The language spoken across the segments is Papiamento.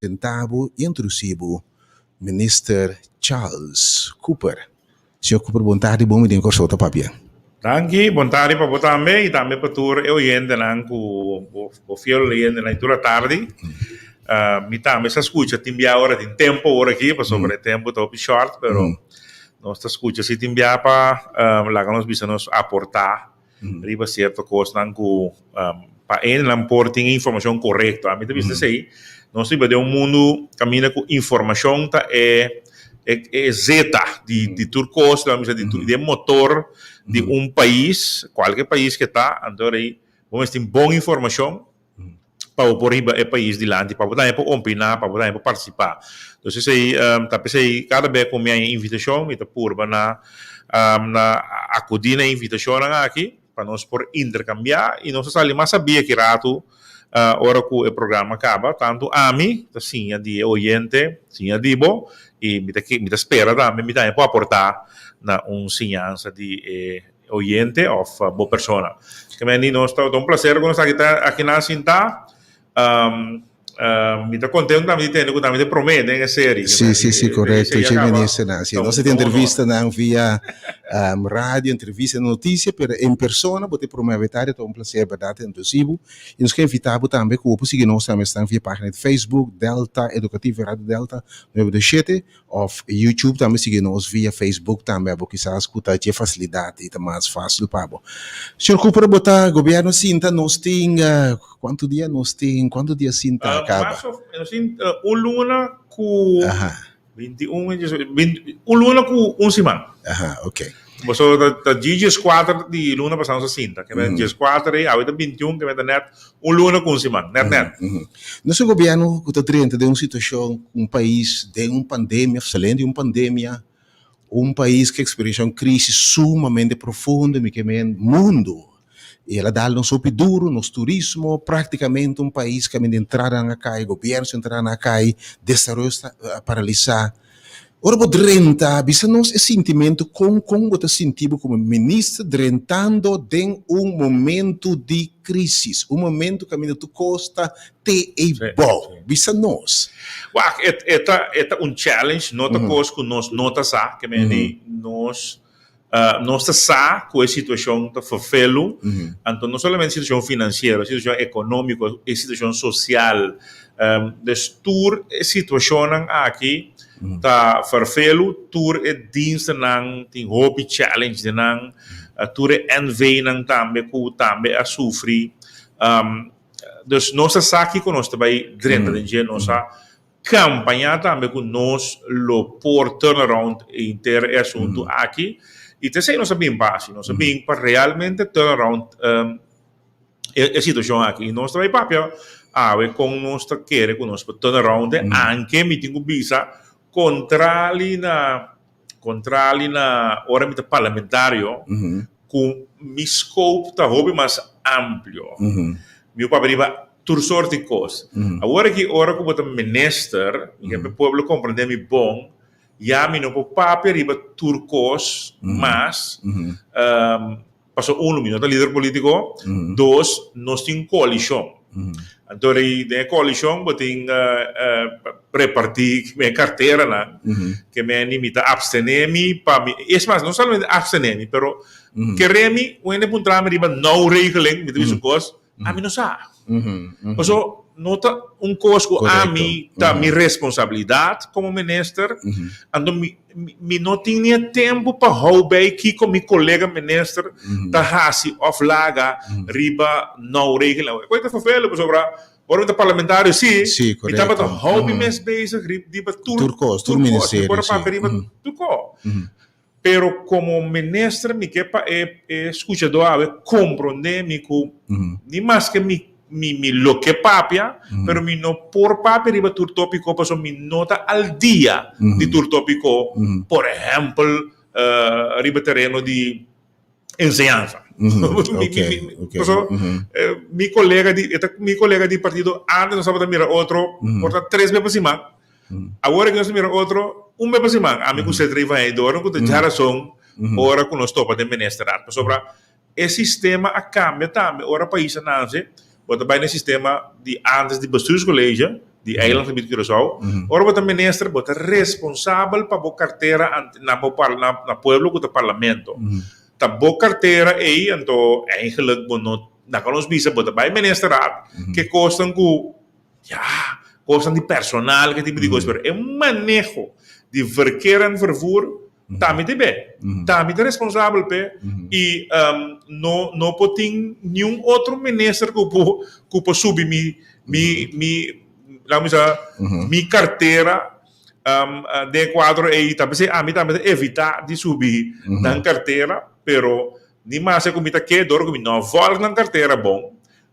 Presentá bo i introdusí bo Minister Charles Cooper. Señor Cooper bon tardi, bon bini den Kòrsou ta papia. Danki, bon tardi pa bo tambe i tambe pa tur e oyentenan ku bo fiel oyentenan di tur atardi. Mi tambe sa skucha tin bia ora tin tempu ora aki pasobra e tempu ta hopi short pero nos ta skucha si tin bia pa laga nos bisa nos aportá riba cierto cosnan cu pa hendenan por tin e informacion corecto. Ami ta bisa esey, nos ta biba den un mundo caminda cu informacion ta e e zeta di di tur cos, laga mi bisa di tur di e motor di un pais, cualke pais ke ta, anto rei bo mester tin bon informacion pa bo por hiba e pais dilanti, pa bo tambe por opiná, pa bo tambe por partisipá. Entonces esei ta p'esei kada bes ku mi haña invitashon mi ta purba na na akudí na e invitashonnan aki pa nos por interkambiá i nos ta sali mas sabí aki ratu ora ku e programa kaba. Tantu ami ta siña di e oyente, siña di bo i mi ta mi ta spera tambe mi tambe por aportá na un siñansa di e oyente of bo persona. Ke men di nos ta un placer ku nos aki ta aki nan sintá. Mi ta contento tambe di tende ku tambe ta promé den e serie. Sí, sí, sí, correcto. Che ministernan. Sí, nos ta entrevistanan via radio, entrevista, noticia, pero en persona bo ta e promé abetario. Ta un placer, berdad, entonces bo. I nos ke invitá bo tambe ku bo por sigui nos tambe esnan via página di Facebook, Delta Educativo Radio Delta 927. Of YouTube tambe sigui nos via Facebook tambe abo kisas ku ta dje fasilidat i ta mas fasil pa bo. Señor Cooper bo ta gobierno sinta nos tin kuantu dia nos tin kuantu dia sinta kaba? Mas of nos tin un luna ku 21 un luna ku un siman. Aha ok. Boso ta dje dieskuater di luna pasá nos a sinta ke men dieskuater ei awe ta bintiun ke men ta nèt Un luna ku un siman, nèt nèt. Nos e gobièrnu ku ta drenta den un situashon ku un pais den un pandemia, saliendo di un pandemia, un pais ku eksperenshá un krisis sumamente profundo, mi ke men mundu, i el a dal nos hopi duru, nos turismo, praktikamente un pais kaminda entradanan a kai, gobièrnu su entradanan a kai, desaroyo sta paralisá. Ora bo drenta, bisa nos e sintimentu kon kon bo ta sinti bo komo minister drentando den un momentu di krisis, un momentu kaminda tur kos ta te ei bou. Bisa nos. Wak, e e ta e ta un challenge, no ta kos ku nos no ta sa, ke men di nos nos ta sa ku e situashon ta ferfelu, anto no solamente situashon finansiero, situashon ekonómiko, e situashon sosial, dus tur e situashonnan aki ta ferfelu, tur e dienstennan tin hopi challenge den nan, tur e NV-nan tambe ku tambe a sufri, dus nos ta sa kiko nos ta bai drenta den dje, nos a Campaña tambe cu nos lo por turn around henter e asunto aki y ta esey nos a bin pa haci. Nos a bin pa realmente turn around e situacion aki y nos ta bay papia awe con nos ta kere cu nos por turn around e anke mi tin cu bisa contrali na contrali na ora mi ta parlamentario ku mi scope ta hopi mas amplio. Mi papia riba tur sort di kos. Awor aki ora ku bo ta minister, mi ke pa e pueblo komprende mi bon, ya mi no por papia riba tur kos mas, pasobra uno mi no ta lider politiko, dos nos tin koalishon. Anto den e koalishon bo tin repartí e karteranan ke men di mi ta abstené mi pa mi, es mas no solamente abstené mi pero kere mi un hende puntra mi riba nou regeling mi ta bisa un kos ami no sa. Paso no ta un kos ku ami ta mi responsabilidat komo minister anto mi mi no tin ni e tempu pa hou bij kiko mi kolega minister ta hasi òf laga riba nou regeling. E kos ta ferfelu pasobra ora mi ta parlamentario si, mi tabata hou mi mes bezig riba tur tur kos, tur ministerio, mi por a papia riba tur kos. Pero komo minister mi ke pa e e skuchadó awe komprondé mi ku ni maske mi mi mi lo ke papia, pero mi no por papia riba tur tópiko pasobra mi no ta al dia di tur tópiko, por ehèmpel riba tereno di enseñansa. Pasobra mi kolega di e ta mi kolega di partido antes nos tabata mira otro por ta tres bes pa siman. Awor aki nos ta mira otro un bes pa siman. Ami ku Cedric van Heydoorn ku ta djarason ora ku nos topa den ministerat. Pasobra e sistema a kambia tambe. Ora pais a nanse, bo ta bai na e sistema di antes di bestuurscollege. di Eilandgebied Curaçao. Ora bo ta minister bo ta responsabel pa bo kartera na bo na pueblo ku ta parlamento. Ta bo kartera ei anto eigenlijk bo no na nos bisa bo ta bai ministerraad ke kosnan ku ya kosnan di personal ke tipo di kos pero e maneho di verkeer en vervoer Ta mi ta be. Ta mi ta responsabel p'e i no no por tin niun otro minister ku por ku por subi mi mi mi laga mi bisa mi kartera den e kuadro ei. Ta p'esei ami tambe ta evitá di subi nan kartera pero ni mas ku mi ta ke dor ku mi no a vòlg nan kartera bon.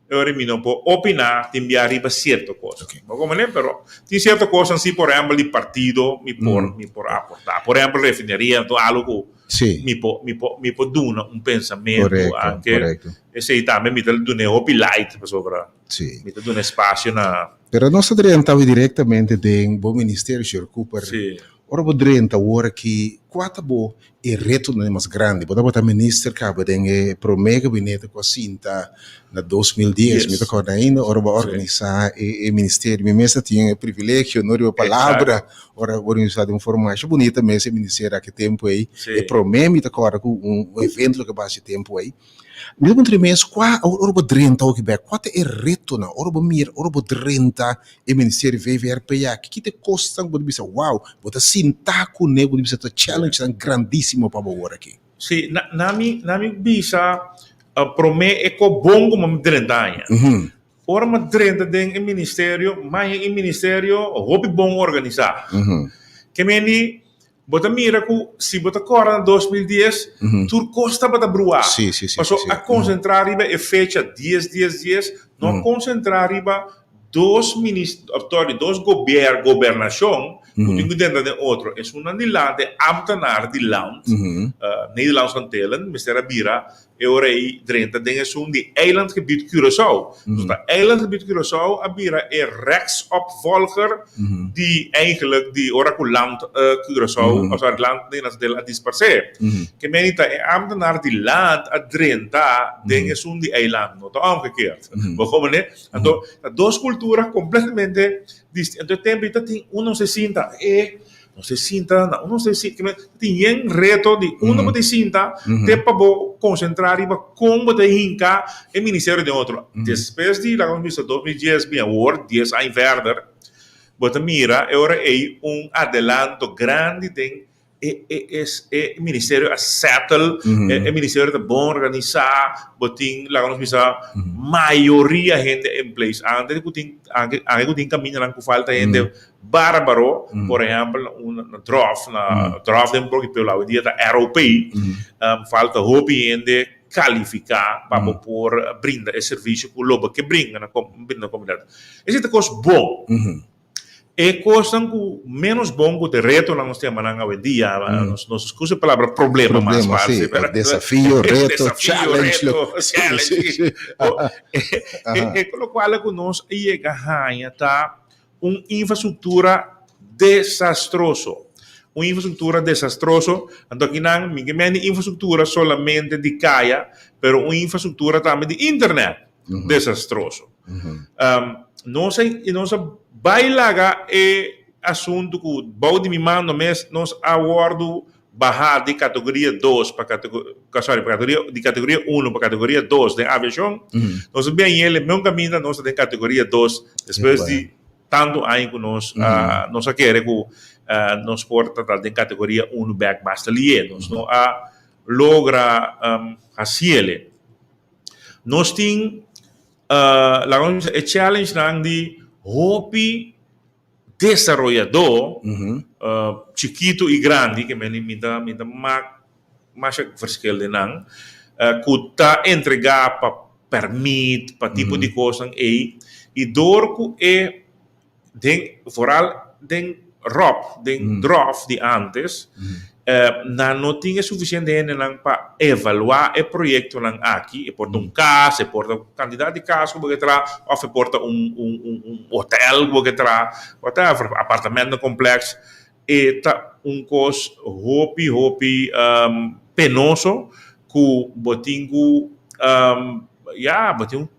E ora mi no por opiná tin bia riba sierto kos. Bo komprendé? Pero tin sierto kosnan si, por ehèmpel di partido mi por mi por aportá. Por ehèmpel refineria anto algu ku mi por mi por mi por duna un pensamentu anke esei tambe mi ta dun'é hopi light pasobra mi ta duna espasio na. Pero nos ta drenta awe direktamente den bo ministerio, señor Cooper. Ora bo drenta awor aki, kua ta bo e retonan mas grandi? Bo tabata minister kaba den e promé gabinete ku a sinta na 2010, mi ta kòrda ainda ora bo a organisá e ministerio. Mi mes a tin e privilegio, no riba palabra, ora bo organisá den un forma masha bunita mes e ministerio aki tempu ei. E promé mi ta kòrda ku un evento loke a basa e tempu ei. Mi ta puntra mi mes, kua, ora bo drenta oki bek, kua ta e retonan? Ora bo mira, ora bo drenta e ministerio VVRP aki, ki ta e kosnan ku bo ta bisa, wow, bo ta sinta kuné, bo ta bisa ta challengenan grandísimo pa bo awor aki? Sí, na, na mi, na mi bisa, promé e ko bon ku mi drenta aña. Ora mi drenta den e ministerio, maña e ministerio hopi bon organisá. Ke meni Bo ta mira ku si bo ta kòrda na 2010, tur kos tabata bruá. Paso a konsentrá riba e fecha dies dies dies, no a konsentrá riba dos minis, sorry, dos gobier, gobernashon ku tin ku drenta den otro. Esunnan di land, e ámtenar di land, Nederlandse Antillen, mester a bira E ora ei drenta den esun di Eilandgebied Curaçao. Dus ta Eilandgebied Curaçao a bira e rechtsopvolger di eigenlijk di ora ku Land Curaçao, of sorry, Land Nederlandse Antillen a disparsé. Ke meni ta e ambtenaar di Land a drenta den esun di Eiland, no ta omgekeerd. Bo komprendé? Anto ta dos kultura kompletamente distinto. Anto e tempu ei ta tin uno se sinta e. Nos ta sinta na un nos ta sinta tin yen reto di unda bo ta sinta te pa bo konsentrá riba kon bo ta hinka e ministerio den otro. Despues di laga nos bisa 2010 bin awor dies aña verder bo ta mira e ora ei un adelanto grandi den e e e ministerio a settle e ministerio ta bon organisá bo tin laga nos bisa mayoria hende in place antes ku tin anke ku tin kamindanan ku falta hende Bárbaro, por ehèmpel, na un na dròf, na dròf den Brokkie Pueblo awendia ta ROP, falta hopi hende kalifiká pa bo por brinda e servisio ku lo bo ke brinda na brinda na komunidat. Esei ta kos bon. E kosnan ku ménos bon ku ta e retonan nos ta yama nan awendia, nos nos usa e palabra problema mas Problema, fásil. si. Desafio, reto, Desafio, challenge. reto, challenge. Si. E lokual ku nos a yega haña ta Un infrastruktura desastroso. Un infrastruktura desastroso, anto akinan mi ke mende infrastruktura solamente di kaya, pero un infrastruktura tambe di internet desastroso. Nos a nos a bai laga e asuntu ku bou di mi mando mes nos a wòrdu Baha di categoria dos pa sorry, pa categoria, di categoria uno pa categoria dos den aviacion, nos a bin yele meun caminda nos ta den categoria dos despues di tanto aña cu nos a nos a kere cu nos por ta den categoria uno bek basta lié. Nos no a logra haciele. Nos tin laga nos bisa e challenge nan di hopi Desaroyadó chikitu i grandi, ke meni mi ta mi ta mak masha verschil den nan, ku ta entregá pa pèrmit, pa tipo di kosnan ei, i dor ku e den vooral den ròp, den dròf di ántes, Nan no tin e sufisiente hendenan pa evaluá e proyektonan aki. E por ta un kas, e por ta kantidat di kas ku bo ke traha, òf e por ta un un un un hotel ku bo ke traha, whatever, apartamentenkompleks. E ta un kos hopi hopi penoso ku bo tin ku ya bo tin.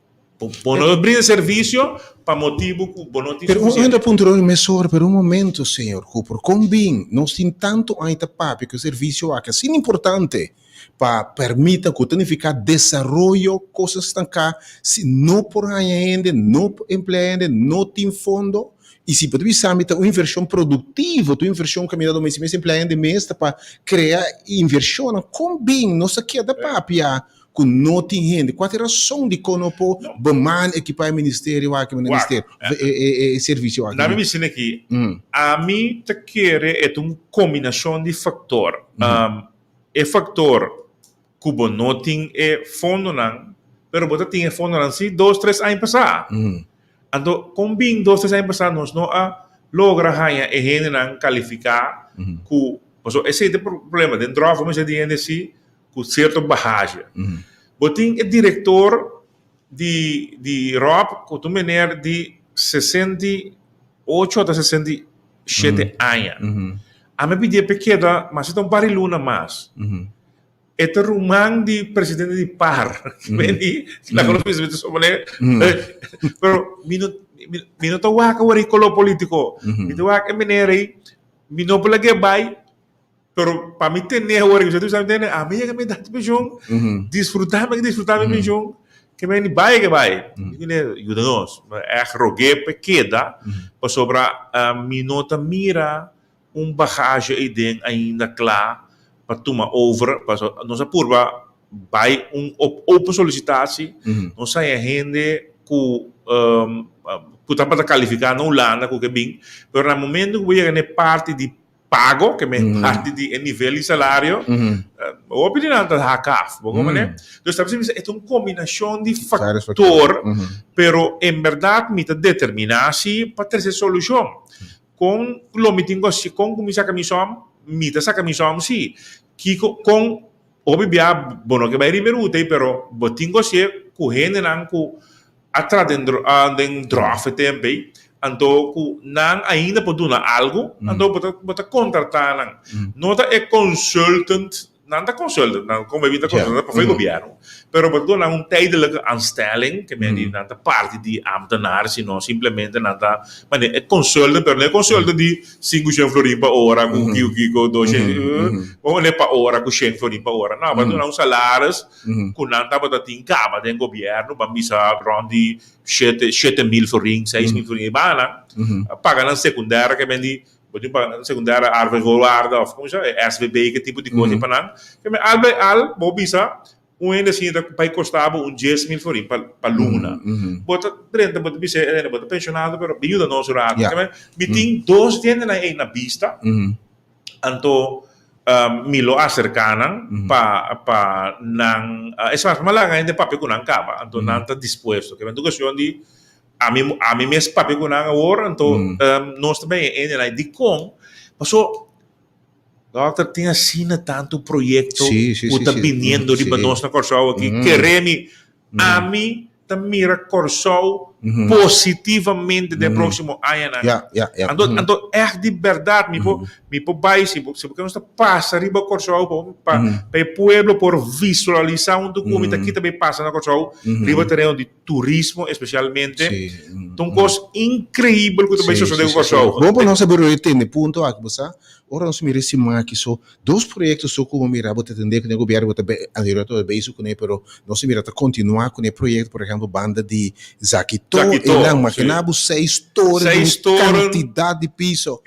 Bo no brinda servisio pa motibu ku bo no tin Pero un sufisiente. hende a puntra mi mesora, pero un momento, señor Cooper, kon bin nos tin tantu aña ta papia ku e servisio aki asina importante pa permita ku ta nifiká desaroyo, kosnan stanká, si no por haña hende, no por emplea hende, no tin fondo, i si bo ta bisa mi ta un invershon produktivo, ta un invershon kaminda lo mester emplea hende mes ta pa krea invershonnan, kon bin nos ta keda papia ku no tin hende? Kua ta e rason dikon no por beman ekipá e ministerio aki, Wak, e servisio aki? Na mi bisina aki, ami ta kere e ta un kombinashon di faktor. E faktor ku bo no tin e fondonan, pero bo ta tin e fondonan si dos, tres aña pasá. Anto kon bin dos, tres aña pasá nos no a logra haña e hendenan kalifiká ku, pasobra esei ta e problema, den dròf bo mester di hende si ku sierto bagage. Bo tin e direktor di di Rob ku ta un meneer di 68 ota 67 aña. Ami a pidié p'e keda mas ta un par di luna mas. E ta ruman di presidente di par. Laga nos bisa so manera. Pero mi no mi no ta wak awor e koló polítiko. Mi ta wak e meneer ei mi no por lag'é bai. Pero pa mi tene awor, mi sa tene, ami yega mi edat di penshon, disfruta mi disfruta mi penshon, ke men di bai ke bai. Mi ne yuda nos, mi ègt rog'é pa e keda, pasobra mi no ta mira un bagahe eiden ainda kla pa tuma over, pasobra nos a purba bai un open solicitatie, nos haña hende ku ku tabata kalifiká na Hulanda ku ke bin, pero na momento ku bo yega na e parti di pago, ke men parti di e nivel di salario, hopi di nan ta hak af, bo comprende? Dus ta bisa e ta un kombinashon di faktor, pero en bèrdat mi ta determiná si pa trese solushon. Kon lo mi tin ku hasi, kon ku mi saka mi sòm? Mi ta saka mi sòm si. Kiko, kon, hopi bia bo no ke bai riba e ruta ei, pero bo tin ku hasié ku hendenan ku a tra den den dròf e tempu ei, anto ku nan ainda por duna algu, anto bo ta bo ta kontratá nan. No ta e consultant, nan ta consultant, nan komo e bin ta consultant pa for e gobièrnu, pero bo ta duna nan un tijdelijke aanstelling, ke men di nan ta parti di ambtenaar, sino simplemente nan ta manera e consultant, pero no e consultant di sinku shen florin pa ora ku kiko kiko, dos shen, bo manera pa ora ku shen florin pa ora, no, bo ta duna un salaris ku nan tabata tin kaba den gobièrnu, ban bisa rònt di shete, 7000 florin, 6000 florin e bana, a paga nan sekundèra ke men di, bo tin paga nan sekundèra arbeidsvoorwaarden òf komo sa, e SVB ke tipo di kos pa nan, ke men al bai al bo bisa un hende asina ta bai kosta bo un 10,000 florin pa pa luna. Bo ta drenta bo ta bisa e hende bo ta penshonado pero bin yuda nos un rato. Ke men mi tin dos hendenan ei na bista. Anto mi lo aserká nan pa pa nan, es mas, mi a laga hende papia ku nan kaba, anto nan ta dispuesto. Ke men tu kuestion di ami ami mes papia ku nan awor, anto nos ta bini e hendenan. Dikon? Paso dòkter tin asina tantu proyekto ku ta biniendo riba nos na Kòrsou aki, kere mi Ami ta mira Kòrsou positivamente den próksimo añanan. Anto, anto ègt di bèrdat mi por, mi por bai, si bo, si bo ke nos ta pasa riba Kòrsou pa, pa, pa e pueblo por visualisá huntu ku mi ta kita bai pasa na Kòrsou riba tereno di turismo espesialmente. Ta un kos inkreibel ku ta bai sosodé ku Kòrsou. Bon pa nos a bira tende punto aki, bo sa, ora nos mira e siman aki so, Dos proyekto so ku bo mira bo ta tende ku e gobièrnu bo ta anterior tabata bezig kuné pero nos a mira ta kontinuá kuné e proyekto por ehèmpel banda di Zakito einan makina bo seis toren di un kantidat di piso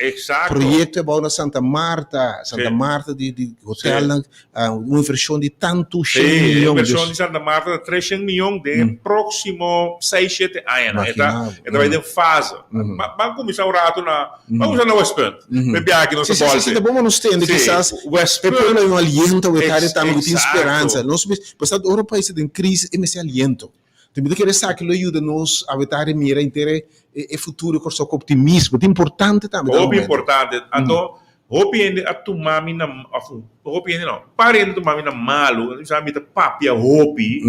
proyekto e bou na Santa Marta Santa Marta di di hotelnan un invershon di tantu shen miyon E invershon di Santa Marta ta tres shen miyon den e próksimo seis shete añanan e ta e ta bai den fase ban kuminsá un ratu na Ban usa na Westpunt. Pe biaha ki nos a bolbe. Si, si, bon pa nos tende kisas e pueblo hay un aliento awe kare tambe ku tin speransa. Nos pasobra ora un pais ta den krisis e mester aliento. Enton mi ta kere esaki lo yuda nos awe ta mira henter e futuro di Kòrsou ku optimismo. Ta importante tambe den e momento. Hopi importante. Anto hopi hende a tuma mi na, òf hopi hende no, par hende a tuma mi na malu. Mi ta papia hopi.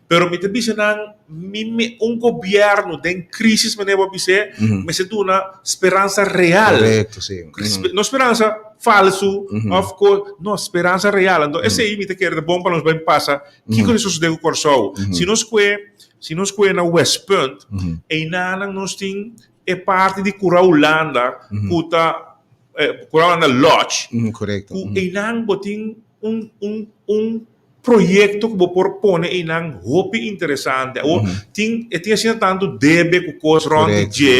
Pero mi ta bisa nan, mi me un gobierno den crisis manera bo a bis'é, mester duna speransa real. Correcto, si. No speransa. falsu òf kos, no, speransa real. Anto esei mi ta kere ta bon pa nos bai pasa kiko ta sosodé ku Kòrsou. Si nos kue, si nos kue na Westpunt, einanan nos tin e parti di Kura Hulanda ku ta Kura Hulanda Lodge, ku einan bo tin un un un proyekto ku bo por pone einan hopi interesante. Awor tin e tin asina tantu debe ku kos rònt di dje,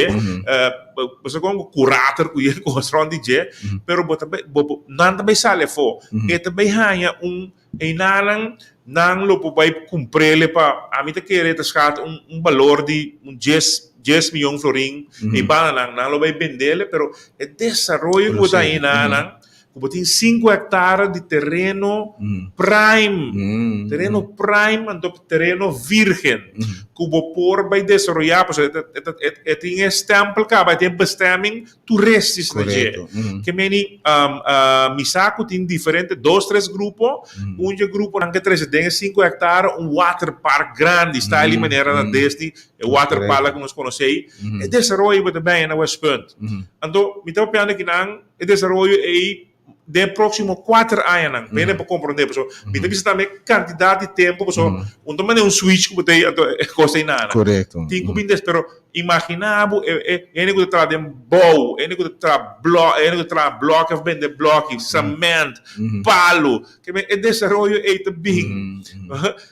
bo sa kon ku kurator ku yen kos rònt di dje, pero bo ta bai bo nan ta bai sali afó. E ta bai haña un einanan nan lo por bai kumprele pa ami ta kere ta skat un un balor di un djes djes miyon florin ei banda nan nan lo bai bendele pero e desaroyo ku bo ta einanan Ku bo tin sinku hektare di tereno prime, tereno prime anto tereno virgen, ku bo por bai desaroyá, pasobra e ta e tin e stèmpel kaba, e tin e bestemming turistis na dje. Ke meni mi sa ku tin diferente dos tres grupo, un dje gruponan ke trese den e sinku hektare un waterpark grandi, style di manera na Disney, e waterpark ku nos konosé ei, e desaroyo bo ta bini na Westpunt. Anto mi ta papiando kinan. E desaroyo ei den e próksimo kuater añanan. Bene pa komprondé pasobra mi ta bisa tambe kantidat di tempu pasobra un ta manera un switch ku bo ta anto e kos ta inana. Tin ku bin des pero imaginá bo e e hende ku ta traha den bou, hende ku ta traha blò hende ku ta traha blòki òf bende blòki, sement, palu, ke men e desaroyo ei ta bin.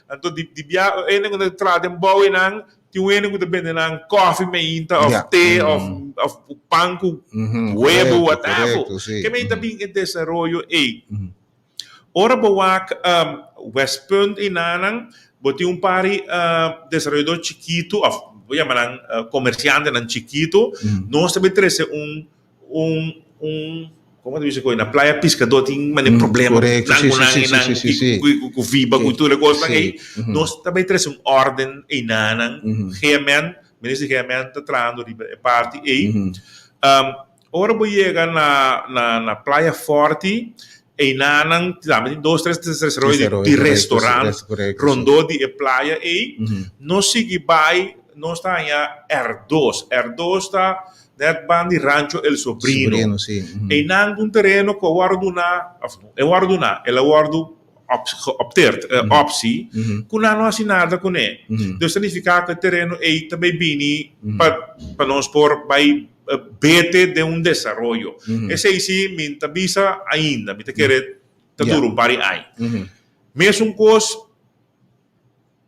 Anto di di bia hende ku ta traha den bou einan Tin un hende ku ta bende nan kòfi meinta òf te òf òf pan ku webu whatever. Ke mei ta bin e desaroyo ei. Ora bo wak Westpunt einanan bo tin un par di desaroyador chikitu òf bo yama nan komersiantenan chikitu. Nos ta bin trese un un un como ta bisa koe na playa piscador tin mane problema Correcto, nan sí, ku sí, nan sí, y nan sí, sí, sí. ku ku ku viba ku Sí, tur e kosnan sí. ei Ujú. nos ta bai trese un orden einanan Ujú. GMN minister di GMN ta trahando riba e parti ei Ujú. Um, ora bo yega na na na playa Forti einanan tambe tin dos tres desaroyo di Desaroyo, di correcto, sí, restaurant res- correcto, sí. rondó di e playa ei Ujú. nos sigui bai nos ta haña R2 R2 ta Net ban di Rancho El Sobrino. Sobrino, sí. Einan ku un tereno ku a wòrdu duná, òf no e wòrdu duná, el a wòrdu geopteerd, optie, ku nan no hasi nada kuné. Dus ta nifiká ku e tereno ei ta bai bini pa pa nos por bai bete den un desaroyo. Esei sí mi ta bisa ainda, mi ta kere ta dura un par di aña. Mesun kos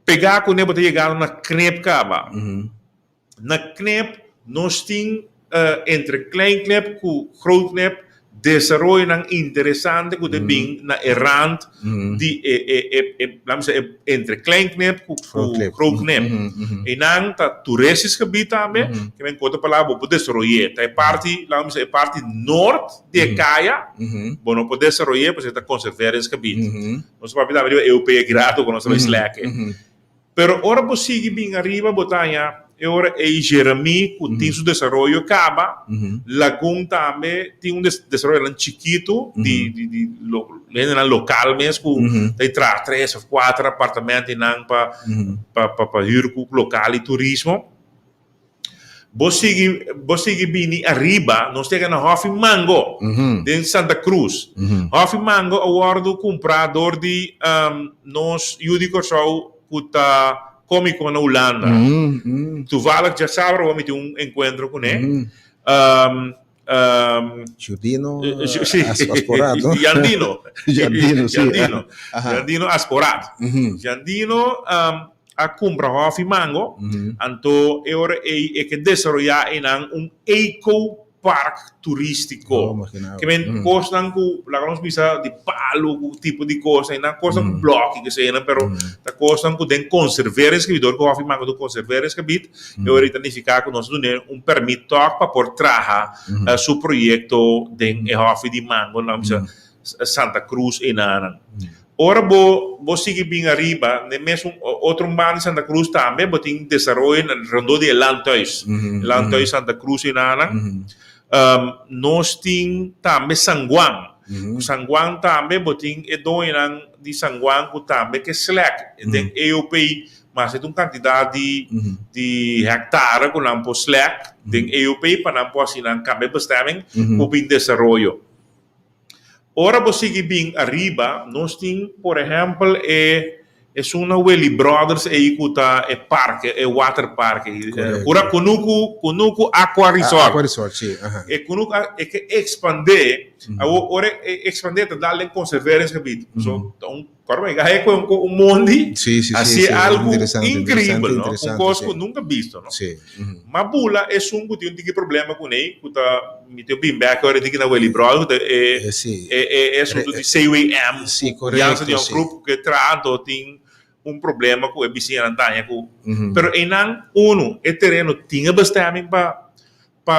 pegá kuné bo ta yegando na Knip kaba. Na Knip nos tin entre Klein Knip ku Groot Knip desaroyonan interesante ku ta bin na e rand di e e e laat mi bisa entre Klein Knip ku Groot Knip. Einan ta toeristisch gebied tambe, ke men ku otro palabra bo por desaroy'é. Ta e parti laat mi bisa e parti noord di e kaya bo no por desaroy'é pasobra e ta conserveringsgebied. Nos a papia tambe riba EOP grato ku nos ta bai slèk e. Pero ora bo sigui bin ariba bo ta haña e ora ei Jeremí ku tin su desaroyo kaba, Lagun tambe tin un desaroyonan chikitu di di di hendenan lokal mes ku ta traha tres òf kuater apartamentonan pa pa pa hür ku lokal i turismo. Bo sigui bo sigui bini ariba, nos yega na Hòfi Mango den Santa Cruz. Hòfi Mango a wòrdu kumprá dor di nos yu di Kòrsou ku ta kómiko na Hulanda. Toevallig djasabra bo mi tin un enkuentro kuné. Jurdino Asporaat, no? Jandino. Jandino, sí. Jandino. Jandino Asporaat. Jandino a kumpra Hòfi Mango, anto e ora ei e ke desaroyá einan un eco park turístiko. Ke men kosnan ku laga nos bisa di palu ku tipo di kos einan, kosnan ku blòki ke eseinan, pero ta kosnan ku den konserveringsgebied, dor ku Hòfi Mango ta un konserveringsgebied, E ora ei ta nifiká ku nos a dun'é un pèrmit tòg pa por traha su proyekto den e hòfi di mango na bisa Santa Cruz einanan. Ora bo bo sigui bin ariba den mesun otro banda di Santa Cruz tambe bo tin desaroyo na rondó di e landhuis, e landhuis Santa Cruz einanan. Nos tin tambe San Juan. Ku San Juan tambe bo tin e doñonan di San Juan ku tambe ke slèk den EOP. Mas e ta un kantidat di di hèktare ku nan por slèk den EOP pa nan por hasi nan kambia bestemming ku bin desaroyo. Ora bo sigui bin ariba, nos tin por ehèmpel e esun na Willy Brothers ei ku ta e parke, e waterpark ei, Kura Kunuku, Kunuku Aqua Resort. Aqua Resort, si, aha. E Kunuku e ke ekspandé, awor ora e ekspandé ta dal den conserveringsgebied, so ta un Kòrda mi gahe ku un mondi hasi algu inkribel, no? Un kos ku nunka bisto, no? Ma bula esun ku tin un tiki problema kuné, ku ta mi tin bin bèk ora tiki na Willy Brothers, ku ta e e asuntu di CWM, ku Jansen di un grup ku ke traha anto tin un problema ku e bisiñanan ta haña ku. Pero einan, unu, e tereno tin e bestemming pa pa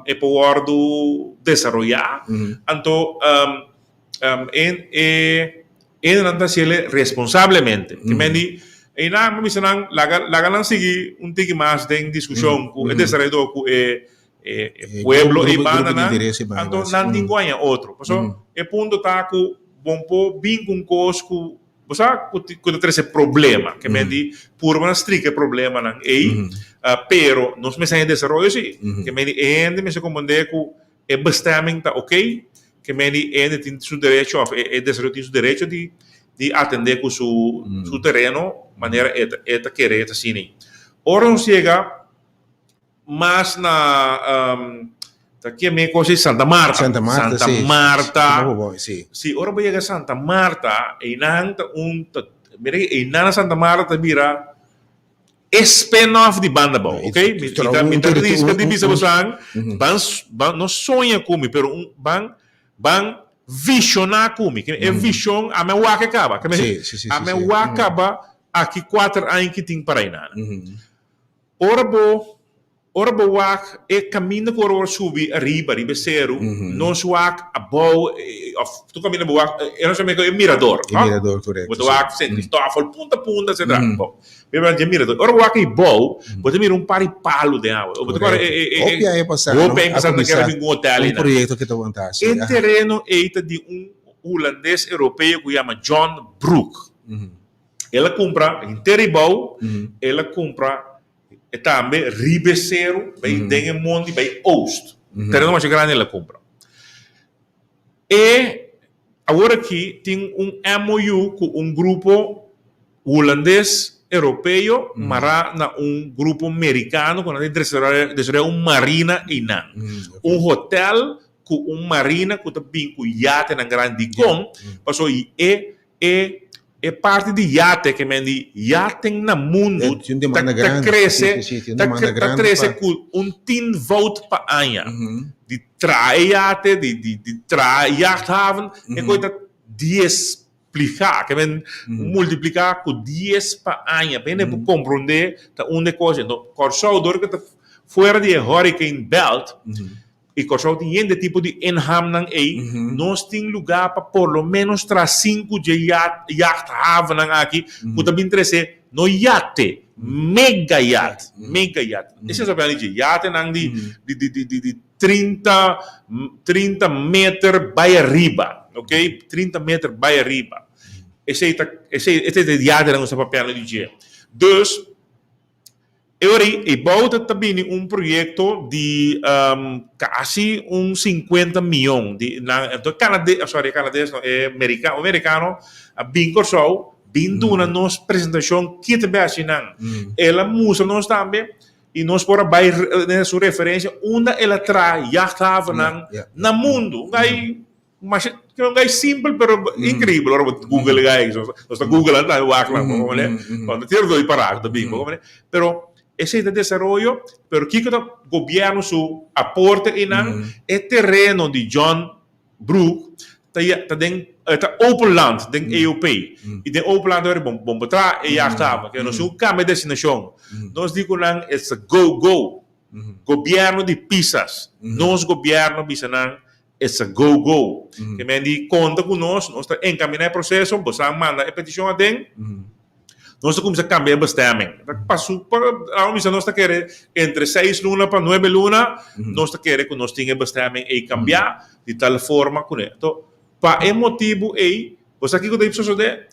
e por wòrdu desaroyá, anto En e hendenan ta hasiel responsablemente. Ke men di, einan mi bisa nan laga laga nan sigui un tiki mas den diskushon ku e desaroyador ku e e pueblo ei banda nan, anto nan tin ku haña otro. Pasobra e punto ta ku bon por bin ku un kos ku bo sa ku ta trese problema. Ke men di purba nan strika e problemanan ei, pero nos mester haña desaroyo si. Ke men di e hende mester komprende ku E bestemming ta ok, ke men di hende tin su derecho of e desaroyo tin su derecho di di atende ku su su tereno manera e ta e ta kere e ta asina. Ora nos yega mas na ta ke men kos ei Santa Marta. Santa Marta, Santa si. Marta. Si. Si, ora bo yega Santa Marta einan ta un ta mira einan na Santa Marta ta bira E spin-off di Banda Bou, ok? Mi ta mi ta riska di bisa bosan, ban ban no soña ku mi, pero un ban ban vishoná ku mi. E vishon a mi a wak e kaba. A mi a wak kaba aki kuater aña ki tin para einan. Ora bo Ora bo wak e kaminda ku ora bo subi ariba riba e seru, nos wak abou òf tur kaminda bo wak e nos yama e mirador, E mirador, korekto. Bo ta wak Sint Kristoffel, punta punta etcetera. Bon, mi a dje mirador. Ora bo wak eibou, bo ta mira un par di palu den awa. Bo ta kòrda e e e Hopi aña pasá, hopi aña pasá nan kere bin ku un hotel Un einan. proyekto ke ta wanta E tereno ei ta di un hulandes europeo ku yama John Brook. El a kumpra henter eibou, el a kumpra E tambe riba e seru bai den e mondi bai oost. Tereno masha grandi el a kumpra. E awor aki tin un MOU ku un grupo hulandes europeo mará na un grupo merikano ku nan ta desaroyá un marina einan. Un hotel ku un marina ku ta bin ku yatenan grandi. Dikon? Pasobra e E e parti di yate ke men di yaten na mundu Tin un demanda ta grandi. krese Sí, sí, sí, tin un ta demanda ta grandi krese pa- ku un tienvoud pa aña. Di traha e yate, di di di traha yachthaven, e koe ta dies pliká, ke men multipliká ku dies pa aña. Pa hende por komprondé ta unda e kos. Enton Kòrsou dor ku ta fuera di e hurricane belt, I Kòrsou tin yen de tipo di inhamnan ei. Nos tin lugá pa por lo ménos traha sinku dje yachthavennan aki ku ta bin trese no yate, mega yat, mega yat. Esei nos a papia di dje, yatenan di di 30, 30 meter bai ariba, ok, 30 meter bai ariba. Esei ta, esei ta e yatenan ku nos ta papiando di dje. Dus. E ora ei e bou ta bini un proyekto di kasi un sinkuenta mion di nan enton kanades sorry kanades no e merikano un merikano a bin Kòrsou bin duna nos presentashon ki ta bai hasi nan el a mustra nos tambe i nos por a bai den su referensia unda el a traha yachthavennan na mundu un gai Masha un gai simpel pero increíbel ora bo google e gai nos ta google nan tambe wak nan bo komprende cuando ta tira doi para ta bin bo komprende pero esey ta desaroyo pero kiko ta gobierno su aporte eynan e tereno di John Brook ta ta den ta open land den AOP y den open land ora bo bo traha e jachthaven ke nos tin ku cambia destinacion nos di ku nan it's a go go gobierno di Pisas nos gobierno bisa nan It's a go go. Ke men di konta ku nos, nos ta enkaminá e proseso, bo sa manda e petishon aden, nos ta kuminsá kambia e bestemming. Ta pasu pa, laga bisa nos ta kere entre seis luna pa nuebe luna, nos ta kere ku nos tin e bestemming ei kambiá di tal forma ku ne. Anto, pa e motibu ei, bo sa kiko ta sosodé?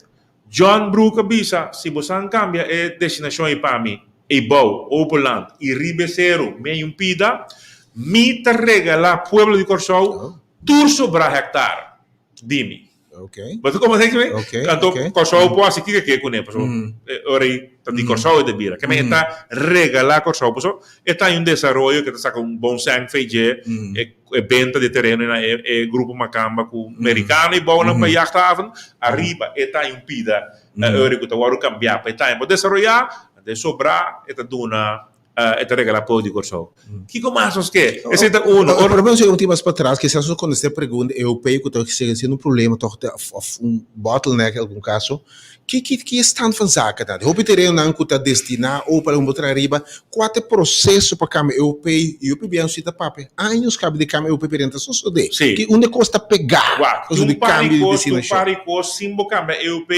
John Brook a bisa, Si bo san kambia e destinashon ei pa mi, eibou, open land, i riba e seru, mi a un pida, mi ta regalá pueblo di Kòrsou Tur sobrá hèktar di mi. Ok. Bo ta komprendé mi? Ok, Anto ok. Kòrsou por hasi kiko ke kuné, pasobra ora ei ta di Kòrsou e ta bira. Keme e ta regalá Kòrsou, pasobra e ta un desaroyo ke ta saka un bon sèn fei dje e benta di tereno na e grupo makamba ku merikano i bou nan pa jachthaven. Ariba e ta un pida ora ku ta wòrdu kambiá pa e ta por desaroyá, anto e sobrá e ta duna E ta regalá pueblo di Kòrsou. Kiko mas nos ke? Esei ta uno. Ora Pero nos un tin mas patras, kisas nos kontestá e pregunta europeo ku ta sigue siendo un problema tòg ta òf un bottleneck en algun kaso. Ki ki ki e stand van zaken ta? Hopi terenonan ku ta destiná o pa algun bo traha riba, kua ta e proseso pa kambia EOP? I hopi biaha nos ta papia años kaba di kambia EOP pero no ta sosodé. Sí. Ki unda e kos ta pegá Wak, pasobra tin di un par kambio di di kos, tin un destinashon? par di kos sin bo kambia EOP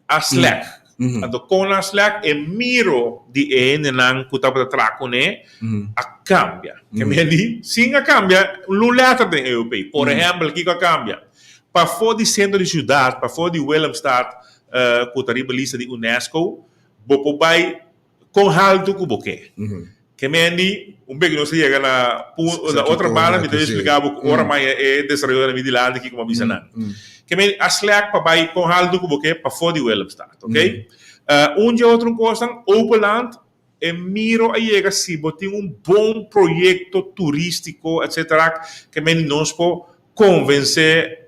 a slèk. Anto kon a slèk e miro di e hendenan ku tabata traha kuné a kambia. Ke men di sin a kambia un lèter den EOP. Por ehèmpel kiko a kambia? Pafó di sentro di siudat, pafó di Willemstad ku ta riba lista di UNESCO, bo por bai kon haltu ku bo ke. Ke men di un bek nos a yega na na otra banda mi ta explica bo ku ora maya e desaroyo na mi dilanti kiko mi a bisa nan. Ke men a slèk pa bai kon haltu ku bo ke pafó di Willemstad, ok. Un dje otro kosnan, open land, e miro a yega si bo tin un bon proyekto turístiko etcetera ke men di nos por konvensé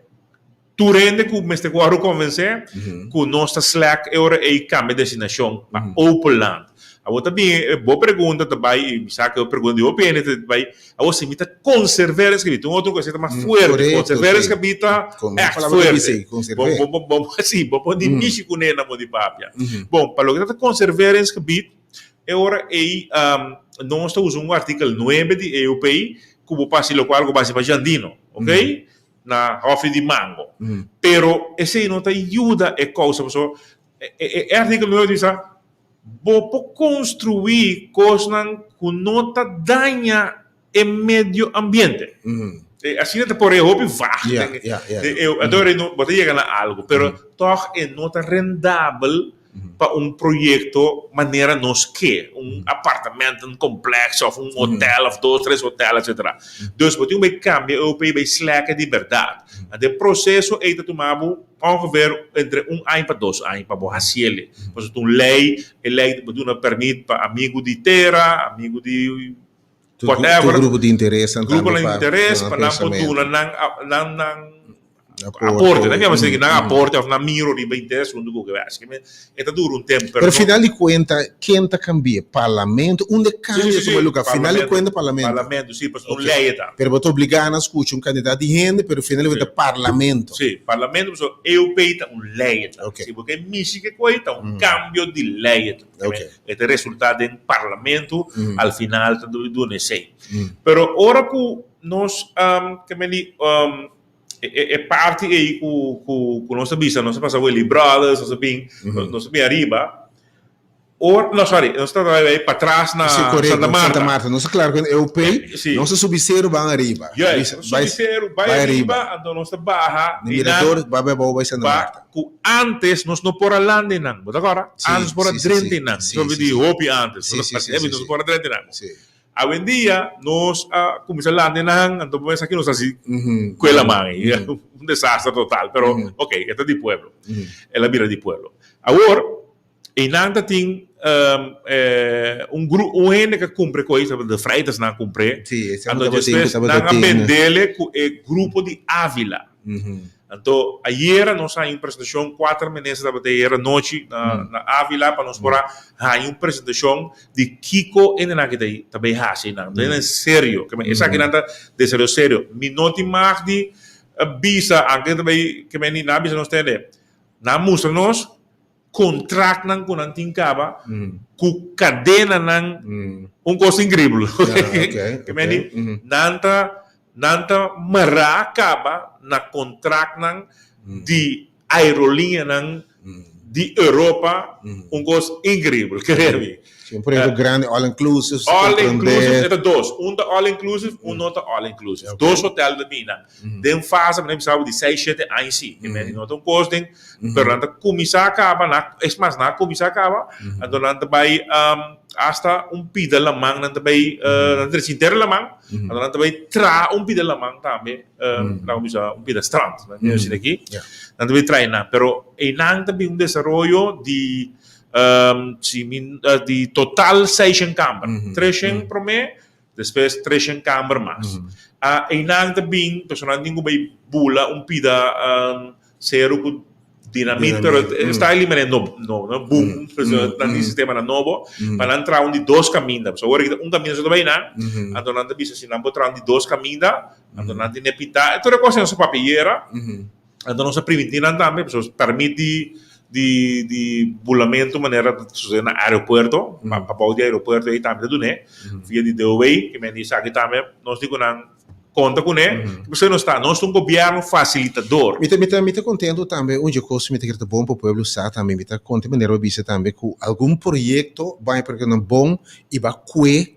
Tur hende ku mester wòrdu konvensé ku nos ta slèk e ora ei kambia destinashon pa open land. Awor ta bin e bo pregunta ta bai i mi sa ku e pregunta di hopi hende ta bai, awor si mi ta konserv'é eskribí, un otro kos ta mas fuerte, konserv'é eskribí ta ègt fuerte. Bo bo bo si bo por di mishi kuné na bo di papia. Bon, pa loke ta konserv'é eskribí e ora ei nos ta usa un artikel nuebe di EUP ku bo por hasi lokual ku bo hasi pa Jandino, oke? na hòfi di mango. Pero esei no ta yuda e kousa pasobra e artíkulo nuevo ta bisa bo por konstruí kosnan ku no ta daña e medio ambiente. Asina ta por e hopi vag. Anto bo ta yega na algu pero tòg e no ta rendabel pa un proyecto manera nos ke, un apartamentencomplex of un hotel of dos tres hotel etcetera. Dus bo tin ku bai cambia e OP bai slèkè di berdad. Anto e proceso ei ta tuma bo ongeveer entre un aña pa dos aña pa bo haciele. Pasobra ta un ley, e ley bo duna permit pa amigu di tera, amigu di whatever. Tur grupo di interes nan tambe pa nan por duna nan nan aporte, nan kema sigi nan aporte of nan miro riba interes huntu ku geweest. E ta dura un tempu. Pero final di kuenta ken ta kambia? Parlamento? Unda e kambio ta tuma luga? Final di kuenta parlamento. Parlamento, si, pasobra un lei e ta. Pero bo ta obligá nan skucha un kandidat di hende, pero final di kuenta parlamento. Si, parlamento pasobra EOP ta un lei e ta. Si bo ke mishi ke koi ta un kambio di lei e ta. E ta resultá den parlamento, al final ta duna esei. Pero ora ku nos ke men di e parti ei ku ku nos a bisa, nos a pasa Willy Brothers, nos a bin, nos a bin ariba, or, no sorry, nos ta bai patras na Sí, correcto, Santa Marta. Santa Marta. Nos a klar ku EOP, Sí. nos a subi seru ban ariba. Juist, nos a subi seru bai ariba, anto nos ta baha Na einan Mirador, bai bai abou bai Santa ba Marta. ku antes nos no por a landa einan, bo ta kòrda? Sí, Antes nos por a sí, sí, drenta sí. einan, Sí, nos sí, di sí. hopi antes, Sí, nos sí, ta sí, nos sí, no sí. por a drenta einan. Sí. Awendia nos a cuminsa landa nan, anto bo mesa aki nos haci cu e laman ey. Un desastre total, pero ok, e ta di pueblo. El a bira di pueblo. Awor, eynan ta tin un gru, un hende cu a cumpra e coy, de Freitasnan a cumpr'e, anto despues nan a bendele cu e grupo di Avila. Anto ayera nos haña un presentashon, kuater minister tabata ayera anochi na Avila pa nos por a haña un presentashon di kiko hendenan aki ta ta bay hasi einan. Anto hendenan serio, esaki nan ta desaroyo serio. Mi no tin mag di bisa, anke ta bay ke men nan a bisa nos tende, nan a mustra nos kontraktnan ku nan tin kaba ku kadenanan, un kos inkribel. Ke men di nan ta Nan ta mará kaba na kontraktnan di aeroliñanan di Europa, un kos inkribel, kere mi. Si, un proyecto grandi, all inclusive. All inclusive, e ta dos. Un ta all inclusive, un no ta all inclusive. Dos hotel ta bini. Den fase, mi ta bisa bo, di seis, shete aña si. Ke men no ta un kos den, pero nan ta kuminsá kaba, nan, es mas, nan a kuminsá kaba, anto nan ta bai asta un pida laman, nan ta bai, nan ta trese henter laman, anto nan ta bai traha un pida laman tambe, laga bisa un pida strand, nan tin asina aki, nan ta bai traha einan. Pero einan ta bin un desaroyo di si mi di total seishen kamber, treshen promé, despues treshen kamber mas. Einan ta bin personanan tin ku bai bula un pida seru ku dinamit, pero esta ali manera no no no boom, nan tin sistemanan nobo pa nan traha un di dos kaminda. Pasobra awor aki ta un kaminda so ta bai nan, anto nan ta bisa si nan por traha un di dos kaminda, anto nan tin e pinta. Tur e kos ei nos a papia yera. Anto nos a primintí nan tambe, pasobra permit di di di bulamentu manera ta sucede na aeropuerto, pa pa bou di aeropuerto ei tambe ta dun'é, via di DOW, ke men di esaki tambe nos di ku nan konta kuné, pasobra nos ta, nos ta un gobièrnu fasilitador. Mi ta mi ta mi ta kontento tambe un dje kos mi ta kere ta bon pa pueblo sa tambe, mi ta konta manera bo a bisa tambe ku algun proyekto bai proyektonan bon i ba kue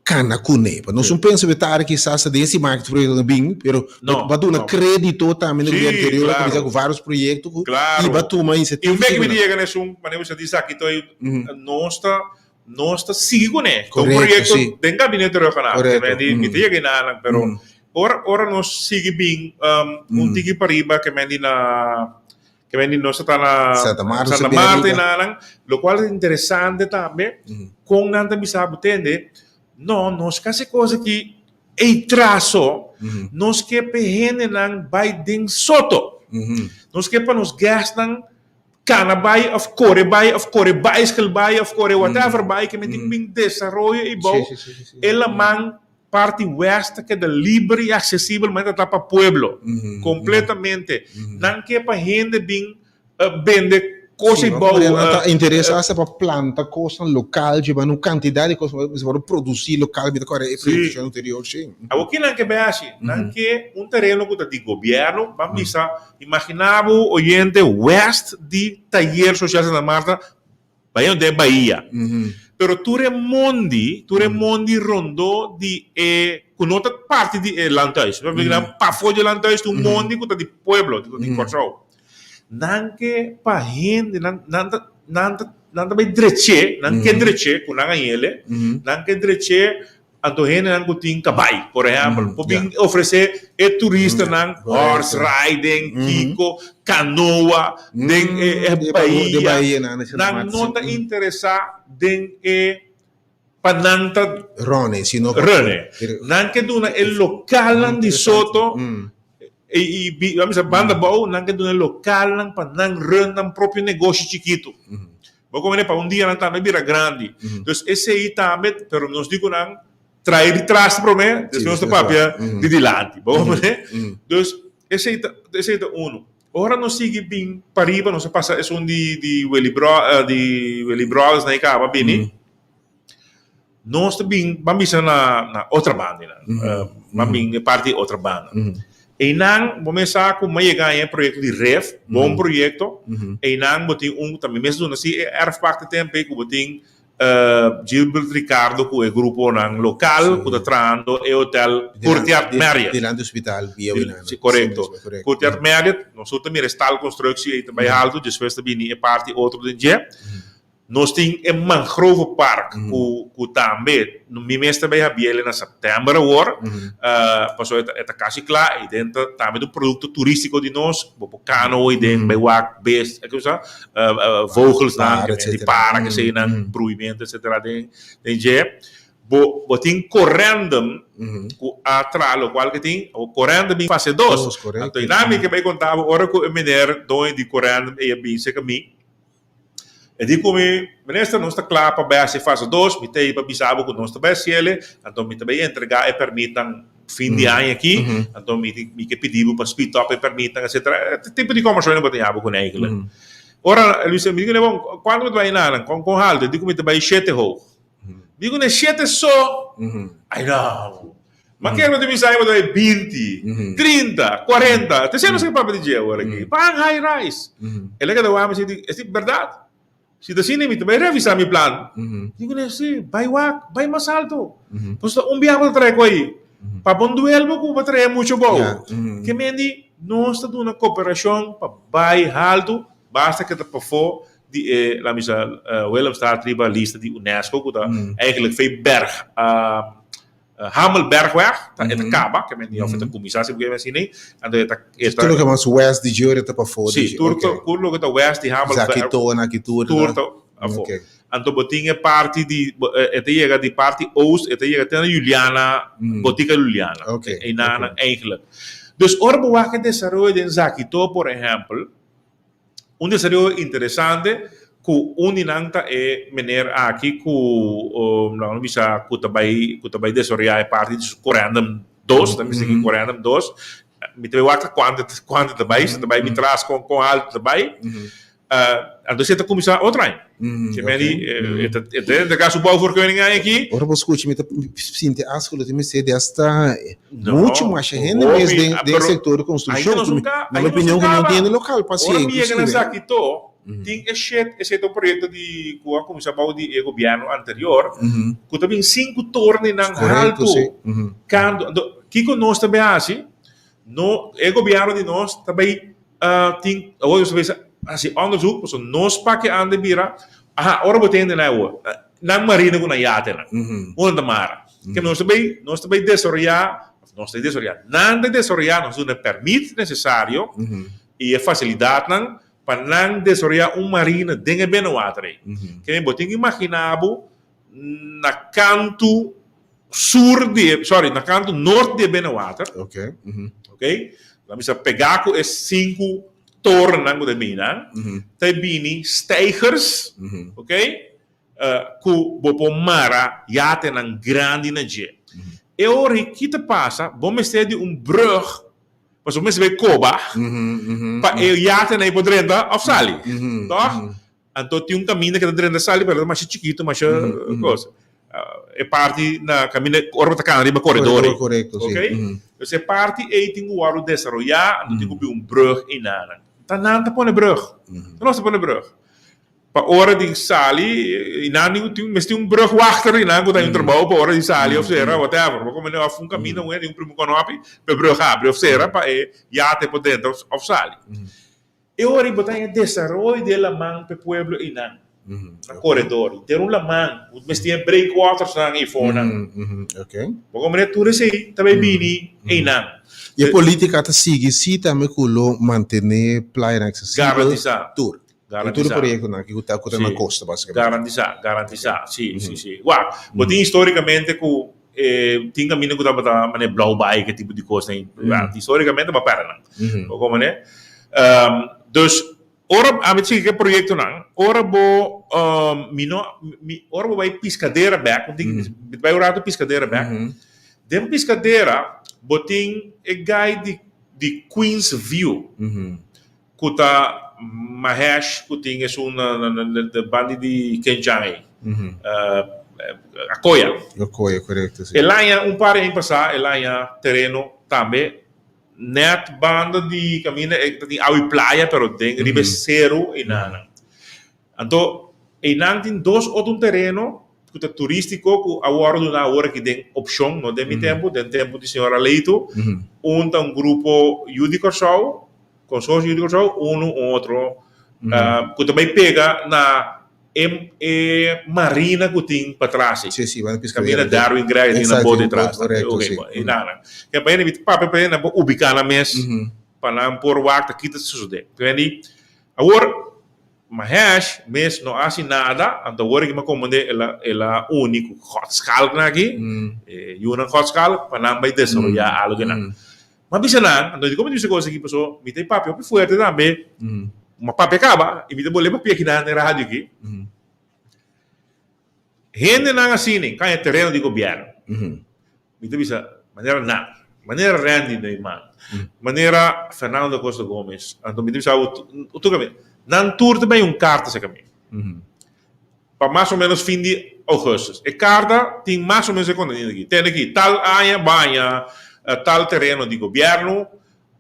Kana kuné. Pa nos un pensa be tarde kisas ta den si market proyecto na bin, pero No, ba duna no. credito tambe na Sí, gobierno anterior a cuminsa claro. cu varios proyecto cu Claro. y ba tuma Y iniciativa un bek mi nan. yega na esun, manera bo sa di esaki to Ujú. nos ta nos ta sigui kuné. Ta un Correcto, proyecto sí. den gabinete regional. Correcto. Ke men di mi Ujú. ta yega enanan, pero Ujú. ora ora nos sigui bin um, un Ujú. tiki pariba ke men di na Ke men di nos ta na Santa Marta, Santa Santa Marta Rica. nanan, lo cual ta interesante tambe, con nan ta bisa bo tende, no, nos ke hasi cos aki ey traso, nos ke pa e hendenan bay den soto, nos ke pa nos guestnan cana bay of core bay of core bicycle bay of core whatever bay, ke men tin bin desaroyo ey bou, e laman Parti west ta keda liber i aksesibel manera ta ta pa pueblo. Kompletamente. Nan ke pa hende bin bende kos Sí, i bou. Nan ta interesa hasta pa planta kosnan lokal, djeba un kantidat di kos pa por produsí lokal, mi ta kòrda e presentashon anterior, sí. Awor ki nan ke bai hasi? Nan ke un tereno ku ta di gobièrnu, ban bisa, imaginá bo oyente west di Tayer Sosial Santa Marta, Bai den bahia. Pero tur e mondi, tur e mondi rondó di e, ku no ta parti di e landhuis. Nan pafó di e landhuis tin un mondi ku ta di pueblo, ku ta di Kòrsou. Nan ke pa hende, nan nan ta nan ta nan ta bai drech'é, nan ke drech'é ku nan a yele, nan ke drech'é Anto hendenan ku tin kabai, por ehèmpel, por bin ofresé e turistanan horse riding, kiko, kanoa den e bahia. Nan no ta interesá den e pa nan ta Rone, sino rone. Nan ke duna e lokalnan di Soto i bisa banda abou, nan ke duna e lokalnan pa nan run nan propio negoshi chikitu. Bo komene pa un dia nan tambe bira grandi. Dus esei tambe, pero nos di ku nan trae di tras prome, despues nos ta papia di dilanti. Bo komene? Dus esei ta, esei ta unu. Ora nos sigui bin pariba, nos a pasa esun di di Willy Bro di Willy Brothers nan e kaba bini. Nos ta bin, ban bisa na na Otrabanda einan. Ban bin e parti di Otrabanda. Einan bo mes sa ku mi a yega haña e proyekto di ref, bon proyekto. Einan bo tin un, tambe mes duna si e erfpacht tempo ei ku bo tin Gilbert Ricardo ku e gruponan lokal ku ta trahando e hotel Courtyard Marriott. Dilanti hospital bieu einan. Si, korekto. Courtyard Marriott, nos tur ta mira e stalkonstruksie ei ta bai haltu, despues ta bini e parti otro den dje. Nos tin e Mangrove Park ku ku tambe mi mes ta bay habiele na september awor pasobra e ta kasi kla i den ta tambe ta un produkto turistiko di nos bo por kano hoy den bay wak bes e kusa vogelsnan di para keseinan bruimento etcetera den den dje bo bo tin Corendum ku a traha lokual ke tin awor Corendum bin fase dos anto i nan mi ke bay konta bo ora ku e meneer doño di Corendum ey a bin serka mi. E di ku mi, Minister, nos ta kla pa bai hasi fase dos, mi ta ei pa bisa bo ku nos ta bai hasiel, anto mi ta bai entregá e pèrmitnan fin di aña aki, anto mi mi ke pidi bo pa speed up e pèrmitnan, etsetera. E tipo di kòmbersashon bo ta yabi kuné eigentlik. Ora Luis, mi di kuné, bon, kuantu bo ta bai nan? Kon kon haltu? E di ku mi ta bai shete hoog. Mi di kuné, shete so? Ai no. Ma kere bo ta bisa bo ta bai binti, 30, 40. Te sendo nos ke papia di dje awor aki. Pan high rise. El a keda wak mi si di, es di berdad? Si ta asina mi ta bai revisá mi plan. Digo ne, si, bai wak, bai mas alto. Pasobra ta un biaha bo ta trae ku ei. Pa bon duel bo ku bo trae mucho bou. Ke men di nos ta duna koperashon pa bai haltu, basta ke ta pafó di e, laat mi bisa, Willemstad riba lista di UNESCO ku ta eigenlijk fei berg Hamelbergweg, ta e ta kaba, ke men di of e ta kuminsá si bo ke asina ei, anto e ta e ta. Tur loke mas west di dje ta pafó di dje. Si, tur tur loke ta west di Hamelberg. Zakitó na ki tur. Tur ta afó. Anto bo tin e parti di e ta yega di parti oost e ta yega te na Juliana, Botica Juliana. Einan eigenlijk. Dus ora bo wak e desaroyo den Zakitó por ehèmpel, Un desaroyo interesante ku un di nan ta e meneer aki ku laga nos bisa ku ta bai ku ta bai desaroyá e parti di su Corendum dos, ta bisa ki Corendum dos, mi ta bai wak kuantu kuantu ta bai, si ta bai mi tras kon kon altu ta bai. Anto esei ta kuminsá otro aña. Ke men di e ta e ta entregá su bouwvergunning aña aki. Ora bo skucha mi ta sinti asko lo tin mester di hasta mucho masha hende mes den den sector di construccion. Na mi opinion ku no tin hende lokal pa hasi. Ora mi yega na esaki to tin e shet esei ta un proyekto di ku a kuminsá bou di e gobièrnu anterior ku ta bin sinku tornenan haltu kantu. Anto kiko nos ta bin hasi? No e gobièrnu di nos ta bai tin awor nos ta bisa hasi onderzoek pasobra nos pa ke anda bira aha ora bo tende nan awor nan marina ku nan yatenan unda ta mara ke nos ta bai nos ta bai desaroyá nos ta desaroyá nan ta desaroyá nos duna e pèrmit nesesario i e fasilidatnan pa nan desaroyá un marina den e binnenwater ei ke bo tin ku imaginá bo na kantu sur di e, sorry, na kantu nort di e binnenwater. Ok. Ok. Laat mi sa pegá ku e sinku torennan ku ta bini nan, ta bini steigers, ok, ku bo por mara yatenan grandi na dje. E ora ei ki ta pasa? Bo mester di un brug, pasobra bo mester bai koba pa e yatenan ei por drenta òf sali, tòg? Anto tin un kaminda ku ta drenta sali pero ta masha chikitu, masha kos. E parti na kaminda ora bo ta kana riba koredor ei. Korekto, si. Ok? Dus e parti ei tin ku wòrdu desaroyá, anto tin ku bin un brùg einan. Ta nan ta pone brùg. Ta nos ta pone brùg. Pa ora di sali, einan tin mester tin un brùgwachter einan ku ta haña un trabou pa ora di sali òf sera, whatever. Bo komende òf un kaminda un hende tin un primi kònòpi pa e brùg habri òf sera pa e yate por drenta òf sali. E ora ei bo ta haña desaroyo di e laman pa e pueblo einan, na koredor. Henter un laman, bo mester tin e breakwaters-nan ei fonan. Bo komprende? Tur esei ta bai bini einan. I e politika ta sigui si tambe ku lo mantené playanan aksesibel Garantisá. tur. Garantisá. Tur e proyektonan aki ku ta ku ta na kosta basikamente. Garantisá, garantisá. Si, si, si. Wak, bo tin histórikamente ku e tin kaminda ku tabata manera blauw bai ke tipo di kosnan histórikamente bo a pèrdè nan. Bo komprende? Dus ora ami ta sigui ke proyektonan ora bo mi no mi ora bo bai piskadera bèk bo tin mi ta bai un ratu piskadera bèk den piskadera bo tin e gai di di Queens View ku ta Mahesh ku tin esun na na banda di Kenchang ei Akoya. Akoya korekto si. El aña un par di aña pasá el aña tereno tambe nèt banda di kaminda e ta tin awa i playa pero den riba e seru einan. Anto einan tin dos otro tereno ku ta turístiko ku a wòrdu duná awor aki den opshon no den mi tempu den tempu di señor Aleito un ta un grupo yu di Kòrsou Consorcio Yu di Kòrsou unu un otro ku ta bai pega na e e marina ku tin patras ei. Sí, sí, banda Piscadera. Kaminda Darwin Gregg tin nan bote tras. Korekto, sí. E nan. Ke pa hende mi ta papia pa hende nan por ubiká nan mes pa nan por wak ta kita ta sosodé. Kendi awor Mahesh mes no a hasi nada, anto awor aki mi a komprendé el a el a uni ku Godschalk-nan aki, e yunan Godschalk, pa nan bai desaroyá algu nan. Mi a bisa nan, anto dikon mi ta bisa kos aki? Pasobra mi ta e papia hopi fuerte tambe, mi a papia kaba i mi ta bolbe papia akinan den radio aki. Hendenan asina kaña tereno di gobièrnu. Mi ta bisa manera nan, manera Randy Neumann, manera Fernando da Costa Gomez, anto mi ta bisa bo tur kaminda, nan tur ta bay un karta serka mi pa mas o menos fin di augustus. E karta tin mas o menos e kontenido aki, tende aki tal aña baña tal tereno di gobièrnu,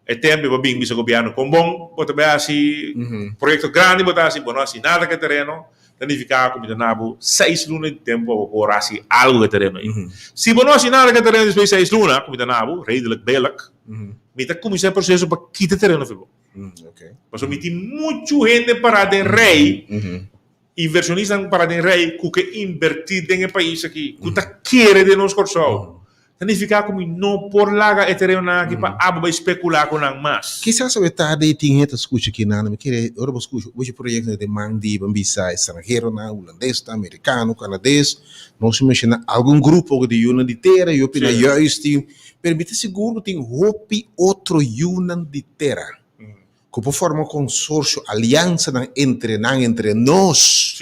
e tempu bo bin bisa gobièrnu kon bon bo ta bay hasi proyekto grandi bo ta hasi, bo no hasi nada ku e tereno. Ta nifiká ku mi ta na bo seis luna di tempu pa bo por hasi algu ku e tereno ei. Si bo no hasi nada ku e tereno despues di seis luna ku mi ta na bo, redelijk billijk, mi ta kuminsá e proseso pa kita e tereno for bo. Pasobra mi tin muchu hende pará den rei, invershonistanan pará den rei ku ke inbertí den e pais aki, ku ta kere den nos Kòrsou. Ta nifiká ku mi no por laga e terenonan aki pa abo bai spekulá ku nan mas. Kisas awe tarde i tin hende ta skucha kinan, mi kere ora bo skucha ochi proyektonan den man di ban bisa estranheronan, hulandesnan, merikano, kanades, nos a menshoná algun grupo di yunan di tera, yo opina juist tin, pero mi ta sigur ku tin hopi otro yunan di tera ku por forma un konsorsio, aliansanan entre nan, entre nos,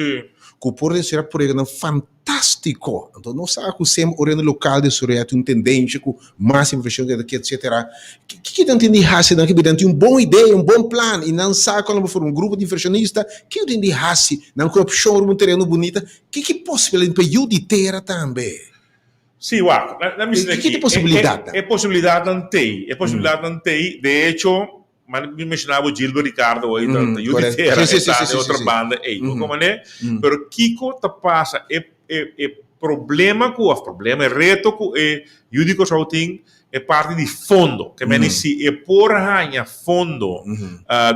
ku por desaroyá proyektonan fantástiko. Anto nos sa ku semper gobierno lokal desaroyá tin un tendensia ku mas invershon ke ta etsetera. Kiko nan tin di hasi nan? Nan tin un bon idea, un bon plan i nan sa ku nan por forma un grupo di invershonista. Kiko tin di hasi? Nan ku opshon riba un tereno bunita. Kiko posibilidat pa yu di tera tambe? Sí, wak, na mi Kiko ta e posibilidatnan? E posibilidatnan t'ei, e posibilidatnan t'ei. De echo, mi menshona bo Gilbert Ricardo hoy ta yu di tera, e ta den otro banda ei. Bo komprende? Pero kiko ta pasa? E e problema ku, òf problema, e reto ku e yu di Kòrsou tin e parti di fondo. Ke meni si e por haña fondo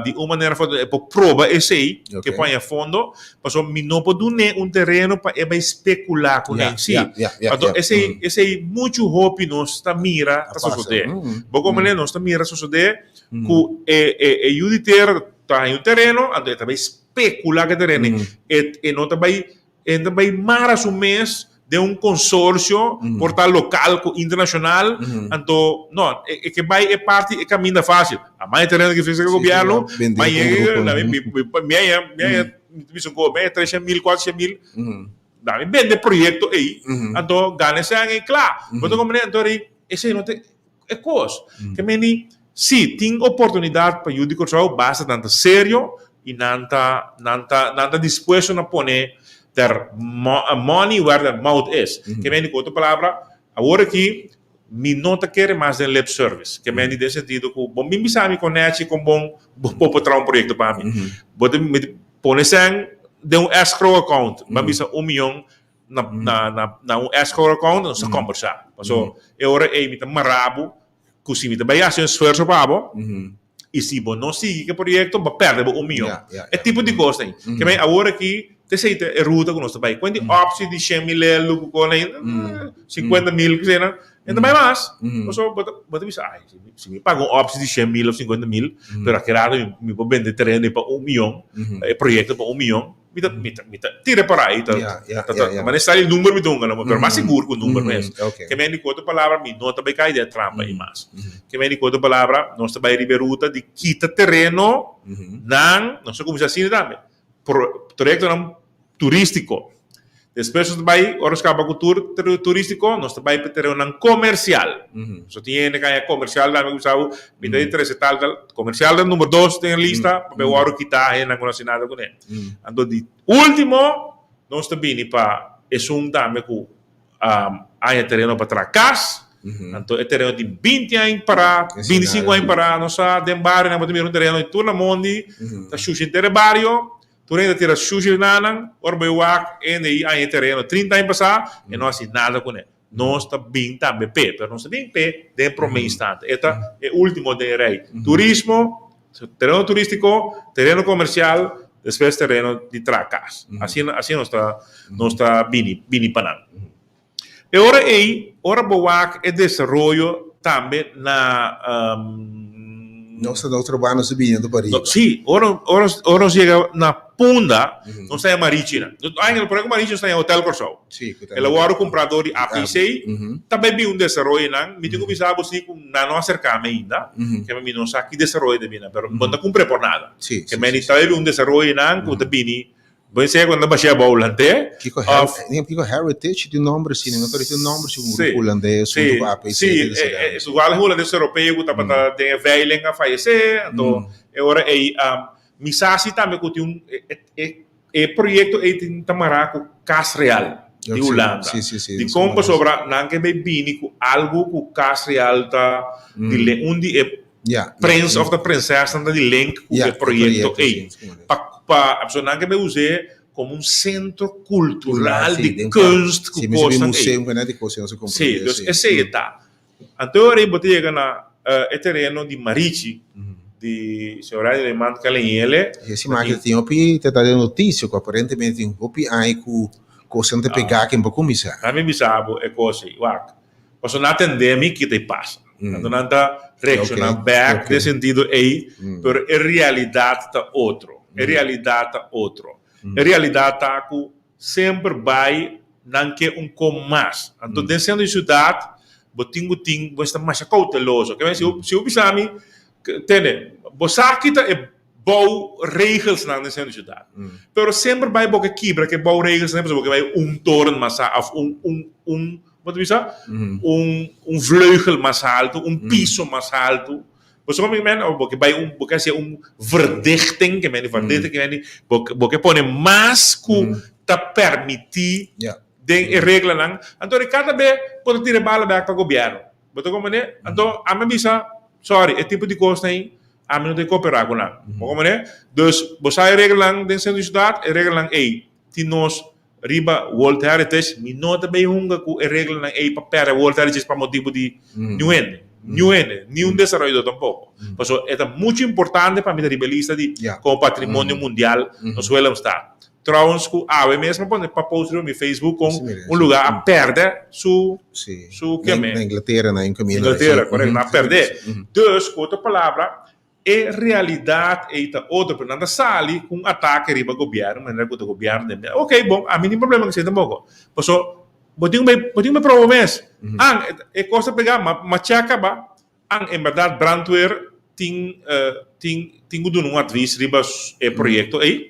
di un manera of otro, e por proba esei, ke por haña fondo, pasobra mi no por dun'é un tereno pa e bai spekulá kuné. Sí. Anto esei, esei muchu hopi nos ta mira ta sosodé. Bo komprendé? Nos ta mira sosodé ku e e yu di tera ta haña un tereno, anto e ta bai spekulá ku e tereno. E e no ta bai E ta bai mara su mes den un consorcio, por ta local cu internacional, anto no, e ke bai e parti e caminda facil. A mai tereno ki ofrece gobierno, mai mi a mi bisa cu mi a 300 mil, 400 mil, da mi bende proyecto ey, anto gana esnan ey cla. Bo ta comprende? Anto esey no ta e kos. Ke meni, si tin oportunidat pa yu di Kòrsou, basta nan ta serio i nan ta nan ta nan ta dispuesto na pone their money where their mouth is. Ke meni, ku otro palabra, awor aki mi no ta kere mas den lip service. Ke meni den sentido ku bo bin bisa mi kon nechi, kon bon bo por traha un proyekto pa mi. Bo ta pone sèn den un escrow account, bo a bisa un miyon na na na na un escrow account nos ta combersa. Paso e ora ei mi ta mara bo ku si mi ta bai hasi un esfuerso pa bo i si bo no sigui ku e proyekto bo a pèrdè bo un miyon. E tipo di kos ei. Ke men awor aki ta esei ta e ruta ku nos ta bai. Kuenti optie di shen mil elu ku kon ei sinkuenta mil ku esei nan e ta bai mas. Paso bo ta bo ta bisa ai si mi paga un optie di shen mil òf sinkuenta mil pero aki rato mi por bende tereno ei pa un miyon e proyekto pa un miyon. Mi ta, mi ta, mi ta tira por ahí, ta, Ja, ja, ta, ta, ja, ja. maar está el number mi dunga, no, pero mas sigur ku number mes. Ok. Ke men di ku otro palabra, mi no ta bai kai den trampa ei mas. Ke men di ku otro palabra, nos ta bai riba e ruta di kita tereno nan, nos a kuminsá asina tambe, pro, proyektonan turístiko. Despues nos ta bai, ora nos kaba ku tur tereno turístiko, nos ta bai pa terenonan komersial. So tin hende ku haña komersial tambe ku bisa bo, mi ta interesa tal tal, komersial ta number dos den e lista, pasobra e wòrdu kitá hendenan ku no hasi nada kuné. Anto di último nos ta bini pa esun tambe ku haña tereno pa traha kas, anto e tereno tin binti aña pará, binti sinku aña pará, nos sa den barionan bo ta mira un tereno di tur na mondi, ta shushi henter e bario. Tur hende ta tira shushi di nanan, ora bo e wak hende ei aña e tereno 30 aña pasá, e no hasi nada kuné. Nos ta bin tambe p'e, pero nos ta bin p'e den e promé instante. E ta e último den e rei. Turismo, tereno turístiko, tereno komersial, despues tereno di traha kas. Asina asina nos ta nos ta bini bini pa nan. E ora ei, ora bo wak e desaroyo tambe na. Nos ta na otro banda su bini anto pariba. Sí, ora ora ora nos yega na Punda, nos ta yama Marichina. Eigenlijk por ku Marichi nos ta yama Hotel Kòrsou. Sí, ku ta. El a wòrdu kumprá dor di APC. Ta bai bin un desaroyo nan. Mi tin ku bisa bo si ku nan no a serká mi ainda. Ke mi no sa ki desaroyo ta bini, pero bo no ta kumpr'é por nada. Sí, sí. Ke mi ta bai bin un desaroyo nan ku ta bini Bo sea cuando bashia abou hulandé. Kiko of Kiko Heritage tin nomber asina, no tin nomber si un grupo hulandes hunto cu APC. Si, si, igual hulandes europeo cu tabata den e veiling a fayece, anto e ora ey mi sa si tambe cu tin un e proyecto ey tin ta mara cu Cas Real di Hulanda. Dicon? Pasobra nan ke bay bini cu algo cu Cas Real ta di un di e Prins of ta prinsesnan ta di link ku e proyekto ei. Pa pa pasobra nan ke bai us'é. Komo un sentro kultural di kunst ku kosnan ei. Sí, dus esei e ta. Anto ora ei bo ta yega na e tereno di Marichi, di señor Rani Leman Kaleñele. E siman aki tin hopi ta ta den notisia ku aparentemente tin hopi aña ku kosnan ta pegá ken por kuminsá. Nan mi bisa bo e kos ei, wak. Pasobra nan a tende mi kita ei pasa. Anto nan ta reakshoná bèk den sentido ei, pero e realidat ta otro. E realidat ta otro. E realidat ta ku semper bai nan ke un kon mas. Anto den sentro di siudat bo tin ku tin, bo mester ta masha kouteloso. Ke si bo bisa mi, tene, bo sa kita e bou regelsnan den sentro di siudat. Pero semper bai bo ke kibra ke bou regelsnan pasobra bo ke bai un toren mas òf un un un bo ta bisa un un vleugel mas haltu, un piso mas haltu. Bo sa komo men bo ke bai un bo ke hasi un verdichting ke men verdichting ke men bo bo ke pone mas ku ta permití den e reglanan. Anto di kada be bo ta tira e bala bèk pa gobièrnu. Bo ta komprendé? Anto ami a bisa, sorry, e tipo di kosnan ei ami no ta koperá ku nan. Bo komprendé? Dus bo sa e reglanan den sentro di siudat, e reglanan ei tin nos riba World Heritage, mi no ta bay hunga ku e reglanan ei pa pèrdè World Heritage pa motibu di niun hende, niun hende, ni un desaroyador tampoko. Pasobra e ta muchu importante pa mi ta riba e lista di komo patrimonio mundial nos Willemstad. Trouwens ku awe mes mi a pone pa post riba mi Facebook kon un lugar a pèrdè su su keme. Na Inglatera na un kaminda. Inglatera, korekto, nan a pèrdè. Dus, ku otro palabra, E realidat ei ta otro, pero nan ta sali ku un atake riba gobièrnu, manera ku ta gobièrnu den Ok, bon, ami tin problema ku esei tampoko. Paso, bo tin ku bai, bo tin ku bai proba bo mes. An, e kos ta pegá, ma, ma chèk kaba. An, en bèrdat brandweer tin, tin, tin ku duna un advis riba e proyekto ei.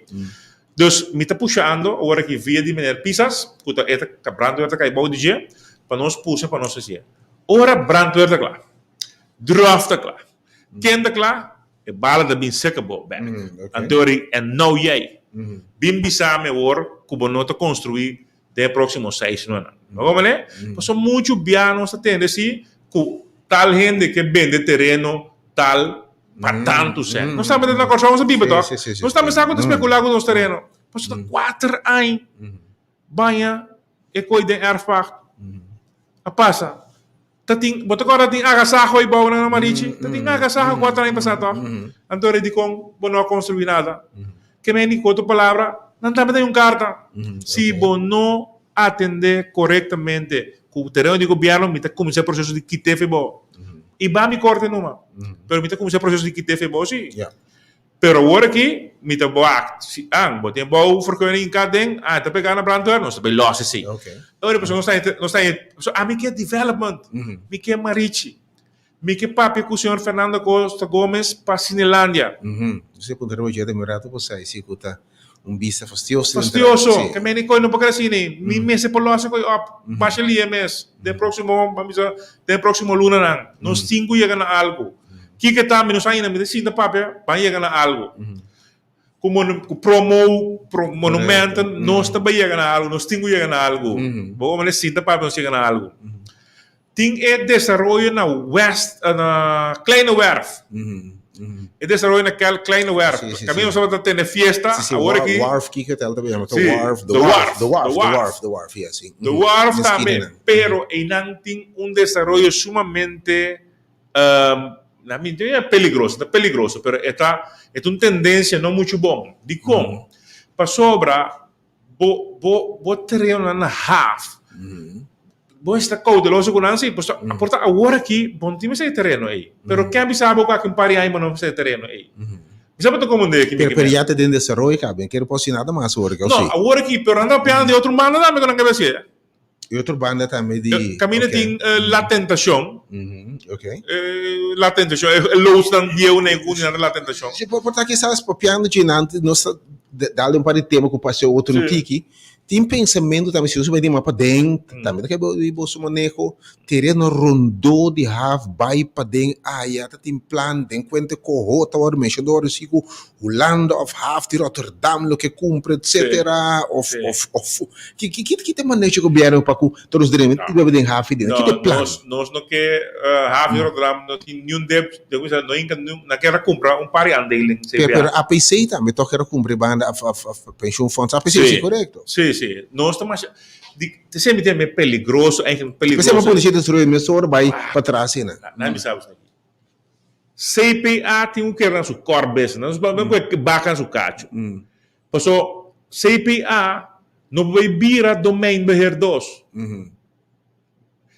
Dus, mi ta pushando awor aki via di meneer Pisas, ku ta e ta brandweer ta kai bou di dje, pa nos pusha pa nos hasié. Ora brandweer ta kla, dròf ta kla, Ken ta kla? E bala ta bin seka bo bek. Anto ri en nou yei. Bin bisa mi awor ku bo no ta konstruí den e próksimo seis lunanan. Bo komprendé? Pasobra muchu bia nos ta tende si ku tal hende ke bende tereno tal pa tantu sèn. Nos tambe ta na Kòrsou nos ta biba tòg? Nos tambe sa ku ta spekulá ku nos tereno. Pasobra ta kuater aña baña e koi den erfpacht a pasa. Ta tin, bo ta kòrda tin agasaho ei bou nan na Marichi? Ta tin agasaho ku a traen pasá tòg? Anto rei dikon bo no a konstruí nada? Ke meni ku otro palabra, nan tambe ta un karta. Si bo no atendé korektamente ku tereno di gobièrnu, mi ta kuminsá e proseso di kit'é fe bo. I ba mi korte numa, pero mi ta kuminsá e proseso di kit'é fe bo sí. Pero awor aki mi ta wak si an bo tin bou vergunning ka den ah ta pega na brandweer nos ta bay los esey. Ora pasobra nos ta nos ta pasobra ami ke development mi ke Marichi mi ke papia ku señor Fernando Acosta Gomez pa Cinelandia. Esei punto riba dje ta mi rato por sa si ku ta un bista fastioso. Fastioso ke meni koy no por kere asina mi mester por los e koy op basha lia mes den proximo ban bisa den proximo lunanan nos tin ku yega na algo. Kiko ta mi no sa ainda, mi ta sinta papia, ban yega na algo. Ku monu, ku promo, pro monumenten, nos ta bai yega na algo, nos tin ku yega na algo. Bo manera sinta papia nos yega na algo. Tin e desaroyo na West, na Kleine Werf. E desaroyo na kel Kleine Werf. Kaminda nos tabata tene fiesta, awor aki. Warf, kiko hotel ta yama? Ta Warf, The Warf, The Warf, The Warf, The Warf, yeah, si. The Warf tambe, pero einan tin un desaroyo sumamente Na mi no e peligroso, ta peligroso, pero e ta e ta un tendencia no mucho bon. Dikon? Pasobra bo bo bo terenonan na haf, bo mester ta kouteloso ku nan si, pasobra por ta awor aki bo no tin mester e tereno ei, pero ken bisa bo ku aki un par di aña bo no mester e tereno ei? Mi sa bo ta komprende aki mi Pero pero ya ta den desaroyo kaba, kere por hasi nada mas awor aki, o si? No, awor aki, pero nan ta papiando di otro banda tambe ku nan ke hasi. E otro banda tambe di... Caminda tin La Tentacion. Ok. La Tentacion, e loodsnan bieu na e guninan ta La Tentacion. Si, por ta kisas papiando dje nan, nos ta dal un par di tema ku paseo otro tiki. Tin pensamentu tambe si nos bai den mas paden, tambe ta keda di boso maneho, tereno rondó di haf bai paden aya ta tin plan den kuente koho ta wòrdu menshoná ora si ku Hulanda òf haf di Rotterdam lo ke kumpra etsetera òf òf òf ki ki ki ta maneho di gobièrnu pa ku tur nos drenta i bai den haf i den ki ta e plan? Nos nos no ke haf di Rotterdam no tin niun deb den kuminsá no hinka niun nan kier a kumpra un par di aandeling CPA. Pero APC tambe tòg kier a kumpra e banda òf òf Pensioenfonds APC, sí, korekto? Sí, sí. Nos ta masha, di, te semi te me peligroso, eigenlijk peligroso. P'esei mi pone shete strooi mesora bai patras asina. Na mi sabi esaki. CPA tin un kere na su core business, nos no por baka na su kacho. Paso CPA no por bai bira domeinbeheerdos.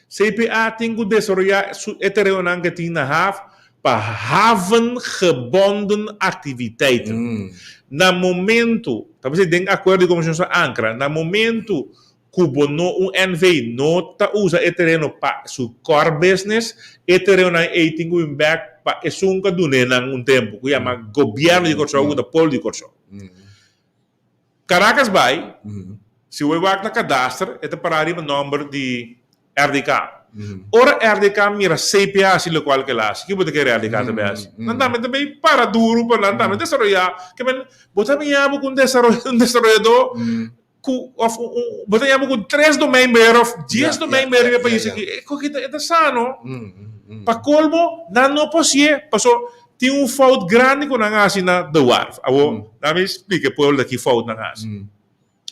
CPA tin ku desaroyá su e terenonan ke tin na haf pa havengebonden activiteiten. Na momento, ta bisa den akuerdo di Komishon sa ankra, na momento ku bo no un NV no ta usa e tereno pa su core business, e terenonan ei tin ku bin bèk pa esun ku a dun'é nan un tempu, ku yama Gobièrnu di Kòrsou ku ta pueblo di Kòrsou. Caracas bai, si bo wak na kadaster e ta pará riba nòmber di RDK. Ora RDK mira CPA hasi lokual ku el hasi, ki bo ta kere RDK ta bai hasi? Nan tambe ta bai para duru pa nan tambe desaroyá. Ke men, bo ta miña bo ku un un desaroyadó ku òf un bo ta miña bo ku tres domeinbeheer òf dies domeinbeheer riba e pais aki. E koki ta e ta sano. Pa kolmo nan no por hasié paso Tin un fout grandi ku nan a hasi na De Warf. Awor, nan mi splika e pueblo ta ki fout nan a hasi.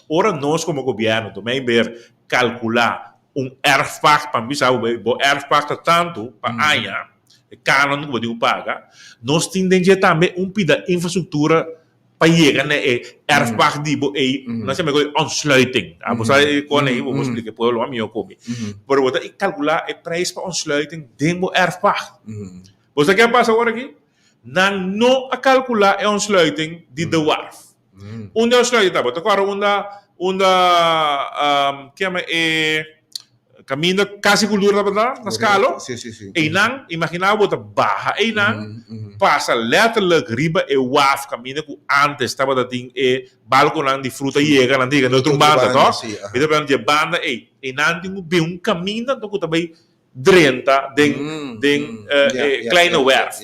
Ora nos komo gobièrnu Domeinbeheer kalkulá un erfpacht, pa mi bisa bo, bo erfpacht ta tantu pa aña, e kanon ku bo tin ku paga, nos tin den dje tambe un pida infrastruktura pa yega na e erfpacht di bo ei, nan sa mekor ontsluiting. Bo sa e kon ei, bo por splika e pueblo mas mihó ku mi. Pero bo ta kalkulá e prijs pa ontsluiting den bo erfpacht. Bo sa ke a pasa awor aki? Nan no a kalkulá e ontsluiting di De Warf. Unda e ontsluiting ta? Bo ta kòrda unda unda ke yama e kaminda Kasi Kultura tabata na Skalo? Einan, imaginá bo ta baha einan, pasa lèterlik riba e waf kaminda ku ántes tabata tin e balkonan di fruta yega, nan ta yega na otro banda, tòg? Mi ta papia di e banda ei. Einan tin ku bin un kaminda anto ku ta bai drenta den den e kleine werf.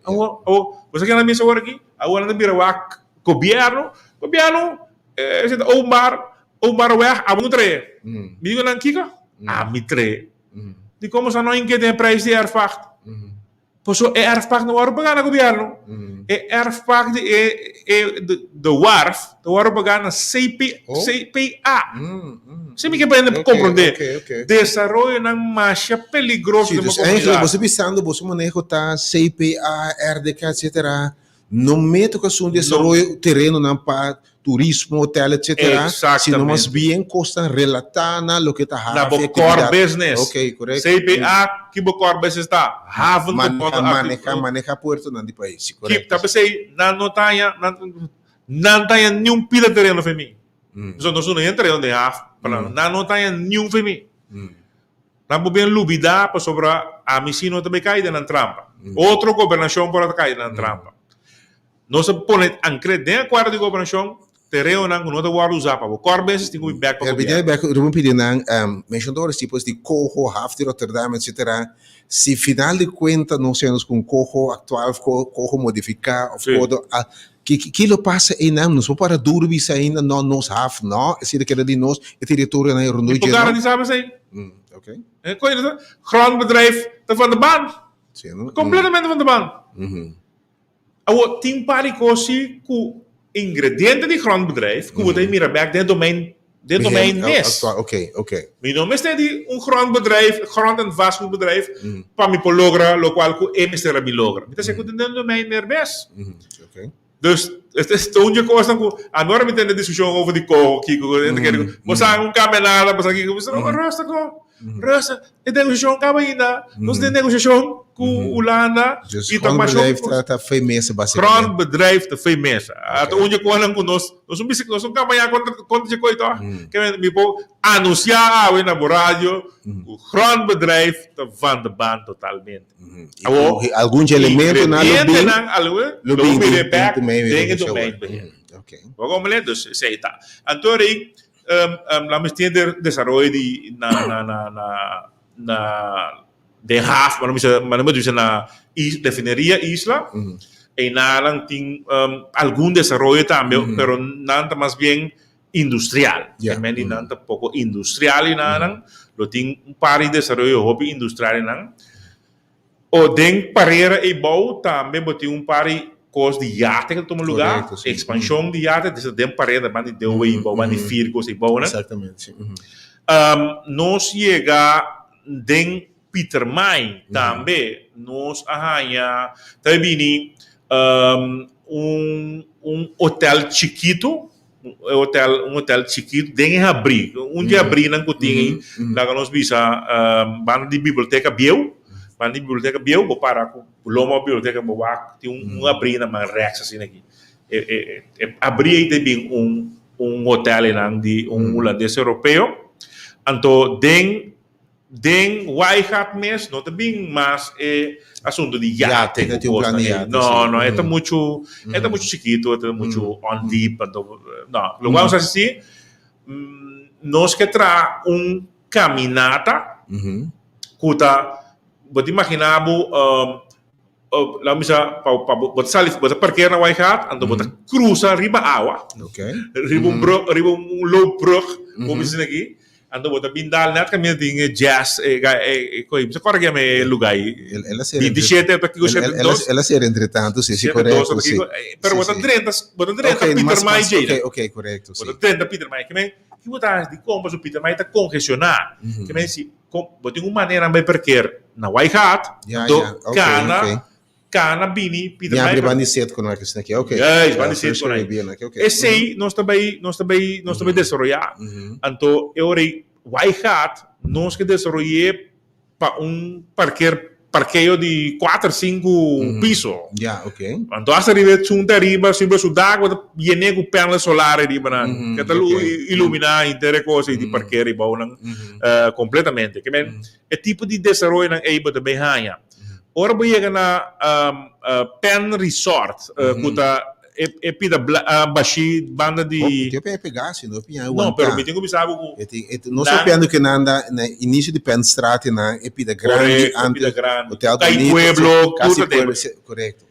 Awor, awor, bo sa kinan a bisa awor aki? Awor nan ta bira wak gobierno, gobierno e ta openbaar, openbare weg, abo no trae. Mi dico nan kiko? Ami trae. Di como sa no inke den e prijs di erfpacht? Pasobra e erfpacht no wòrdu pagá na gobièrnu. E erfpacht di e e de wàrf ta wòrdu pagá na CP CPA. Si mi ke pa hende komprondé. Desaroyonan masha peligroso den bo komunidat. Eigenlijk bo ta bisando boso maneho ta CPA, RDK etcetera No mete ku asuntu di desaroyo terenonan pa turismo, hotel etcetera, sino mas bien kosnan relatá na loke ta hafi aktividat. Na bo core business. Ok, korekto. CPA, ki bo core business ta? Haven ku bo Maneha, maneha puertonan di pais, si korekto. Ta p'esei nan no ta haña, nan ta haña niun pida tereno fe mi. Pasobra nos no haña tereno den haf, nan no ta haña niun fe mi. Nan por bien lubidá pasobra ami sí no ta bay kai den nan trampa. Otro gobernashon por a kai den nan trampa. Nos a pone ankre den akuerdo di gobernashon tereonan ku no ta wòrdu usá pa bo kòr beses tin ku bin bèk pa gobièrnu. Bèk Ruben pidi nan menshonadores tipos di Coho, Haf di Rotterdam etcetera si final di kuenta nos hende ku un Coho aktual òf Coho modifiká òf kodo Ki lo pasa einan? Nos por para duru bisa ainda, no, nos haf no, esei ta keda di nos, e teritorionan e rondó dje no. Mi por garantisa bo esei. Ok. Grondbedrijf ta van de baan. Sí, no? Completamente van de baan. Awor, tin par di kos si ku ingrediente di grondbedrijf ku bo ta mira bek den e domein, den domein mes. Ok, ok. Mi no mester di un grondbedrijf, grond en vastgoedbedrijf, pa mi por logra lokual ku e mester a mi logra. Mi ta sey ku den domein mer mes. Ok. Dus, es ta un dje kosnan ku ami ora mi tende diskushon over di koho kiko, bo sa un kambia nada, bo sa kiko, mi sa rustig ho, rustig, e negosiashon kaba ainda, nos den negosiashon ku Hulanda Dus i ta masha grondbedrijf ta fe mesa basikamente. Grondbedrijf ta fe mesa. Ta un dje konan ku nos nos un nos un kampaña kontra kontra dje koi tòg. Ke men mi por anunsiá awe na bo radio ku grondbedrijf ta van de baan totalmente. Awor algun dje elementonan lo bin lo bin den e domeinbeheer. Bo komprende? Dus esei ta. Anto rei. Laat me tin desaroyo di na na na na na den haf, maar no maar no bisa na refineria Isla. Einan tin algun desaroyo tambe, pero nan ta mas bien industrial. Yeah. Men di nan ta poko industrial nan. Lo tin un par di desaroyo hopi industrial nan. O den Parera ei bou tambe bo tin un par di kos di yate ku ta tuma lugá, Korekto, si. ekspanshon di yate, des den Parera ban di Deo ei bou, ban di Firkos ei bou nan. Eksaktamente, si. Nos yega den Pietermaai tambe nos a haña ta bini un un hotel chikitu E hotel, un hotel chikitu den e habrí. Un di e habrínan ku tin ei, laga nos bisa banda di biblioteka bieu, banda di biblioteka bieu bo para ku loma biblioteka bo wak tin un habrí na man rèks asina aki. E e e habrí ei ta bin un un hotel einan di un hulandes europeo. Anto den Den Waaigat mes no ta bin mas e asunto di yate Yate, ku un plan kosnan di ei. yate, No, sí. no, e ta muchu, e ta muchu chikitu, e ta muchu ondiep, anto no. Loke nos hasi si, nos ke traha un kaminata ku ta, bo ta imagina bo, Laat me bisa, pa, pa bo, bo ta sali, bo ta parkeer na Waaigat, anto bo ta cruza riba awa, riba un brug, riba un loopbrug, bo bisa aki, anto bo ta bin dal net caminda tin e jazz, e, e, e, e, mi sa corda kiami e lugar ei. El, el a ser Di, di entre, shete ata kiko, el, shete el, el, dos. el a ser entre tanto, sí, sí, Shete dos correcto, ata sí. kiko, pero Sí, bo ta sí. drenta, bo ta drenta Ok, Pieter mas, Maai mas, djei. ok, ok, correcto, Bo ta sí. drenta Pieter Maai, kimen, ki bo ta hasi di kon pasobra Pieter Maai ta congestioná, kimen si Kon bo tin un manera bai parkeer na Waaigat, Ja, anto ja, ok, kana, ok. kana bini pida Mi mai abri pa. bandi set con aki esaki, ok. Juist, Ja, bandi set First con ahí. Caribbean aki, ok. Esei nos ta bai, nos ta bai, nos ta bai desaroyá. Anto e ora ei Waaigat nos ke desaroy'é pa un parkeer, parkeo di kuater, sinku piso. Ja, ok. Anto hasta riba e chunta ariba, riba su dak bo ta yené ku panel solar ariba nan. Ke ta iluminá henter e kos ei di parker ei bou nan kompletamente. Ke men e tipo di desaroyonan ei bo ta bay haña. Ora bo yega na Pen Resort ku ta e pida bashí banda di. Hopi e pegá si, no piña e No, wantá. pero mi tin ku bisa bo ku. Nos a piando ku nan da na inisio di Penstraat nan e pida grandi Korekto, antes pida grandi. Hotel Kai Bonito, Pueblo, Kasi tur ta Pueblo, den. si, korekto.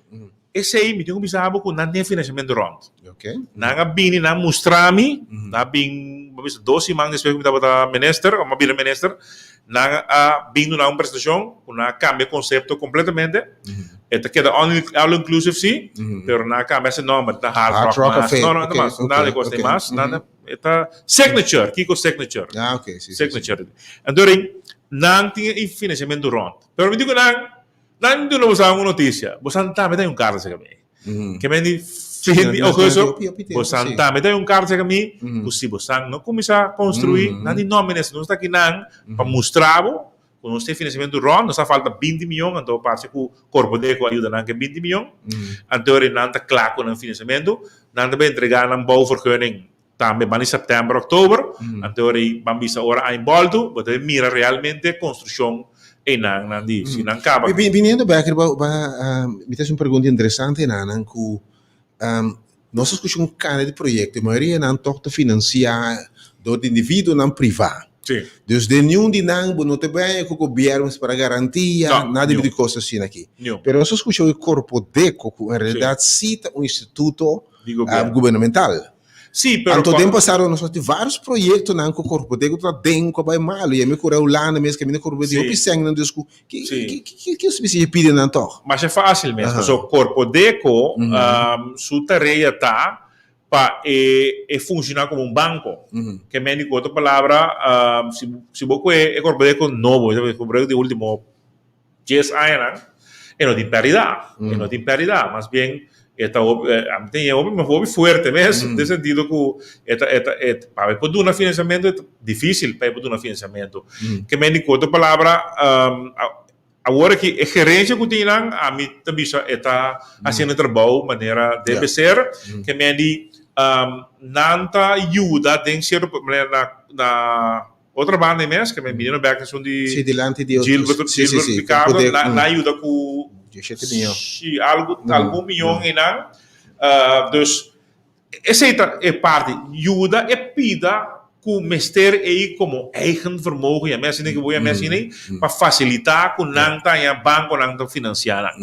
Esei mi tin ku bisa bo ku nan tin e finansiamentu rònt. Ok. Nan a bini, nan a mustra mi, nan a bin, bo bisa dos siman despues ku mi tabata minister, òf mi a bira minister, nan a bin duna un presentashon ku nan a kambia e konsepto kompletamente. E ta keda all inclusive si, pero nan a kambia e nòmber, ta Hard Hard Rock Rock mas. Cafe, No, no, ok, mas, ok, nada di kos ok. ei mas, nada, e ta Signature, kiko Signature? Ah, ok, si, si, si. Signature. Anto nan tin e finansiamentu rònt. Pero mi di ku nan, Nan duna boso algun notisia. Bosan tambe ta un karta serka mi. Ke men di fin di ougusto, bosan tambe ta un karta serka mi, ku si bosan no kuminsá konstruí, nan di no minister, nos ta aki nan pa mustra bo ku nos tin finansiamentu rònt, nos a falta binti mion, anto parse ku Korpodeko a yuda nan ku e binti mion, anto ora nan ta kla ku nan finansiamentu, nan ta bai entregá nan bouwvergunning Tambe ban di sèptèmber, òktober, anto ora ei ban bisa ora aña bòltu, bo ta bin mira realmente konstrukshon einan nan di si nan kaba. Biniendo bèk riba mi ta hasi un pregunta interesante einan ku nos a skucha un kanda di proyekto i mayoria nan tòg ta finansiá dor di individuonan privá. Dus den niun di nan bo no ta bèña ku gobièrnu para garantia, nada di kos asina aki. Pero nos a skucha oe Korpodeko ku en realidat si ta un instituto gubernamental. Sí, pero Anto den pasado nos a tin varios proyectonan cu Corpodeco ta den cu a bay malo y a mi cura Hulanda mes caminda Corpodeco Sí. hopi sengnan dus cu ki Sí. ki ki ki ki si pidi nan toch? Masha fácil mes. Pasobra Corpodeco su tarea ta pa e e funciona como un banco. Ke men di cu otro palabra si si bo coge e Corpodeco nobo, e Corpodeco di ultimo Dies añanan e no tin pèrdida, e no tin pèrdida, mas bien e ta hopi, ami ta ñe hopi, hopi fuerte mes, den sentido ku e ta, e ta, e pa e por duna finansiamentu e ta difísil pa e por duna finansiamentu. Ke men di ku otro palabra, awor aki e gerensia ku tin nan, ami ta bisa e ta hasiendo e trabou manera debe ser, ke men di nan ta yuda den sierto manera na na. Otro banda e mes, ke men bini no bek esun di Sí, dilanti di otro. Gilbert, Sí, sí, Gilbert sí. Picardo, Poder, na, na yuda ku 17 mion. Sí, algo, algun mion einan. Dus, esei ta e parti. Yuda e pida ku mester ei komo eigen vermogen, yam'é asina ke bo yam'é asina ei, pa fasilitá ku nan ta haña bankonan ta finansiá nan.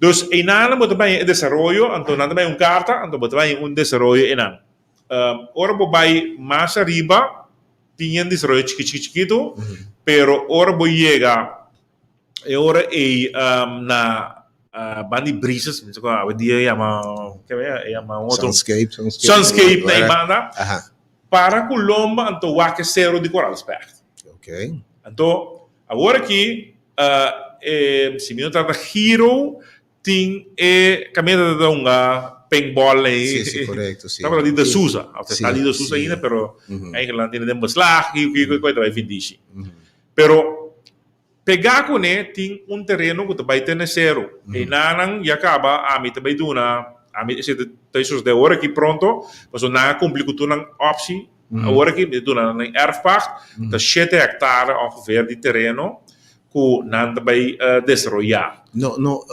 Dus einan bo ta bai e desaroyo, anto nan ta bai un karta, anto bo ta bai un desaroyo einan. Ora bo bai mas ariba tin yen desaroyo chiki chiki chikitu, pero ora bo yega e ora ei na banda di Brisas, mi no sa kon awe dia e yama, ke e yama un otro. Sunscape, Sunscape. Sunscape na e banda. Para ku lomba anto wak e sero di Koralspecht. Anto awor aki e si mi no trata giro tin e kaminda ta ta hunga paintball ei. Sí, sí, korekto, sí. Tabata di De Souza. Of ta di De Souza ainda pero eigenlijk nan tene den beslag kiko kiko kiko e ta bai findishi. Pero pegá kuné tin un tereno ku ta bai tene seru. Einanan ya kaba ami ta bai duna, ami esei ta bai sosodé awor aki pronto, pasobra nan a kumpli ku tur nan opsi. Awor aki mi ta duna nan e erfpacht, ta shete hektare ongeveer di tereno ku nan ta bai desaroyá. No, no,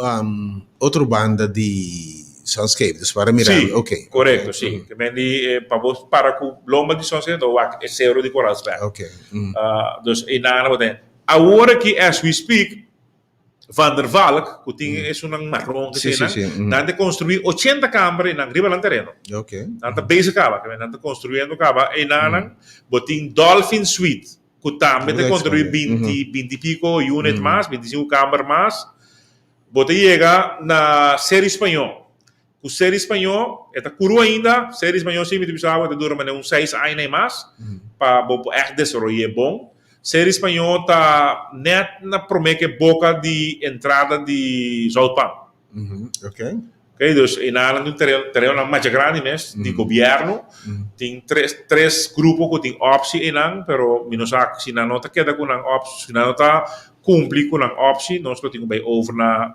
otro banda di Sunscape, dus para mira, Sí, ok. korekto, sí. Te men di pa bo para ku lomba di Sunscape, bo wak e sero di Koralsberg. Ok. Dus einan bo ten. Awor aki as we speak, Van der Valk, ku tin esunnan maron ku eseinan, nan ta konstruí ochenta kamber einan riba nan tereno. Nan ta bezig kaba, nan ta konstruyendo kaba einanan. Bo tin Dolphin Suite, ku tambe ta konstruí binti, binti piko unit mas, bintisinku kamber mas. Bo ta yega na Seri Spañó. Ku Seri Spañó, e ta kuru ainda, Seri Spañó si mi ta bisa bo e ta dura manera un seis aña i mas pa bo por ègt desaroy'é bon. Seri Spañó ta nèt na promé ku e boka di entrada di Zoutpan. Ok, dus einan tin tereno, terenonan masha grandi mes di gobièrnu. Tin tres, tres grupo ku tin opsi einan, pero mi no sa si nan no ta keda ku nan opsi, si nan no ta Cumpli cu nan optie, nos lo tin cu bay over na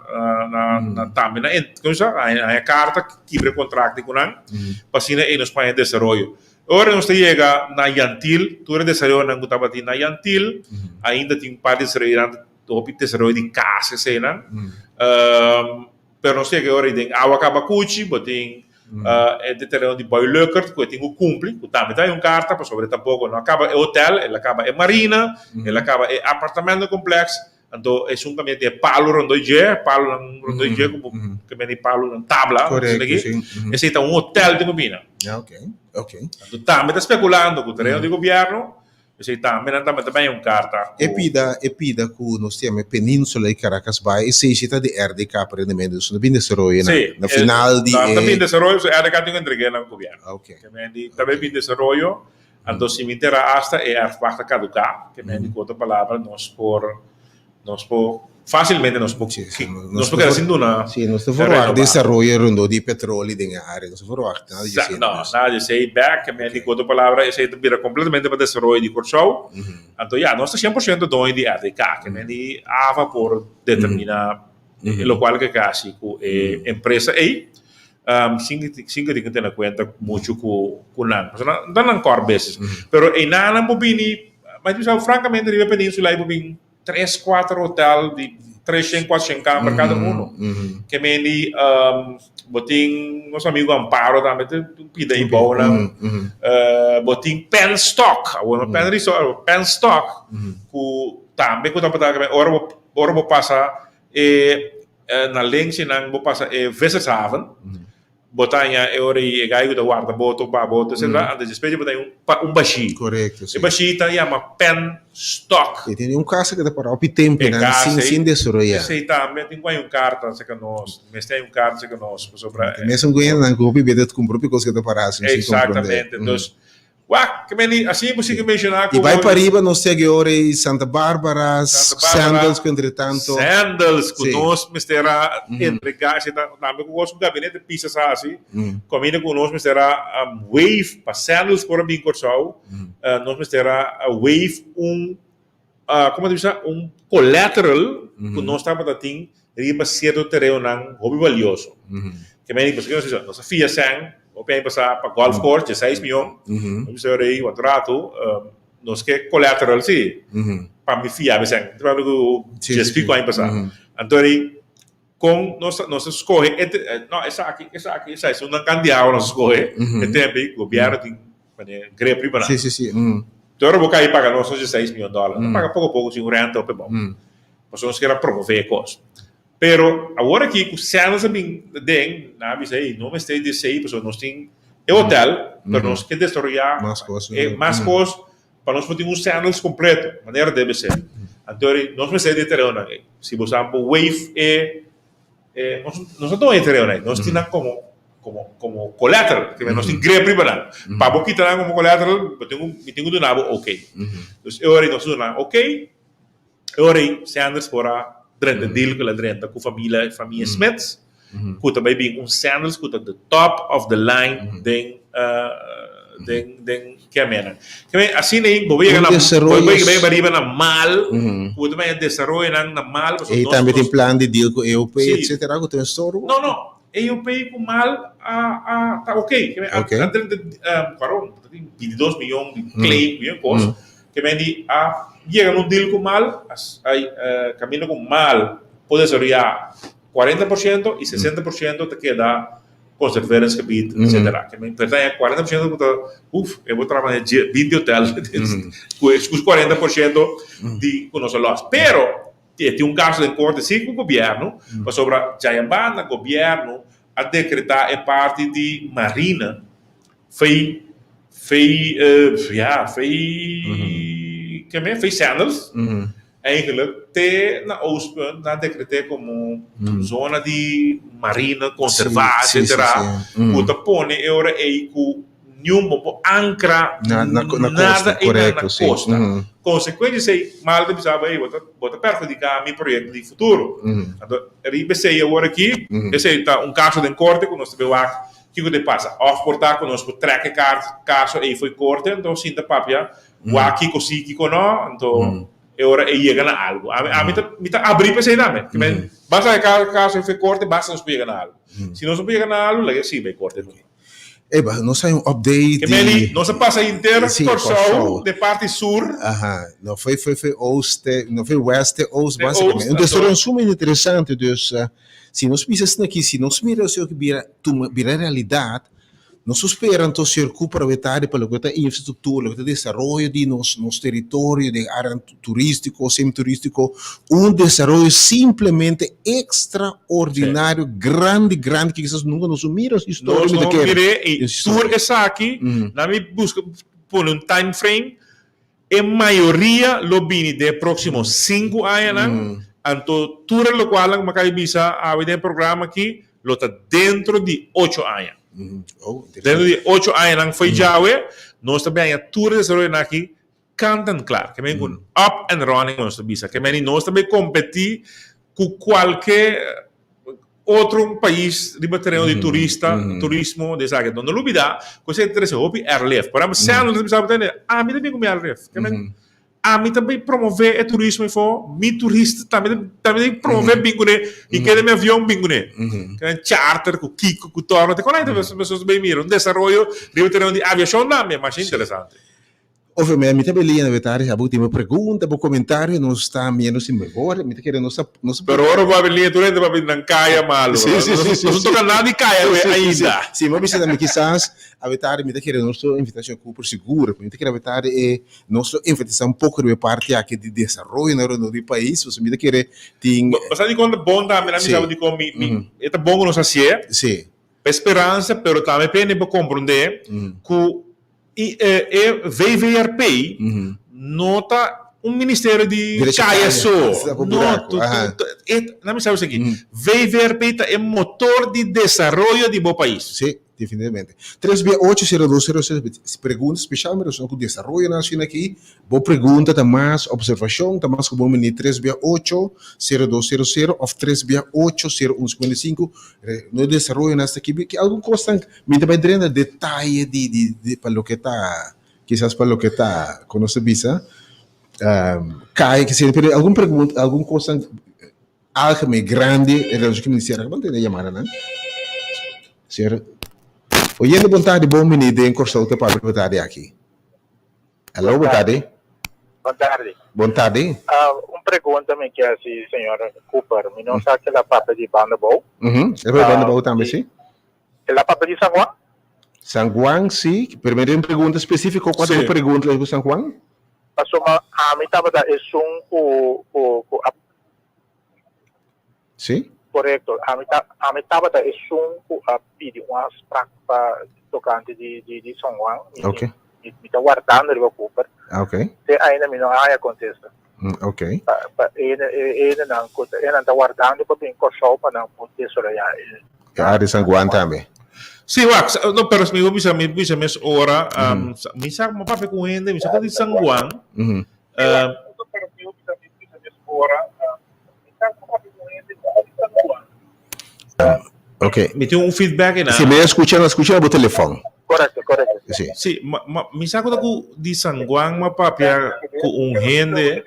na na tambe na como sa haña carta kibra e contracto cu nan pa asina ey nos por haña desaroyo. Ora nos ta yega na Yantil, tur e desaroyonan cu tabatin na Yantil, ainda tin un par di desaroyonan, hopi desaroyo di cas eseynan, pero nos yega e ora ey den Awa Cabacuchi, bo tin E tereno di Boy Luckert ku e tin ku kumpli, ku tambe ta hay un karta pasobra e tampoko no a kaba e hotel, el a kaba e marina, el a kaba e apartamentencomplex, anto esun kaminda tin e palo rondó dje, palonan rondó dje ku bo ke mende palonan tabla, Korekto, si. Esei ta un hotel tin ku bina. Anto tambe ta spekulando ku tereno di gobièrnu. P'esei tambe nan tabata bay un karta ku. E pida, e pida ku nos ta yama e Península di Caracas Bay, esei si ta di RDK aparentemente, dus no bin desaroyo na, Sí, na final di nan e. ta bin desaroyo, so RDK tin ku entreg'é na gobièrnu. Oke. Ke men di ta bay bin desaroyo, anto si mi tera asta e erfpacht ta kaduká, ke men di ku otro palabra nos por Nos por fácilmente nos por Sí, sí, nos nos por keda sin duna Sí, nos ta verwacht renobá. desaroyo rondó di petroli den e área. Nos ta verwacht nada di Sa, esei no, mes. nada di esei bek, ke men di ku otro palabra esei ta bira kompletamente pa desaroyo di Kòrsou. Anto ya, nos ta 100% doño di RDK, ke men di AVA por determiná lokual ke kasi ku e empresa ei, sin sin ke tin ke tene kuenta muchu ku ku nan. Pasobra nan ta nan core business. Pero einan nan por bini, mi ta bisa frankamente riba e peninsula ei por bin Tres kuater hotel di 300 400 kamber kada uno. Ke men di bo tin nos amigo Amparo tambe ta pida e bounan. Bo tin Penstock, awor no Pen Resort, Penstock ku tambe ku tabata ora bo ora bo pasa e na links einan bo pasa e Vissershaven. Bo ta haña e ora ei e gai ku ta warda boto, ba boto, etcetera. Antes despues bo ta haña un pa un bashí. Korekto, si. E bashí ta yama penstock. E tin un kasa ku ta para hopi tempu E nan kasa sin ei, sin desaroyá. esei tambe tin ku haña un karta serka nos. Mester haña un karta serka nos pasobra. E mesun guendenan ku hopi beta ta kumpra hopi kos ku ta para sin sin komprondé. Eksaktamente. Dus Wak, ke meni, así bo sigui menshoná ku. I bai pariba nos segi ora ei Santa Barbara, Sandals ku entretanto. Sandals ku nos mester a entregá, esei ta tambe ku kos ku gabinete Pisas a hasi, kaminda ku nos mester a waive pa Sandals por a bin Kòrsou, nos mester a waive un, komo ta bisa, un collateral ku nos tabata tin riba sierto tereonan hopi balioso. Ke meni, pasobra nos bisa, nos a fia sèn hopi aña pasá pa golf course, dieseis mion, nos bisa rei wak rato, nos ke collateral si, pa mi fia mi sèn. Ta papia ku dies piko aña pasá. Anto rei, kon nos a nos a skohe e, no esaki, esaki, esaki, esun nan kandiawa nos a skohe e tempu ei, gobièrnu tin. Mane grep riba nan. Sí, sí, sí. Te ora bo kai paga nos nos 6 miyon dòler. Ta paga poko poko sin un renta op e bou. Pasobra nos kier a promove e kos. Pero awor aki ku Sandals a bin den, nan a bisa, hey, no mester di esei pasobra nos tin e hotel, pero nos ke desaroyá Mas kos. e mas kos pa nos por tin un Sandals kompleto, manera debe ser. Anto nos mester di e terenonan ei. Si bo sa bo wave e E nos nos no tuma e terenonan ei, nos tin nan komo komo komo collateral, ke nos tin grep riba nan. Pa bo kita nan komo collateral, bo tin ku mi tin ku duna bo oké. Dus e ora ei nos a duna nan oké, e ora ei Sanders por a drenta deal ku el a drenta ku familia familia Smits, ku ta bai bin un Sanders ku ta the top of the line den den den Kiamena. Kiamena, asina ei bo yega na bo yega riba na mal, ku bo ta baña desaroyonan na mal. Ei tambe tin plan di deal ku EOP etcetera ku ta un story. No no, EOP ku mal a a ta ok. Kiamena a drenta paron ta tin 22 miyon di claim ku yen kos. Kiamena di a yega na un deal ku mal, kaminda ku mal por desaroya 40% i 60% ta keda conserveringsgebied, etcetera. Ke men perta e 40% ku ta, uf, e bo traha manera 20 hotel ku e 40% di ku nos a los. Pero e tin un kaso den korte si ku gobièrnu, pasobra djayabanda gobièrnu a dekretá e parti di marina fei fei ya fei ke men fei Sandals. Eigenlijk te na Oostpunt nan decreté como zona di marina conserva etcetera cu ta pone e ora ey cu niun bo por ancra nada eynan na costa. Consecuencia esey mal ta bisa bo ey bo ta perhudica mi proyecto di futuro. Anto riba esey awor aki esey ta un caso den corte cu nos ta bay wak kico ta pasa of por ta cu nos por trek e caso ey fo'i corte anto sinta papia Wak kiko si, kiko no, anto e ora e yega na algu. Ami, ami ta, mi ta abrí pa esei tambe. Ke men, basta e kaso e fe korte, basta nos por yega na algu. Si nos no por yega na algu, laga e sigui bai korte nunca. Eba, nos hay un update Ke men di, nos a pasa henter Kòrsou, de parti sur. Aha, no foi, foi, foi oost te, no foi west te oost, basikamente. Un desaroyo sumamente interesante, dus si nos bisa asina aki, si nos mira esei bira, tuma, bira realidat, Nos ta spera anto Señor Cooper a wetari pa loke ta infrastructura, loke ta desaroyo di nos nos teritorio den area turistico, semi turistico, un desaroyo simplemente extraordinario, grandi, grandi, ke kisas nunca nos a mira nos historia. Nos no mir'é i tur esaki, nan mi buska pone un time frame, e mayoria lo bini den e proximo sinku añanan, anto tur e lokualnan ku mi a kaba di bisa awe den e programa aki lo ta dentro di ocho aña. Dentro di ocho añanan fo'i djawe nos ta bin haña tur e desaroyonan aki kant en klar. Ke men ku up and running nos ta bisa. Ke men nos ta bin kompetí ku kualke Otro pais riba tereno di turista, turismo, di esaki. No lubida ku esei ta trese hopi airlift. Por ehempel, Sandals ta bisa bo tende, ami ta bin ku mi airlift. Ke men, ami ta bin promove e turismo afó, mi turista tambe ta bin promove bin kuné, i kende mi avion bin kuné. Ke men charter ku kiko ku torno, te kon ainda nos ta bin mira un desaroyo riba tereno di aviashon tambe, masha interesante. Obviamente, mi ta believe na Betari, abo tin bo pregunta, bo comentario, nos ta miendo sin mejor, mi ta kere nos ta, nos Pero ora bo a bini, tur hende papia nan caya malo, Sí, sí, sí, sí, nos no sí. toca nada di caya Sí, sí, sí, sí. ainda. Sí, mi a bisa tambe kisas a Betari, mi ta kere nos lo invita señor Cooper sigur, mi ta kere a Betari e nos lo enfatisa un poco riba e parti aki di desaroyo na rondó di pais, pasobra mi ta kere tin Bo sa dikon ta bon tambe, nan Sí. bisa bo dikon mi, mi, e ta bon ku nos hasié, Sí. pa e speransa, pero tambe pa hende por komprondé ku I e VVRP no ta un ministerio di kaya so. No, laat mi sa esaki. VVRP ta e motor di desaroyo di bo pais. Sí, definitivamente. Tres bia ocho sero dos sero seis pregunta special mi relaciona cu desaroyo nan asina aki. Bo pregunta ta mas observacion ta mas cu bo mini tres bia ocho sero dos sero sero of tres bia ocho sero un cincuenta y cinco. No desaroyo nan hasta aki. Ki algun cosnan Mi ta bai drenta detaye di di di pa loke ta kisas pa loke ta kon nos ta bisa kai ke seri pero algun pregunta algun kosnan algemeen grandi en relacion ku ministerio bo tene yamadanan señor oyente bon tardi bon bini den Kòrsou ta papia bo tardi aki aló bon tardi. Bon tardi. Bon tardi. Un pregunta mi ke hasi señor Cooper mi no sa ke la papia di Banda Bou. E papia di Banda Bou tambe si. El a papia di San Juan? San Juan si, pero mi tin un pregunta spesífiko, kua ta bo pregunta ku San Juan? Pasobra ami tabata esun ku ku ku a. Si. Korekto, ami ta ami tabata esun ku a pidi un afsprak pa tokante di di di San Juan. Mi Ok. mi mi ta wardando riba Cooper. Ah, ok. Te ainda mi no a haña kontesta. Ok. Pa pa e e hendenan ku ta hendenan ta wardando pa bin Kòrsou pa nan por desaroyá e. E área di San Juan tambe. Sí, wak, no, pero mi por bisa, mi por bisa mes ora, mi sa mi papia ku hende, mi sa ku di San Juan, Ok. Mi tin un feedback einan. Si mi a skucha, a skucha na bo telefòn. Korekto, korekto. Si. Sí, ma, ma, mi sa ku ta ku di San Juan m'a papia ku un hende,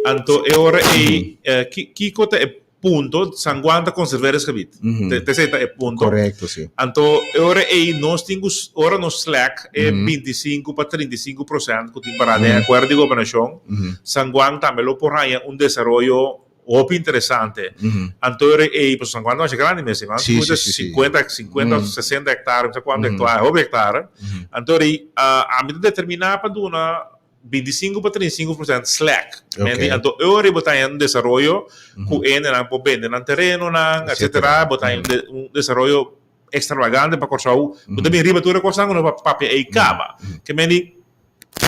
anto e ora ei, ki, kiko ta e punto? San Juan ta conserveersgebied. Te, te esei ta e punto. Korekto, si. Anto e ora ei nos tin ku, ora nos slèk e 25 pa 35 prosènt ku tin pará den e akuerdo di gobernashon, San Juan tambe lo por haña un desaroyo Hopi interesante. Anto e ei, pasobra San Juan ta masha grandi mes, San Juan ta 50, 50, 60 hectare, no sa cuanto hectare, hopi hectare. Anto ei, ami ta determina pa duna 25 pa 35 por cent slack. Menti, anto e ora ei bo ta haña un desaroyo cu hendenan por bende nan terenonan, etcetera, bo ta haña un desaroyo extravagante pa Corsou, cu ta bin riba tur e cosnan cu nos papia ei caba. Ke menti,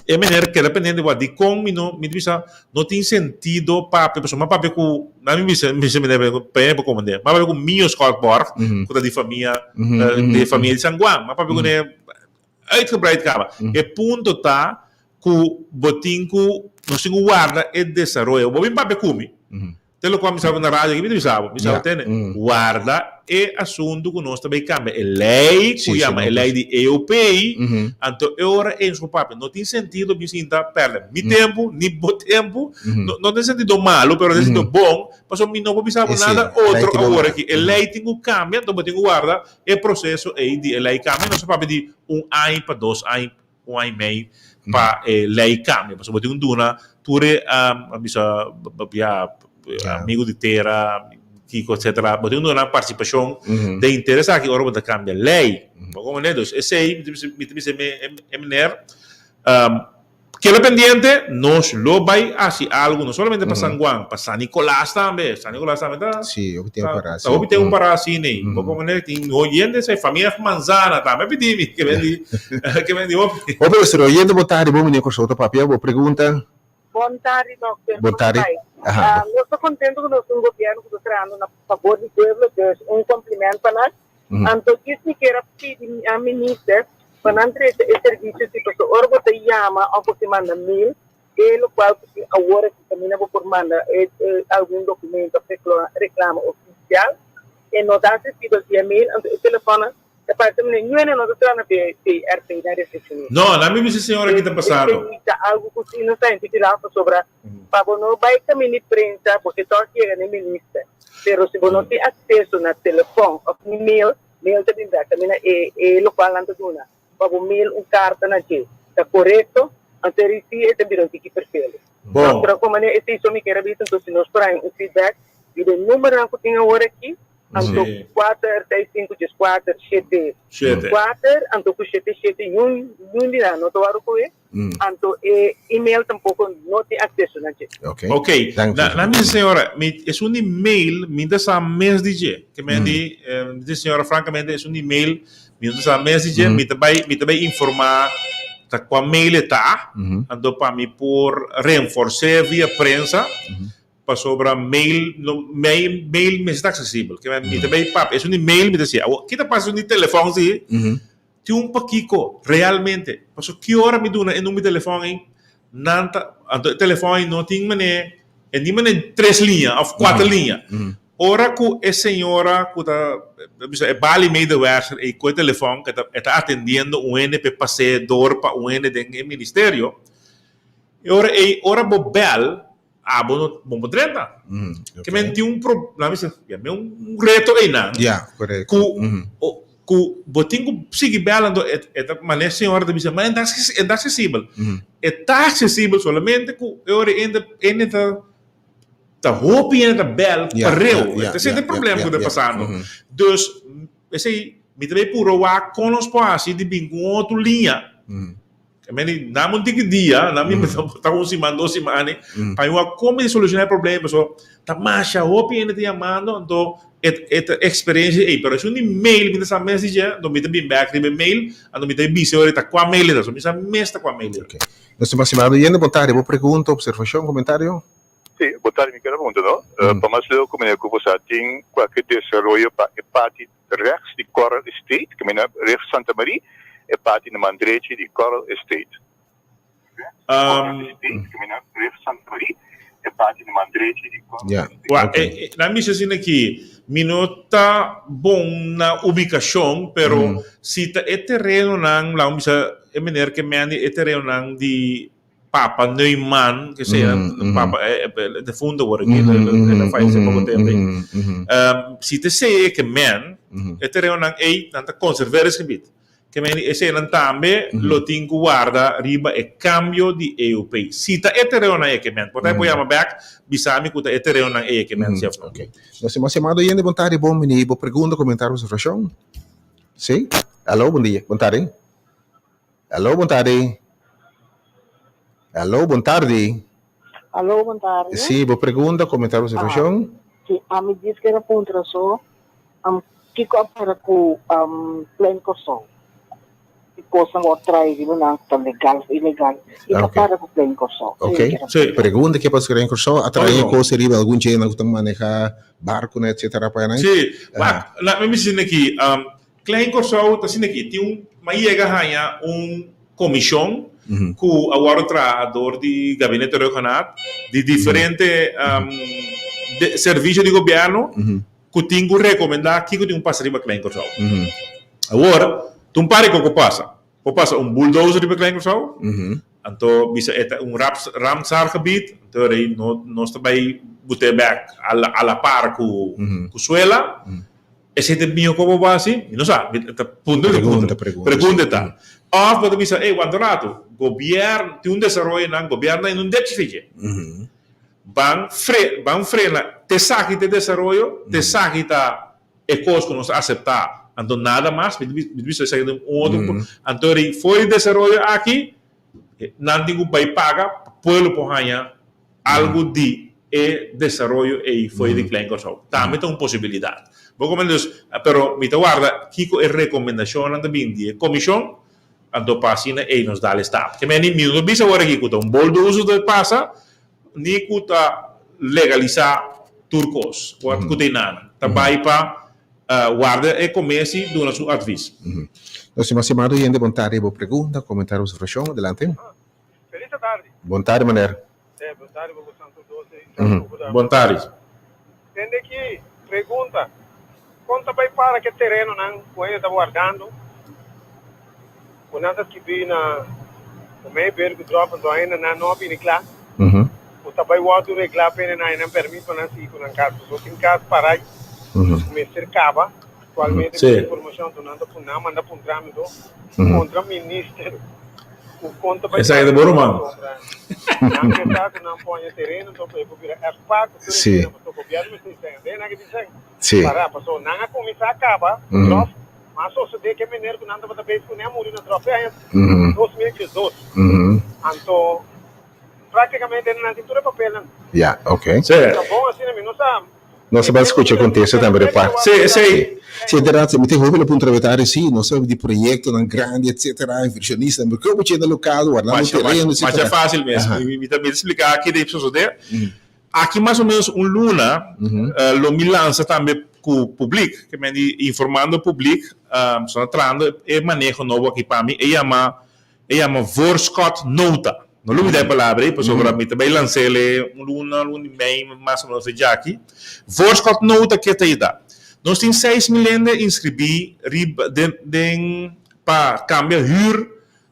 E meneer keda pendiente wak dikon mi no mi ta bisa no tin sentido papia pasobra mi a papia ku nan mi bisa mi bisa meneer p'e por komprende mi a papia ku Mio Schotborg ku ta di famia di famia di San Juan mi a papia kuné uitgebreid kaba e punto ta ku bo tin ku nos tin ku warda e desaroyo bo bin papia ku mi. Te lokual mi sa na radio aki mi ta bisa bo, mi sa bo tene, warda e asuntu ku nos ta bay kambia e lei ku yama e lei di EOP, anto e ora ei nos por papia. No tin sentido mi sinta pèrdè mi tempu ni bo tempu, no den sentido malu pero den sentido bon, pasobra mi no por bisa bo nada otro awor aki. E lei tin ku kambia, anto bo tin ku warda e proseso ei di e lei kambia. Nos a papia di un aña pa dos aña. Un aña i mei pa e lei kambia pasobra bo tin ku duna tur e a bisa ya amigu di tera kiko etcetera bo tin ku duna nan partisipashon den interes aki ora bo ta kambia lei bo komprende dus esei mi ta bisa e meneer keda pendiente nos lo bai hasi algu no solamente pa San Juan pa San Nicolas tambe San Nicolas tambe ta ta hopi tempu para asina ei bo komprende tin oyente esei familia Manzana tambe a pidi mi ke men di ke men di hopi. Hopi nuestro oyente bo tardi bo meneer Kòrsou ta papia bo pregunta. Bon tardi dokter. Bon tardi. Aha. Nos ta kontento ku nos tin un gobièrnu ku ta trahando na fabor di pueblo dus un kompliment pa nan. Anto kis mi kier a pidi a minister pa nan trece e servicio si pasobra ora bo ta yama of bo ta manda mail e locual cu tin awor aki caminda bo por manda e algun documento of reclamo oficial e no ta accesibel via mail anto e telefonan ta parece manera niun no ta traha na PRP na recepcionista. No, na mi bisa señora ki ta pasando. Esey ta algo cu si no ta intitulado pasobra pa bo no bay caminda di prensa bo ke toch yega na e minister. Pero si bo no tin acceso na telefon of ni mail, mail ta bin bek, ta mina e e locual nan ta duna pa bo mail un carta na dje ta corecto, anto e ricibi e ta bira un tiki perfele. Bon. Pero como manera esey so mi kier a bisa, entonces si nos por haña un feedback di e numeronan cu tin awor aki, Anto Sí. kuater, seis, sinku, djes kuater, shete, Shete. kuater, anto ku shete shete, yun, yun di nan no ta wòrdu kohe, anto e email tampoko no tin akseso na dje. Ok. Ok, Dank na, u. na mi señora, mi esun di mail mi ta sa mes di dje. Ke men di, eh, mi di señora francamente esun di mail mi no ta sa mes di dje, mi ta bai, mi ta bai informa ta kua mail e ta, anto pa mi por renforse via prensa. Pasobra mail no mail mail mester ta aksesibel. Ke men mi ta bay papia esun di mail mi ta siña. Awor kita pasa esun di telefòn si? Tin un pakiko realmente. Pasobra ki ora mi duna e number di telefòn ei nan ta anto e telefòn ei no tin manera e ni manera tres liña òf kuater liña. Ora ku e señora ku ta bisa e bali medewerker ei ku e telefòn ke ta e ta atendiendo un hende pa e pas'é dor pa un hende den e ministerio e ora ei ora bo bèl Abo no bo por drenta. Mm, Ke men tin un pro, laat me say, ya men un reto einan. Ja, correcto. Ku Mm. o, ku bo tin ku sigui bel anto e e ta mane señora ta bisa, ma e ta e ta accesibel. Mm. E ta accesibel solamente ku e ora e enta ene ta ta hopi ene ta bel Ja, pareu. ja, ja, Esei ta e ja, problema ja, ku ta ja. pasando. Mhm. Dus esei. Mi ta bay puro wak kon nos por hasi di bin ku un otro liña. I mean, dame un tiki dia, dame ta un siman, dos siman, pa mi wak kon mi solushoná e problema, pasobra ta masha hopi hende ta yamando, anto e e ta eksperensia ei, pero esun di mail mi ta sa mes di dje, anto mi ta bin bèk riba e mail, anto mi ta bisa ora ta kua mail e ta, so mi sa mes ta kua mail e ta. Ok. Nos ta estimado oyente, bon tardi. Bo pregunta, observacion, comentario? Sí, bon tardi. Mi kier a pregunta no, pa mas leu ku meneer Cupo sa tin kualke desaroyo pa e parti rechts di Coral Estate, ke mena rechts Santa Marie, e parti na man drechi di Coral Estate. Coral Estate, ke mena rechts Santa Marie, e parti na man drechi di Coral Estate. Wak, nan bisa asina aki, mi no ta bon na ubikashon, pero si ta e terenonan, laga mi bisa e meneer ke mende e terenonan di Papa Neumann, ke sea papa defunto awor aki, el a fayesé poko tempu ei. Si ta esei e ke men, e terenonan ei nan ta konserverisgebied. Ke men eseinan tambe lo tin ku warda riba e kambio di EOP. Si ta e terenonan ei ke men, por ta e por yama bèk bisa mi ku ta e terenonan ei ke men, si òf no. Oke. Nos tin mas yamada oyente. Bon tardi, bon bini. Bo pregunta, komentario, observashon? Si? Alo, bon dia. Bon tardi. Alo, bon tardi. Alo, bon tardi. Alo, bon tardi. Sí, bo pregunta, comentario, observacion? Ah, sí, ami djis kier a puntra so, um, kiko a para ku um, Plein Kòrsou? Ki kosnan ku a trae riba nan ku ta legal of ilegal? Kiko a para ku Plein Kòrsou? Ok, sí. Pregunta ke pasa ku Plein Kòrsou? A trae kos riba algun dje-nan ku ta maneha barkunan etcetera pa nan? Sí, wak, laat mi bisa aki, um, Klein Kòrsou ta asina aki, tin un m'a yega haña un komishon ku a wòrdu traha dor di Gabinete Rhuggenaath di diferente servisio di gobièrnu ku tin ku rekomendá kiko tin ku pasa riba Klein Kòrsou. Awor, ta un par di kos ku pasa. Por pasa un bulldozer riba Klein Kòrsou, anto bisa e ta un Ramsargebied, anto rei nos ta bai but'é bèk a la par ku suela. Esei ta mihó ku bo bo hasi? Mi no sa. Mi ta puntra mi ta puntra. Pregunta ta. Òf bo ta bisa, ey, wanta un ratu, gobièrnu tin un desaroyonan, gobièrnu ta hende un dechi fe dje. Ban fre, ban frena te esaki ta e desaroyo, te esaki ta e kos ku nos ta aseptá, anto nada mas. Mi ta bisa esaki ta un otro, anto ri for di desaroyo aki, Nan tin ku bai paga pa pueblo por haña algu di e desaroyo ei fo'i di Klein Kòrsou. Tambe ta un posibilidat. Bo komprende? Dus, pero mi ta warda kiko e rekomendashonnan ta bin di e komishon, anto pa asina ei nos dal e stap. Ke meni mi no ta bisa awor aki ku ta un boldozer ta pasa, ni ku ta legalisá tur kos ku ta einan. Ta bai pa Warda e comesi duna su advis. Nos stima stimado oyente bon tardi bo pregunta, comentario observacion adelante. Feliz tardi. Bon tardi meneer. Eh bon tardi bo gustan tur dos e. Bon tardi. Tende ki pregunta kon ta bai para ke terenonan ku hende ta wardando ku nan ta skibi na prome berg drop anto ainda nan no a bini kla ku ta bai wòrdu reglá p'e nan nan pèrmit pa nan sigui ku nan kas pasobra tin kas parai ku mester kaba aktualmente ku informashon anto nan ta pun nan manda puntra mi anto kontra minister ku kon ta bai Esaki ta bo ruman. pasobra nan ke sa ku nan pone tereno anto pa e por bira erfpacht ku tur esei pasobra gobièrnu mester disen anto nan ke disen para pasobra nan a kuminsá kaba dròf Ma a sosodé ku e mener ku nan tabata bezig kuné a muri na tròf e aña 2012. Anto práktikamente nan tin tur e papelnan. Ya, ok. Ta bon asina, mi no sa. Nos ta bai skucha kontesta tambe di parti. Sí, esei. Sí, inderdat, mi tin hopi lo puntra wetari, sí, nos sa di proyektonan grandi, etcetera, invershonistanan, pero ke bo chenda lokal, wardando tereno, etcetera. Masha fásil mes. Mi ta splika aki den sosodé. Aki mas o menos un luna lo mi lansa tambe ku publik, ke men di informando publik, so na trahando e maneho nobo aki pa mi, e yama e yama voorschot nota. No lubida e palabra ei pasobra mi ta bai lans'el un luna, luna i mei mas o menos e djaki. Voorschot nota ke ta yuda? Nos tin 6000 hende inskribí riba den den pa kambia hür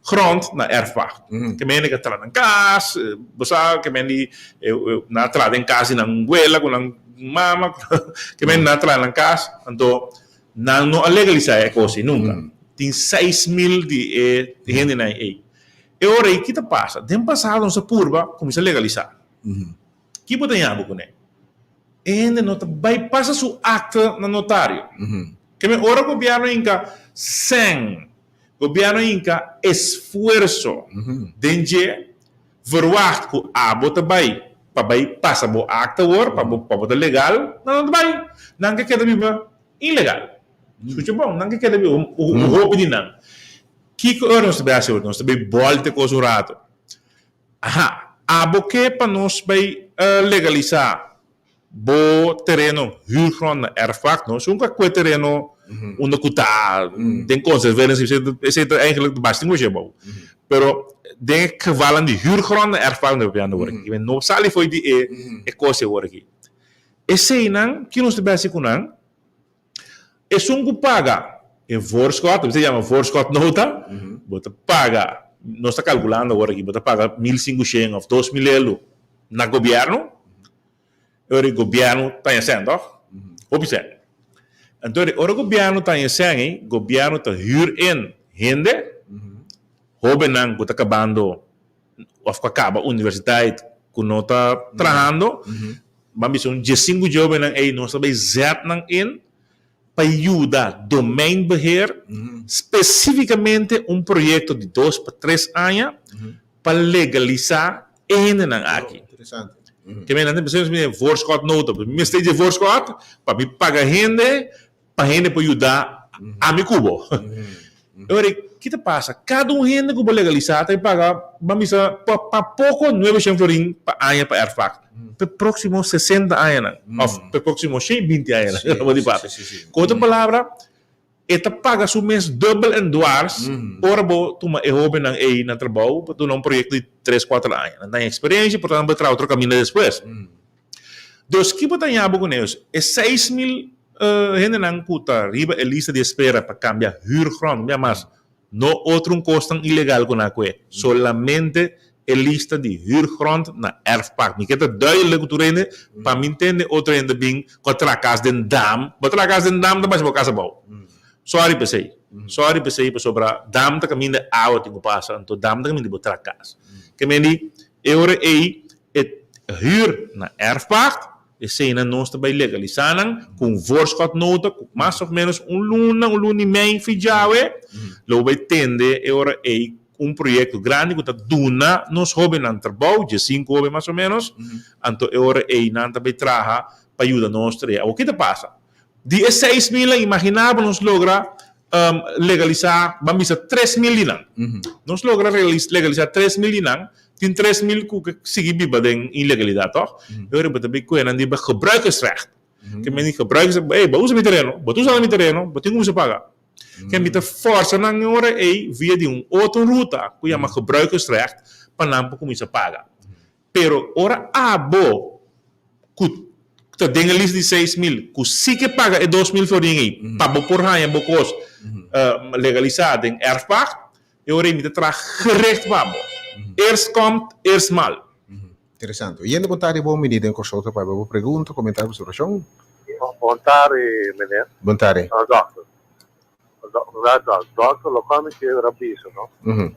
grond na erfpacht. Ke men a traha nan kas, bo sa ke men di nan a traha den kas di nan wela ku nan mama, ke men nan a traha nan kas, anto nan no a legalisa e kos ei nunka. Tin 6000 di e hendenan ei. E ora ei ki ta pasa? Den pasado nos a purba kuminsa legalisa. Ki bo ta yabu kuné? E hende no ta bai pasa su akta na notario. Ke men ora gobièrnu hinka sèn, gobièrnu hinka esfuerso den dje, verwacht ku abo ta bai pa bai pasa bo akta awor, pa bo pa bo ta legal, nan no ta bai. Nan ke keda biba ilegal. Skucha bon, nan ke keda biba, hopi di nan. Kiko ora nos ta bai hasi awor? Nos ta bai bòlta e kos un rato. Aha, abo ke pa nos bai legalisá bo tereno huurgrond na erfpacht? Nos nunca kue tereno unda ku ta den conservering, esei ta eigenlijk de basting ku bou. Pero den e gevalnan di huurgrond na erfpacht nos ta papiando awor aki. No sali fo'i di e kos awor aki. Eseinan, ki nos ta bai hasi ku nan? Esun ku paga e voorschot, ta yama voorschot nota, bo ta paga, nos ta kalkulando awor aki, bo ta paga 1500 òf 2000 elu na gobièrnu, e ora e gobièrnu ta haña sèn tòg? Hopi sèn. Anto e ora gobièrnu ta haña sèn ei, gobièrnu ta hür in hende, hóbennan ku ta kabando òf ku a kaba universiteit ku no ta trahando, ban bisa un diesinku jovennan ei nos ta bai zet nan in pa yuda domeinbeheer, spesífikamente un proyekto di dos pa tres aña pa legalisá e hendenan aki. Ke men nan ta bisa mi voorschot nota, mi mester dje voorschot pa mi paga hende Pa hende por yuda ami ku bo. E ora ki ta pasa? Kada un hende ku bo legalisá ta paga, ban bisa, pa poko nuebe shen florin pa aña pa erfpacht. Pa e próksimo sesenta añanan òf pa e próksimo shen i binti añanan, bo di papia. Ku otro palabra, e ta paga su mes dùbel en dwars ora bo tuma e hóbennan ei na trabou pa duna un proyekto di tres, kuater aña. Nan ta haña eksperensia, por tanto nan por traha otro kaminda despues. Dus ki bo ta ña bo ku neus? E 6000 hendenan ku ta riba e lista di espera pa kambia huurgrond, mira mas, no otro un kosnan ilegal ku nan a kue, solamente e lista di huurgrond na erfpacht. Mi ke ta duidelijk ku tur hende pa mi ntende otro hende bin ku a traha kas den dam. Bo traha kas den dam ta basha bo kas abou. Sorry p'esei. Sorry p'esei pasobra dam ta kaminda awa tin ku pasa, anto dam ta kaminda bo traha kas. Ke mende e ora ei E huur na erfpacht, eseinan nos ta bai legalisá nan ku un voorschotnota ku mas òf ménos un luna, un luna i mei fi djawe, lo bo bai tende e ora ei un proyekto grandi ku ta duna nos hóbennan trabou, diesinku hóben mas o ménos, anto e ora ei nan ta bai traha pa yuda nos trea. Awor ki ta pasa? Di e 6000 nan imaginá bo nos logra legalisá, ban bisa 3000 di nan. Nos logra legalisá 3000 di nan, tin 3000 ku ke sigui biba den ilegalidat tòg? E ora bo ta bin kue nan di gebruikersrecht. Ke men di gebruikersrecht, ey, bo usa mi tereno, bo ta usando mi tereno, bo tin ku kuminsá paga. Ke mi ta fòrsa nan e ora ey via di un otro ruta ku yama gebruikersrecht pa nan por kuminsá paga. Pero ora abo ku ta den e lista di 6000 ku si ke paga e 2000 florin ei pa bo por haña bo kos legalisá den erfpacht, e ora ei mi ta traha gericht pa bo. Eerst komt, eerst maal. Interesante. Oyente bon tardi bon bini den Kòrsou ta papia bo pregunta, komentario, observashon. Bon tardi meneer. Bon tardi. Dokter. Dokter loke mi kier a bisa no,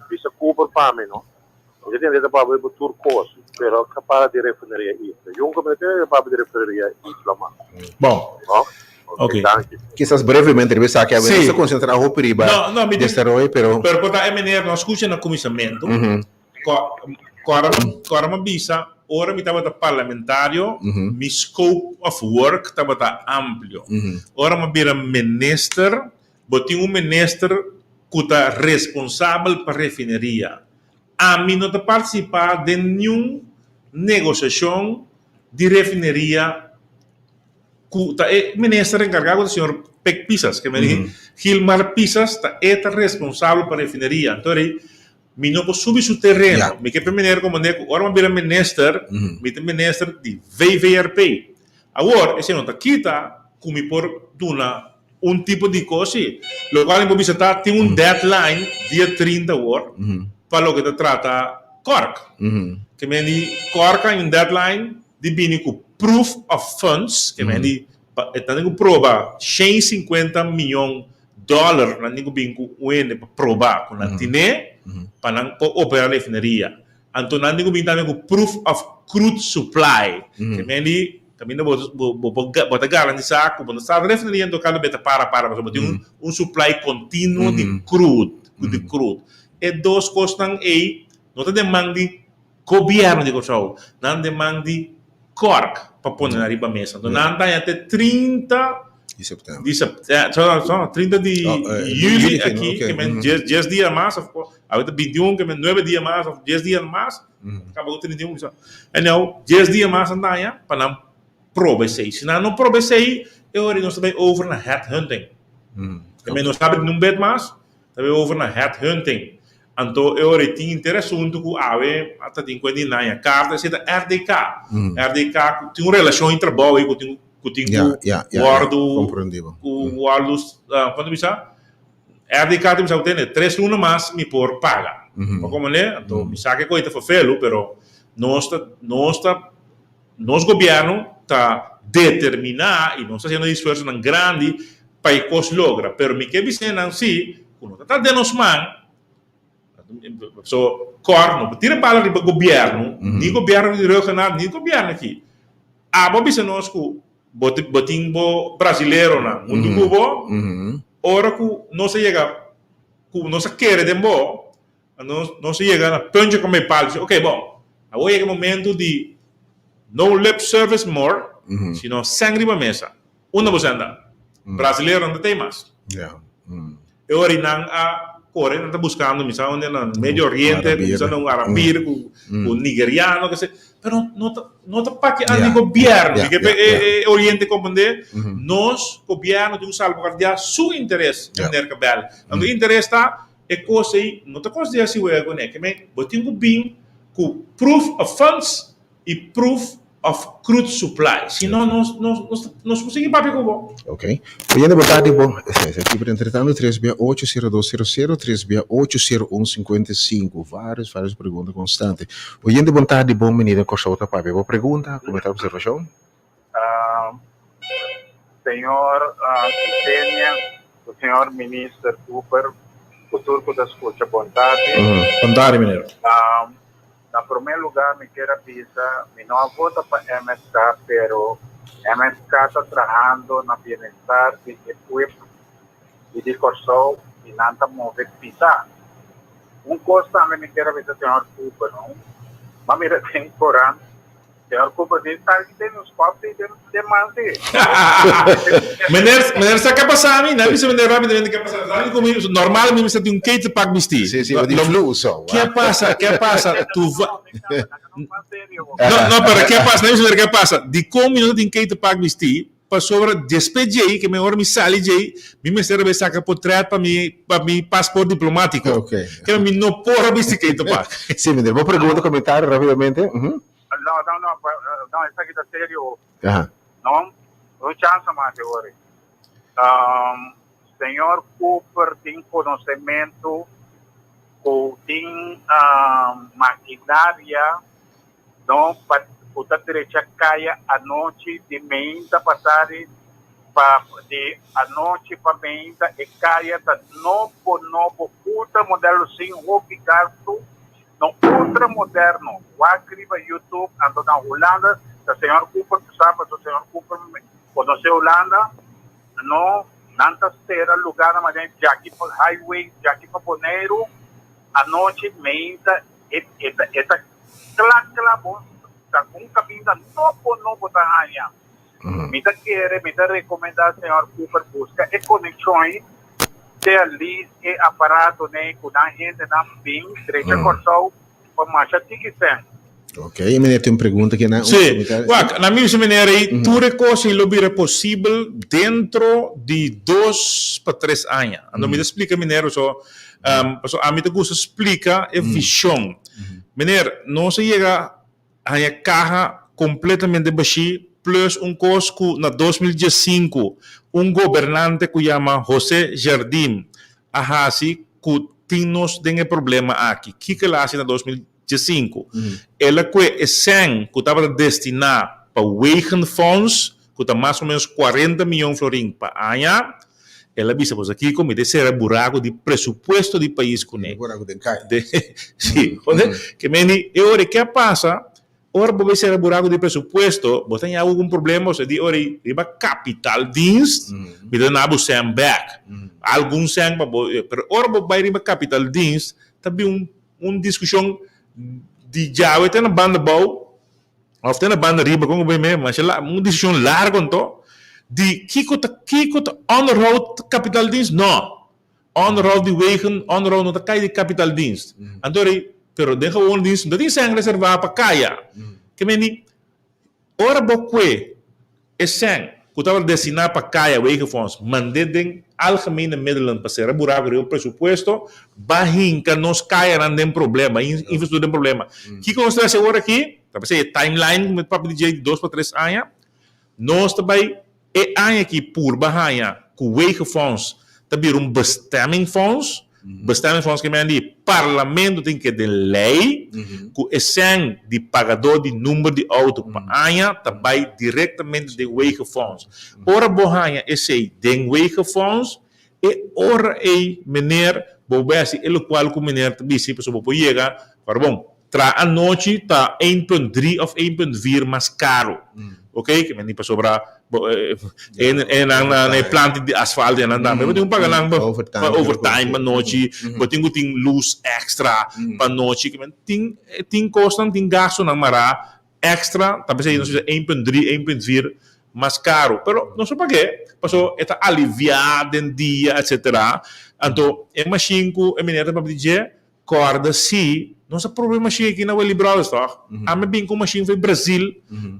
bisa Cooper pa mi no, mi ta tende ta papia riba tur kos, pero ka para di refineria Isla. Junko mi no tende ta papia di refineria Isla mas. Bon. No? Ok, danki. Kisas brevemente riba esaki, awe nos ta konsentrá hopi riba desaroyo, pero. Pero por ta e meneer no a skucha na kuminsamentu. Kòrda mi a bisa, ora mi tabata parlamentario, mi scope of work tabata amplio. Ora mi a bira minister, bo tin un minister ku ta responsabel pa refineria. Ami no ta partisipá den niun negosiashon di refineria ku ta e minister enkargá ku ta señor Pek Pisas, ke men di Gilmar Pisas ta e ta responsabel pa refineria. Anto rei Mi no por subi su tereno. Mi ke pe meneer komandé ku ora mi a bira minister, mi ta minister di VVRP. Awor, esei no ta kita ku mi por duna un tipo di kos si. Lokual mi por bisa ta tin un deadline dia 30 awor pa loke ta trata Cork. Ke men di Cork a un deadline di bini ku proof of funds, ke men di pa e ta tin ku proba 150 miyon Dollar nan tin ku bin ku un hende pa proba ku nan tine pa nan por opera refineria. Anto nan tin ku bin tambe ku proof of crude supply. Ke men di. Kaminda bo bo bo bo bo ta garantisá ku bo no sa refineria en todo kaso ta para para pasobra bo tin un un supply kontinuo di crude di crude. E dos kosnan ei no ta den man di gobièrnu di Kòrsou, nan den man di Cork pa pone nan riba mesa. Anto nan ta haña te 30 Di sèptèmber. di sèptèmber, 30 di yüli aki, ke men dies dia mas, awe ta 21, ke men nuebe dia mas òf dies dia mas, kaba ku 31 bisa. Anyhow, dies dia mas nan ta haña pa nan proba esei. Si nan no proba esei, e ora ei nos ta bai over na headhunting. Ke men no sabi di nun bet mas, ta bai over na headhunting. Anto e ora ei tin inter asuntu ku awe a ta tin kuenta di naña karta esei ta RDK. RDK ku tin un relashon di trabou ei ku tin ku tin ku wòrdu ku wòrdu kon ta bisa RDK ta bisa ku tene tres luna mas mi por paga. Bo komprende? Anto mi sa ke kos ei ta ferfelu pero nos ta nos ta nos gobièrnu ta determiná i nos ta hasiendo esfuersonan grandi pa e kos logra. Pero mi ke bisa nan si ku no ta ta den nos man. So, kòr no por tira bala riba gobièrnu, ni gobièrnu di Rhuggenaath, ni gobièrnu aki. Abo a bisa nos ku bo bo tin bo brasileronan huntu ku bo, ora ku nos a yega ku nos a kere den bo, nos nos a yega na puntje ku mei pal, oke bon, awor yega e momento di no lip service more, sino sèn riba mesa. Unda bo sèn ta? Brasileronan ta tei mas. E ora nan a kore, nan ta buskando mi sa unda na Medio Oriente, mi sa na un Arabir ku un nigeriano kese, pero no ta no ta paki an di gobièrnu, mi ke e Oriente komprendé, nos gobièrnu tin ku salbaguardiá su interes, meneer Cabell. Anto e interes ta e kos ei no ta kos di hasi wega kuné, ke men bo tin ku bin ku proof of funds i proof of crude supply. Si no, nos, nos, nos, nos por sigui papia ku bo. Ok. Oyente bo tardi bo. Esaki por entretando tres bia ocho sero dos sero sero, tres bia ocho sero un sinkuenta i sinku. Varios, varios pregunta konstante. Oyente bon tardi bon bini den Kòrsou ta papia. Bo pregunta, komentario, observashon? Señor Isenia ku señor Minister Cooper ku tur ku ta skucha bon tardi. Bon tardi meneer. Na promé lugá mi kier a bisa mi no a vota pa MFK pero MFK ta trahando na bienestar di e pueblo i di Kòrsou i nan ta move pisá. Un kos tambe mi kier a bisa señor Cooper no, m'a mira den korant Señor Cooper di esaki den un spot di den den man si. Meneer, meneer sa ke pasa mi? Nan bisa meneer rapidamente ke pasa. Sa mi komi normal mi mester tin un ketelpak bisti. Sí, sí, di flu so. Ke pasa? Ke pasa? Tu va No, no, pero ke pasa? Nan bisa meneer ke pasa? Dikon mi no ta tin ketelpak bisti? Pasobra despues djei, ke mi ora mi sali djei, mi mester a bai saka potret pa mi pa mi pasport diplomátiko. Oké. Ke mi no por a bisti ketelpak. Sí, meneer. Bo pregunta, komentario rápidamente. No, no, no, no, esaki ta serio. Aha. No, un chansa mas e ora. Señor Cooper tin konosementu ku tin makinaria no pa ku ta drecha kaya anochi di meinta pa tardi pa di anochi pa meinta e kaya ta nobo nobo ultra moderno sin hopi gastu no ultra moderno wak riba youtube anto na Hulanda ta señor Cooper ku sa pasobra señor Cooper konosé Hulanda no nan ta sera lugarnan manera djaki pa highway djaki pa Boneiru anochi meinta e e ta Kla kla bo ta un kaminda nobo nobo ta haña. Mi ta kere, mi ta rekomendá señor Cooper buska e konekshon ei, sea lease e aparatonan ku nan hendenan bin drecha Kòrsou pa masha tiki sèn. Ok, e meneer tin un pregunta aki na un Sí, komentario. wak, na mi bisa meneer ei, tur e kos ei lo bira posibel dentro di dos pa tres aña. Anto mi ta splika meneer paso, paso ami ta gusta splika e vishon. Meneer, nos a yega haña kaha kompletamente bashí plus un kos ku na 2015 un gobernante ku yama José Jardim a hasi ku tin nos den e problema aki. Kiko el a hasi na 2015? El a kue e sèn ku tabata destiná pa Wegenfonds, ku ta mas o ménos 40 mion florin pa aña, El a bisa boso kiko mi ta sera buraku di presupuesto di pais kuné. Buraku den kai. Sí. Ke meni e ora ke a pasa? Ora bo bay sera buraco di presupuesto, bo ta haña algun problema, bo sa di ora ei riba kapitaaldienst, mi ta duna bo sèn bèk. Algun sèn pa bo, pero ora bo bay riba kapitaaldienst, ta bin un un diskushon di djawe te na banda abou, òf te na banda riba, kon ku bay me, masha la, un diskushon largo anto, di kiko ta kiko ta onderhoud kapitaaldienst? No. Onderhoud di wegen, onderhoud no ta kai di kapitaaldienst. Anto rei, pero den gewone dienst no ta tin sèn reservá pa kaya. Ke men di, ora bo kue e sèn ku tabata destiná pa kaya, wegenfonds, mand'é den algemene middelen pa sera buraku riba presupuesto, ba hinka nos kayanan den problema, infrastruktura den problema. Kiko nos ta hasi awor aki? Ta p'esei e timeline ku mi ta papia di dje di dos pa tres aña, nos ta bai E aña aki purba haña ku Wegenfonds ta bira un bestemmingfonds. Bestemmingfonds ke men di parlamento tin ke den lei ku e sèn di pagadó di number di outo pa aña ta bai direktamente den Wegenfonds. Ora bo haña esei den Wegenfonds e ora ei meneer bo bai hasi e lokual ku meneer ta bisi pasobra bo por yega parbon. Tra anochi ta een punt drie of een punt vier mas caro. Ok, ke men di pasobra bo e e nan na e planta di asfalt e nan tambe bo tin ku paga nan pa pa overtime pa nochi, bo tin ku tin luz extra pa nochi, ke men tin tin kosnan tin gastonan mará extra ta p'esei nos bisa een punt drie een punt vier mas caro, pero nos no pag'é pasobra e ta aliviá den dia etcetera, anto e mashin ku e meneer ta papia di dje Corda si, nos a probe machine aki na Willy Brothers toch? Ami a bin cu machine for Brazil,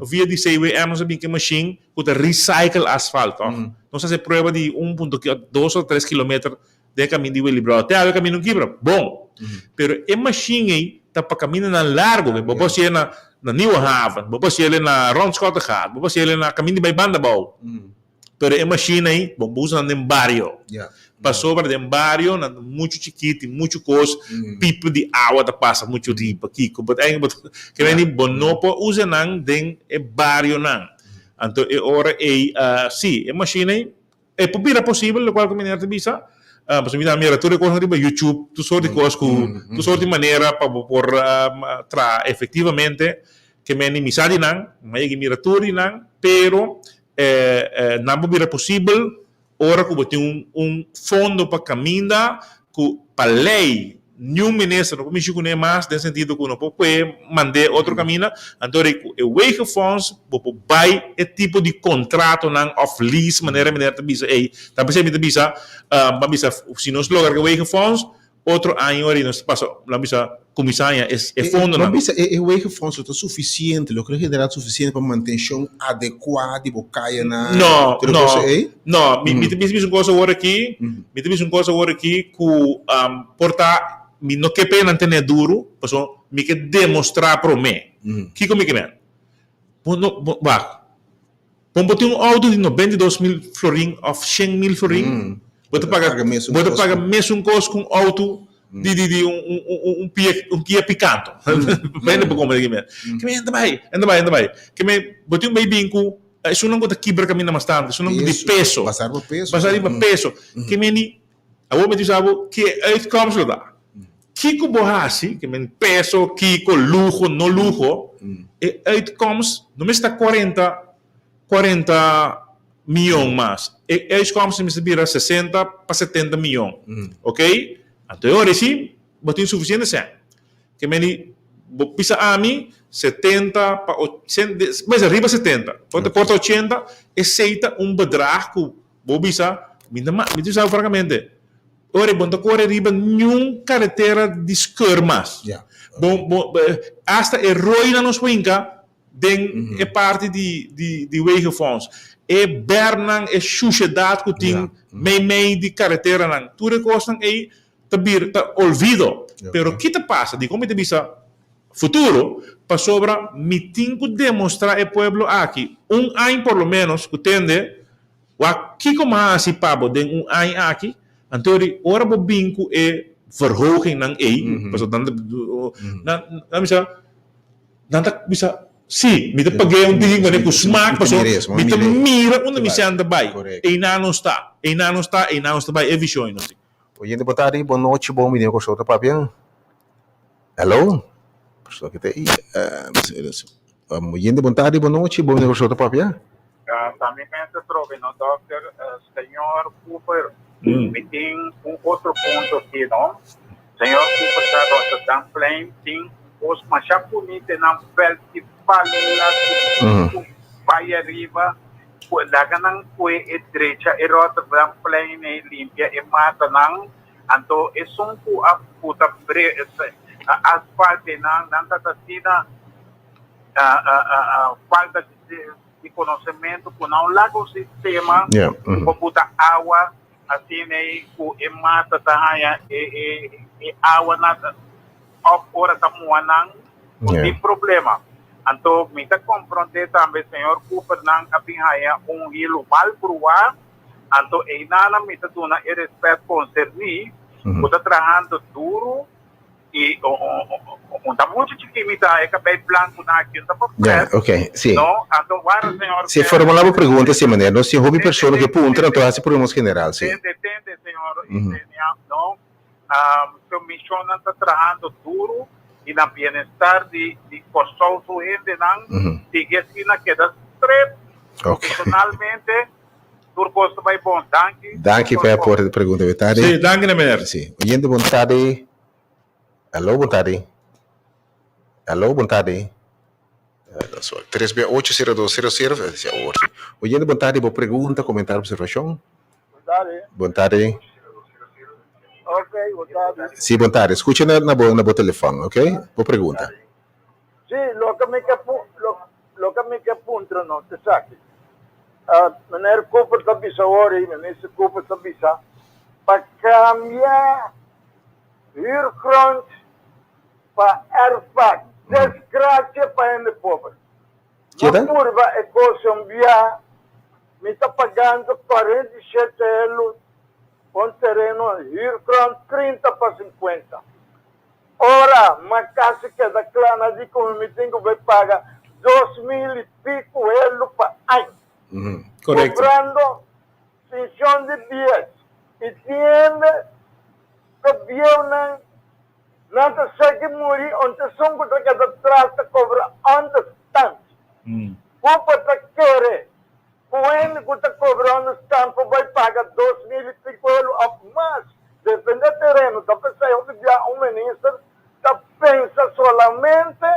via di CWM nos a bin cu e machine cu ta recycle asfalt toch? Nos a haci prueba di un punto dos o tres kilometer den e caminda di Willy Brothers. Te awe e caminda no kibra. Bon! Pero e machine ey ta pa camindanan largo. Bo por haci'e na Nieuwe Haven, bo por haci'e na Rondschottegat, bo por haci'e na caminda di bay Bandabou. Pero e machine ei, bo usa nan den bario. Pasobra den bario nan ta muchu chikit, tin muchu kos, pipa di awa ta pasa muchu riba, kiko. But eigenlijk bo ta, ke men di bo no por usa nan den e barionan. Anto e ora ei, si, e machine ei, e por bira posibel lokual ku meneer ta bisa, pasobra mi ta mira tur e kosnan riba YouTube, tur sort di kos ku, tur sort di manera pa bo por traha efectivamente. Ke men di mi sa di nan, mi a yega mira tur di nan, pero Nan por bira posibel ora ku bo tin un un fondo pa kaminda ku pa lei niun minister no por mishi kuné mas den sentido ku no por kue mand'é otro kaminda. Anto ri ku e wegenfonds bo por bai e tipo di kontratonan òf lease manera meneer ta bisa ei. Ta p'esei mi ta bisa pa bisa si nos logra ku e wegenfonds Otro aña ora nos ta pasa, lo bisa cuminsa aña e e fondonan. Lo bisa e e wegenfonds lo ta suficiente, lo genera suficiente pa mantencion adecua di bo cayanan? No, no, no. Mi mi ta bisa un cosa awor aki, mi ta bisa un cosa awor aki cu por ta mi no ke p'e nan tene duro, pasobra mi ke demostra prome. Kico mi ke men? Bo no, bo, wak. Bon bo tin un auto di 92.000 florin of 100.000 florin, bo ta paga bo ta paga mesun kos ku un auto di di di un un un un pia un Kia Picanto. Bende bo kompra di kimen. Kimen enta bai, enta bai, enta bai. Kimen bo tin un bai bin ku esunnan ku ta kibra kaminda mas tantu, esunnan ku di peso. Basá riba peso. Basá riba peso. Kimen di Awor mi ta bisa bo ki e uitkomst lo ta. Kiko bo hasi, ke men peso, kiko, luho, no luho, e uitkomst no mester ta kuarenta, kuarenta miyon mas. E uitkomst mester bira sesenta pa setenta miyon. Ok? Anto e ora si bo tin sufisiente sèn. Ke men di bo bisa ami setenta pa mester riba setenta, por ta ochenta, esei ta un bedrag ku Bo bisa, Mi ta mi ta bisa bo francamente, ora bo no ta kore riba niun karetera di skeur mas. Bo, bo, hasta e rooinan nos por hinka den e parti di, di, di wegenfonds. E bernan, e shushedat ku tin meimei di kareteranan, tur e kosnan ei ta bir, ta olvido. Pero ki ta pasa? Dikon mi ta bisa futuro? Pasobra mi tin ku demostrá e pueblo aki un aña por lo menos ku tende Wak kiko mi a hasi pa bo den un aña aki? Anto di ora bo bin ku e verhogingnan ei, pasobra nan ta, nan nan bisa, nan ta bisa, sí, mi ta pag'é un tiki manera ku smak, pasobra mi ta mira unda mi sèn ta bai. Einan nos ta, einan nos ta, einan nos ta bai, e vishon ei nos tin. Oyente bo tardi, bon nochi, bon bini Kòrsou ta papia. Hello? Pasobra ki ta ei? Oyente bon tardi, bon nochi, bon negoshio ta papia. Ta mi mes atrobe no dokter. Señor Cooper, mi tin un otro punto aki no. Señor Cooper sa Rotterdamplein tin kos masha bunita nan veld di bala ku bai ariba ku laga nan kue e drecha e Rotterdamplein ei limpia e matanan anto esun ku a puta asfalt einan nan ta ta asina falta di konosementu ku nan laga un sistema ku por buta awa asina ei ku e mata ta haña e awa na òf ora ta muha nan ku tin problema. Anto mi ta komprondé tambe señor Cooper nan a bin haña un hilu mal bruá, anto einanan mi ta duna e rèspèt konserní ku ta trahando duru. I un ta muchu chikí mi ta e kabei blanku na aki, un ta pa Ja, fret. ok, sí. No, anto wara señor Sí, formula bo pregunta si meneer. No, si hopi persona ke puntra, anto hasi preguntas general, sí. Tende, tende, señor Isenia, no. Su mishonnan ta trahando duru i na bienestar di di Kòrsou su hendenan. Sigui asina, keda strep profesionalmente. Tur kos ta bai bon. Danki. Danki pa e aporte di pregunta, bo tardi. Sí, danki na meneer. Sí. Oyente, bon tardi. Aló, bon tardi. Aló, bon tardi. Tres bia ocho, sero dos, sero sero. Sí, awor sí. Oyente, bon tardi. Bo pregunta, komentario, observashon? Bon tardi. Bon tardi. Ok, bon tardi. Sí, bon tardi. Skucha na, na bo, na bo telefòn, ok? Bo pregunta. Sí, loke mi ke loke mi ke puntra no ta esaki. Meneer Cooper ta bisa awor ei, Minister Cooper ta bisa pa kambia huurgrond pa erfpacht. Desgracia pa hende pober. Keda? No purba e kos un bia, mi ta pagando 47 elo pa un tereno huurgrond 30 pa 50. Ora ma kasi keda kla na di kuma mi tin ku bai paga 2000 i piku elo pa aña. Korekto. Kobrando penshon di bies i tin hende ta bieunan nan ta seki muri onta esun ku ta keda tras ta kobra onderstand. Ku ta kere ku hende ku ta kobra onderstand por bai paga 2000 i piku elo òf mas depende tereno? Ta p'esei hopi bia un minister ta pensa solamente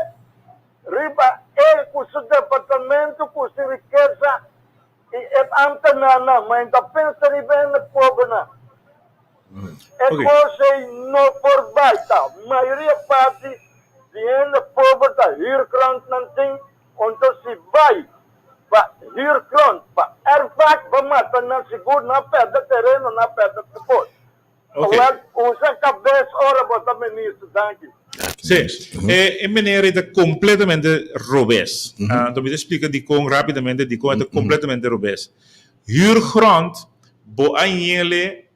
riba el ku su departamento ku su rikesa I e ambtenaarnan, ma e ta pensa riba hende pobernan. E kos ei no por bai ta. Mayoria parti di hende pober ta huurgrondnan tin, onto si bai pa huurgrond, pa erfpacht, bo mata nan sigur, nan a perde tereno, nan a perde tur kos. Awel, usa kabes ora bo ta minister. Danki. Sí, e meneer ei ta completamente robes. Anto mi ta splica dicon rapidamente dicon e ta completamente robes. Huurgrond bo a ñele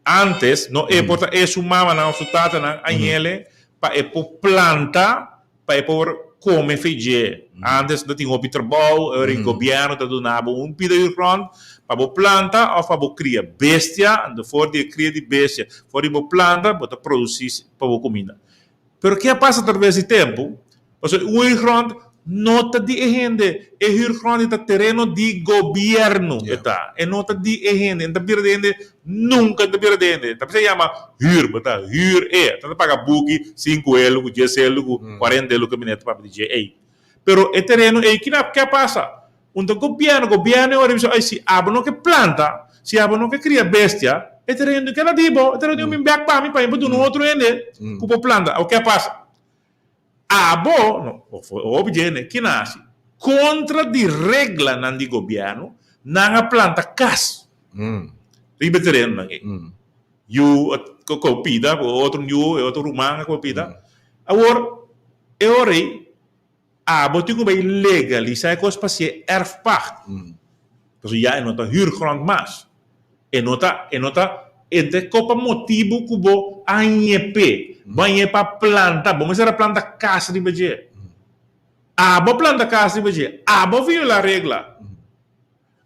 antes, no e por ta e su mamanan of su tatanan a ñele pa e por planta pa e por come fe dje. Antes no tin hopi trabou, e ora e gobierno ta duna bo un pida di grond pa bo planta of pa bo cria bestia, anto for di e cria di bestia, for di bo planta bo ta produci pa bo cuminda. Pero ke a pasa atraves di tempo? Pasobra un huurgrond no ta di e hende, e huurgrond e ta tereno di gobierno e ta, e no ta di e hende, e no ta bira di hende Nunka e ta bira di hende. Ta p'esei yama hür, bo ta hür e. Ta ta paga buki sinku elo ku dies elo ku kuarenta elo ku miner ta papia di dje ei. Pero e tereno ei kina ke a pasa? Un ta gobièrnu, gobièrnu e ora bisa ai si abo no ke planta, si abo no ke kria bestia, e tereno keda di bo, e tereno di mi bèk pa mi pa mi por duna un otro hende ku por planta. Awor ke a pasa? Abo, no, hopi dje hende, kina hasi? Kontra di reglanan di gobièrnu, nan a planta kas. Riba e terenonan ei. Yu a kohe pida, otro yu, e otro ruman a kohe pida. Awor, e ora ei, abo tin ku bai legalisá e kos pa hasié erfpacht. Pasobra ya e no ta huurgrond mas. E no ta, e no ta, e ta ko pa motibu ku bo a ñep'é. Bo a ñe pa planta, bo mester a planta kas riba dje. Abo a planta kas riba dje, abo a violá regla.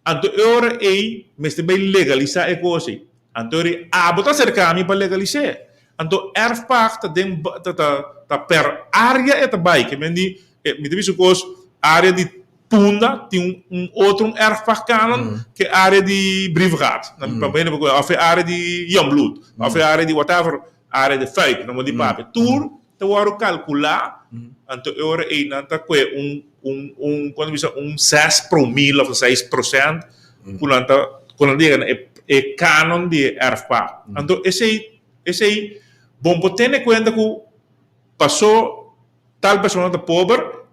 Anto e ora ei mester bai legalisá e kos ei. Anto e ora ei abo ta aserká mi pa legalis'é. Anto erfpacht ta den ta ta ta per área e ta bai. Ke men di mi ta bisa un kos. Área di Punda tin un otro un erfpachtkanon ke área di Brievengat. Òf e área di Jongbloed, òf e área di whatever, área di Fuik, no di papia. Tur ta wòrdu kalkulá, anto e ora ei nan ta kue un un un kon ta bisa un ses promil òf 6% ku nan ta ku nan ta yega na e kanon di e erfpacht. Anto esei esei bon por tene kuenta ku pasó Tal persona ta pober,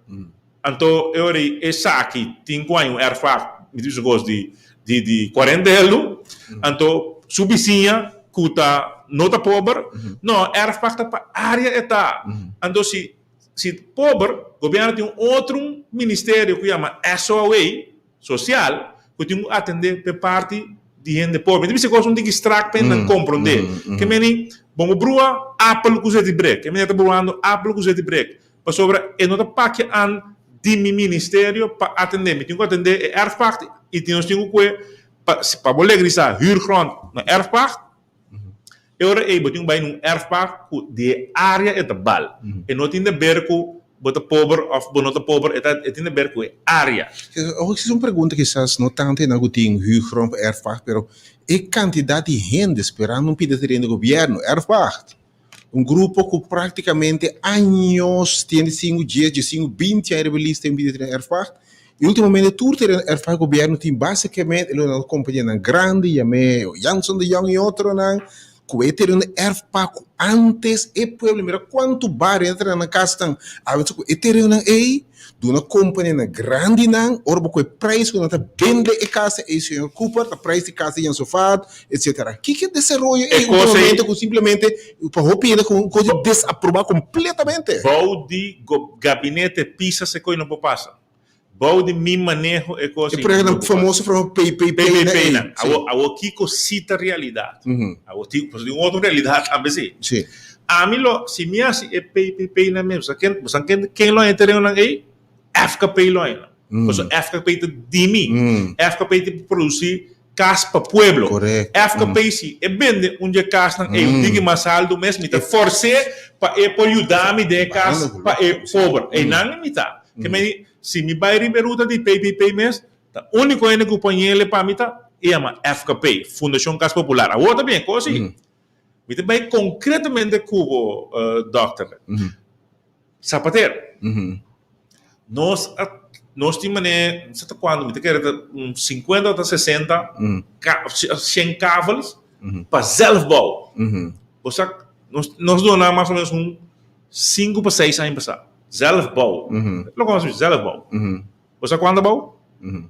anto e ora ei esaki tin cu haña un erfpacht, mi ta bisa cos di di di cuarenta eldo, anto su bisiña cu ta no ta pober, no, erfpacht ta pa area e ta. Anto si si pober, gobierno tin un otro ministerio cu yama SOAW, Social, cu tin cu atende p'e parti di hende pober. Mi ta bisa cos un tiki strak pa hendenan comprende. Ke meni, bo por brua apel cu zeti brek. Ke meni a ta bruando apel cu zeti brek. Pasobra e no ta pakia an di mi ministerio pa atende. Mi tin cu atende e erfpacht y nos tin cu cue pa, pa bo legalisa huurgrond na erfpacht, E ora ei bo tin ku bai na un erfpacht ku di e área e ta bal. E no tin de ber ku bo ta pober òf bo no ta pober, e ta e tin de ber ku e área. Awor esaki un pregunta kisas no tantu esnan ku tin huurgrond pa erfpacht, pero e kantidat di hende sperando un pida tereno di gobièrnu, erfpacht, un grupo ku praktikamente años tin di sinku, dies, diesinku, binti aña riba lista un pida tereno erfpacht, Y ultimamente tur tereno erfpacht gobierno tin basicamente lo nan companianan grandi yam'e Jansen de Jong y otronan cu e tereno erfpacht cu antes e pueblo mira cuanto bario a traha nan casnan awe cu e terenonan ey duna companianan grandinan ora bo cu e prijs cu nan ta bende e casa ey señor Cooper ta prijs di casa di Jan Sofat etcetera kiko e desaroyo ey ultimamente cu simplemente pa hopi hende cu un cos di desaproba completamente. Bou di gabinete pisa se coy no por pasa. Bou di mi maneho e kos E proyectonan famoso from PPP na ei. Awor, awor kiko si ta realidat? Awor tin, pasobra tin un otro realidat tambe si. Si. Ami lo, si mi hasi e PPP nan mes, boso ken, boso ken, ken lo haña e terenonan ei? FKP lo haña nan. Pasobra FKP ta di mi. FKP ta produsi kas pa pueblo. Korekto. FKP si e bende un dje kasnan ei un tiki mas altu mes, mi ta fors'é pa e por yuda mi den e kas pa e pober. Einan mi ta. Ke mei si mi bai riba e ruta di PPP mes, ta úniko hende ku poñele pa mi ta e yama FKP, Fundashon Kas Popular. Awor ta bien kos ei. Mi ta bai konkretamente ku bo, dòkter Zapatero. Nos a nos tin manera, no sa ta kuantu, mi ta kere ta un sinkuenta ota sesenta ka shen kavels pa zelfbouw. Bo sa nos nos duna mas o menos un sinku pa seis aña pasá. Zelfbouw. Loke nos bisa zelfbouw. Bo sa kuantu a bou?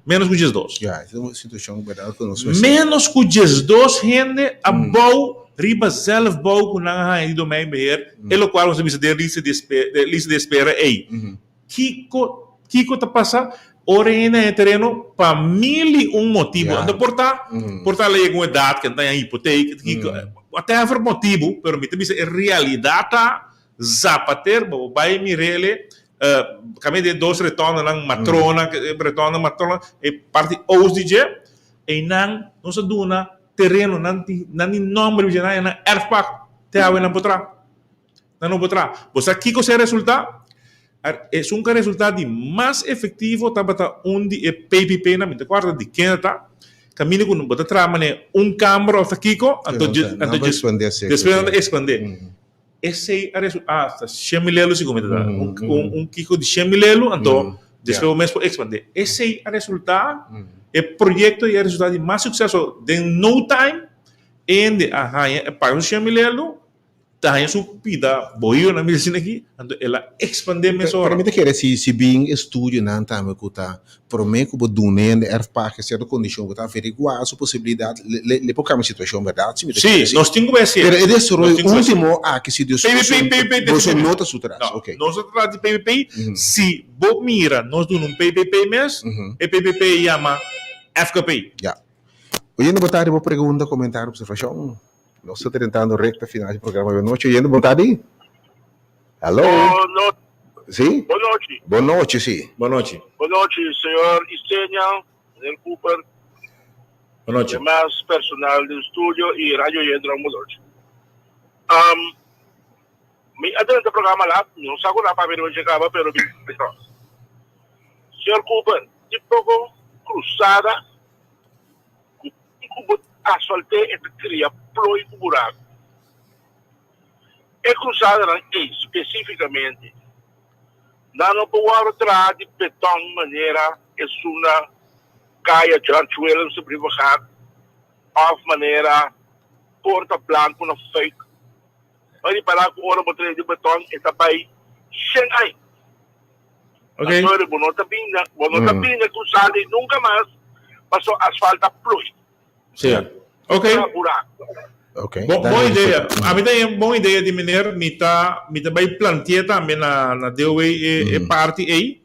Ménos ku diesdos. Ya, e ta un situashon bèrdat ku nos mester. Ménos ku diesdos hende a bou riba zelfbouw ku nan a haña di Domeinbeheer, e lokual nos a bisa den lista di lista di espera ei. Kiko kiko ta pasa ora e hende haña tereno? Pa mil i un motibu. Anto por ta por ta lei ku un edat ke nan ta haña hipotek, kiko, whatever motibu, pero mi ta bisa e realidat ta Zapater, bo bai mirele, kami den dos retondanan, matrona, retonda matrona, e parti oost di dje, einan nos a duna tereno, nan tin, nan tin nomber di dje, nan nan erfpacht, te awe nan por traha, nan no por traha. Bo sa kiko si a resulta? Esun ku a resulta di mas efektivo tabata un di e PPP-nan, mi ta kòrda di ken ta, kaminda ku bo ta traha manera un kamber òf ta kiko, anto dje, anto dje, despues nan ta ekspandé. Esei a resulta, ah, ta shen mil elo si ku mi ta da. Un, un, un kiko di shen mil elo, anto despues bo mes por expande. Esei a resulta, e proyecto ei a resulta di mas suceso. Den no time, hende a haña e paga su shen mil elo, ta haña su pida bohio nan bisa asina aki, anto el a expande mesora. Pero mi ta kere si si bin estudionan tambe ku ta Promé ku bo duna hende erfpacht sierto kondishon bo ta averiguá su posibilidat, le por kambia situashon, bèrdat? Si, mi ta kere si. Nos tin ku bai hasié. Pero e desaroyo último aki si Dios boso no ta su tras. No, nos no ta tras di PPP. Si bo mira nos duna un PPP mes, e PPP yama FKP. Ya. Oyente bo ta riba pregunta, komentario, opservashon? Nos ta drentando rekta final di programa di anochi. Oyente bo ta di? Hallo. Sí? Bon nochi. Bon nochi, sí. Bon nochi. Bon nochi, señor Isenia, señor Cooper. Bon nochi. Demas personal den studio y radio oyentenan bon nochi. Um, mi a drenta programa laat, mi no sa cu na papia riba dje caba, pero mi. Señor Cooper, tin poko krusada ku tin ku bo asfalt'é e ta kria plooi ku buraku. E krusadanan ei spesífikamente nan no por wòrdu traha di beton manera esun na Kaya George Willemse Brievengat òf manera Porta Blanku na Fuik. Bo a ripará ku ora bo traha di beton e ta bai shen ai. Ok. Sorry, bo no ta binda, bo no ta binda cruzada y nunca mas paso asfalt a plooi. Sí. Ok. Tra buraco. Ok. Bon, bon idea. A mi ta bon idea di meneer. Mi ta, mi ta bai planteé tambe na, na DOW e, e parti ei.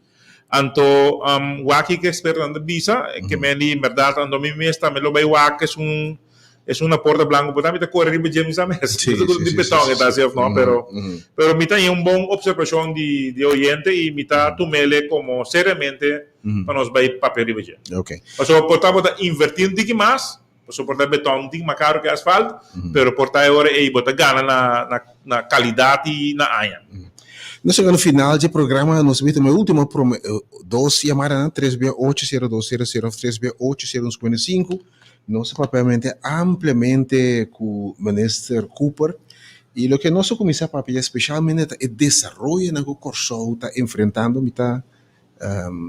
Anto, um, wak kiko expertonan ta bisa, ke men di, en berdad, anto mi mes tambe lo bai wak esun, esun na Porta Blanco, por ta mi ta kore riba dje mi sa mes. Sí, Di sí, sí, beton sí, e ta sí. hasi of no, pero, pero mi ta haña un bon observacion di, di oyente y mi ta tumele como seriamente pa nos bai papia riba dje. Ok. Pasobra por ta bo ta inverti un tiki mas, pasobra por ta beton un tiki mas caro ke asfalt, pero por ta e ora ei bo ta gana na, na, na calidad y na aña. Nos a yega na final dje programa, nos a bita e ultimo prome, dos yamadanan, tres bia ocho sero dos sero sero of tres bia ocho sero un sikuenta i sinku. Nos a papiamente ampliamente ku Minister Cooper i loke nos a kuminsá papia speshalmente ta e desaroyonan ku Kòrsou ta enfrentando. Mi ta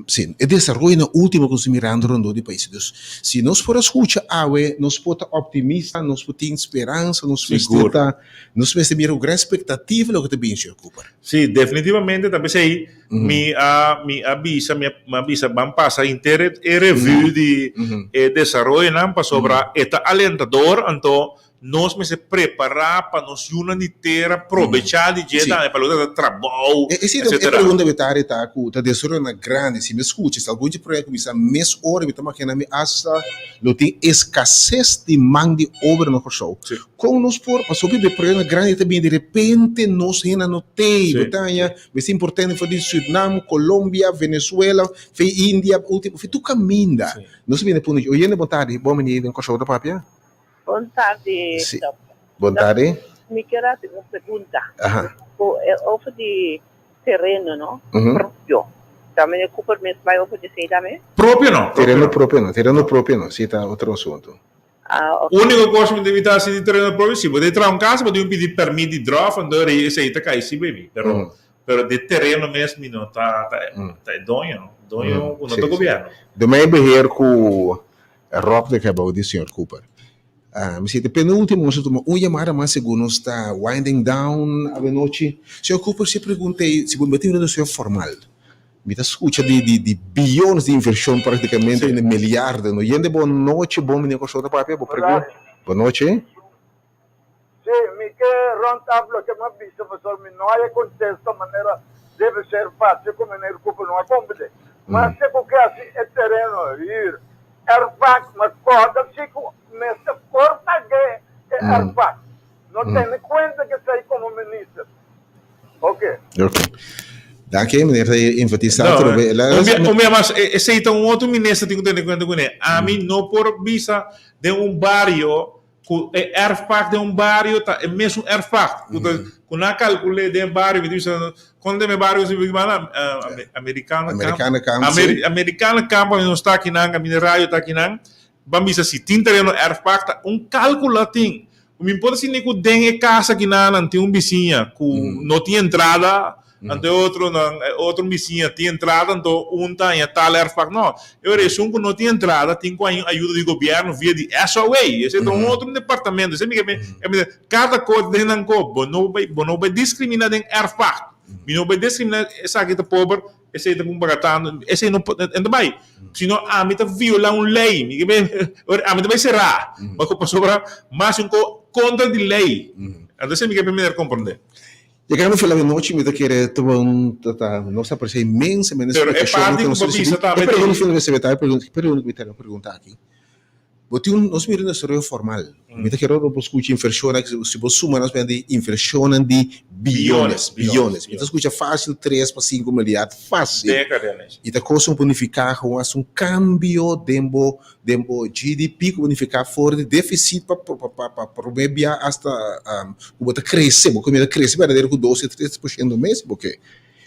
Sí, e desaroyonan último ku nos ta mirando rondó di pais. Dus, si nos por a skucha awe, nos por ta optimista, nos por tin speransa, nos mester ta, nos mester mira ku gran spektativa loke ta bini, señor Cooper. Sí, definitivamente ta p'esei mi a mi a bisa mi a bisa ban pasa henter e review di e desaroyonan pasobra e ta alentador anto Nos mester prepará pa nos yunan di tera probechá di dje tambe pa loke ta trabou, E si e pregunta mi ta ari ta ku ta desaroyonan grandi, si mi skucha si algun dje proyekto kuminsá mes ora mi ta makina mi asta lo tin eskases di man di obra na Kòrsou. Kon nos por, pasobra e proyektonan grandi ta bini di repente nos hende no tei, bo ta haña mester importá for di Sürnam, Colombia, Venezuela, fe India, ultimo fe tur kaminda. Nos a bini punda oyendo bon tardi, bon bini den Kòrsou ta papia. Bon tardi, Sí. dokter. Bon tardi. Mi kier hasi un pregunta. Aha. Ku e over di tereno, no? Mhm. Propio. Ta meneer Cooper mes bai over di esei tambe? Propio no. Tereno propio no. Tereno propio no. Sí, ta otro asunto. Ah, ok. Úniko kos mi ta evitá si di tereno propio, si bo ta traha un kas, bo tin pidi pèrmit di dròf, anto rei esei ta kai sí, baby. Pero, pero di tereno mes mi no ta, ta, ta e doño, no. Doño ku no Sí, ta sí. gobièrnu. Domeinbeheer ku Rob de gebouw di señor Cooper. Mi si ta penultimo nos a tuma un yamada mas segun nos ta winding down awenochi. Señor Cooper si pregunta ei si bo mester un renunsia formal. Mi ta scucha di di di biyones di inversion practicamente in de miliarden. No yende bo nochi bon meneer Kòrsou ta papia bo pregunta. Bo nochi. Sí, mi ke rond af loke mi a bisa pasobra mi no haya contesta manera debe ser fácil cu meneer Cooper no a comprende. Maske cu ke haci e tereno huur erfpacht, ma corda si cu mester por pague e erfpacht. No tene cuenta cu esey como minister. Ok. Ok. Danki meneer ta enfatisa No, atrobe. un bia, un bia mas, esey ta un otro minister tin cu tene cuenta cune. Ami no por bisa den un bario Ku e erfpacht den un bario ta e mesun erfpacht ku ta ku nan a kalkul'é den e bario mi ta bisa kon den e bario si banda Americana Camp Americana Camp si. Americana Camp nos ta akinan kaminda radio ta akinan ban bisa si tin tereno erfpacht ta un kalkula tin mi por sinti ku den e kas akinan nan tin un bisiña ku no tin entrada Anto e otronan, e otro bisiña tin entrada, anto un ta haña tal erfpacht. No, e ora esun ku no tin entrada tin ku haña ayuda di gobièrnu via di SOA. Esei ta un otro departamento. Esei mi ke mi kada kos den nan ko. Bo no bai, bo no bai diskriminá den erfpacht. Mi no bai diskriminá esaki ta pober, esei ta paga tantu. Esei no por, e no ta bai. Sino ami ta violá un lei. Mi ke ora ami ta bai será. Pasobra mas un ko kontra di lei. Anto esei mi ke pa mi komprondé. Yegando final di nochi mi ta kere tuma un ta ta nos ta aprecia inmensamente Pero e splikashon parti ku ku nos bo risibí. bisa tambe E pregunta tin. final mester ta e pregunta pregunta ku mi ta pregunta aki. Bo tin un nos mira un desaroyo formal. Mi ta kere ora bo skucha invershonnan si bo suma nos mira di invershonnan di biyones, Biyones, biyones, biyones. Mi ta biyones. skucha fásil tres pa sinku milyard fásil. Dékada mes. I ta kos ku por nifiká ku hasi un kambio den bo Den bo GDP ku bo nifiká for di defisit pa pa promé bia asta ku bo ta krese, bo ekonomia ta krese berdadero ku dos i tres por shento mes bo ke.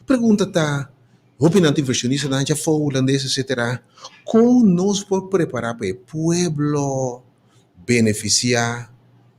Pregunta ta, Hopi nan ta invershonistanan djafó, hulandes etcetera. Kon nos por prepará pa e pueblo benefisiá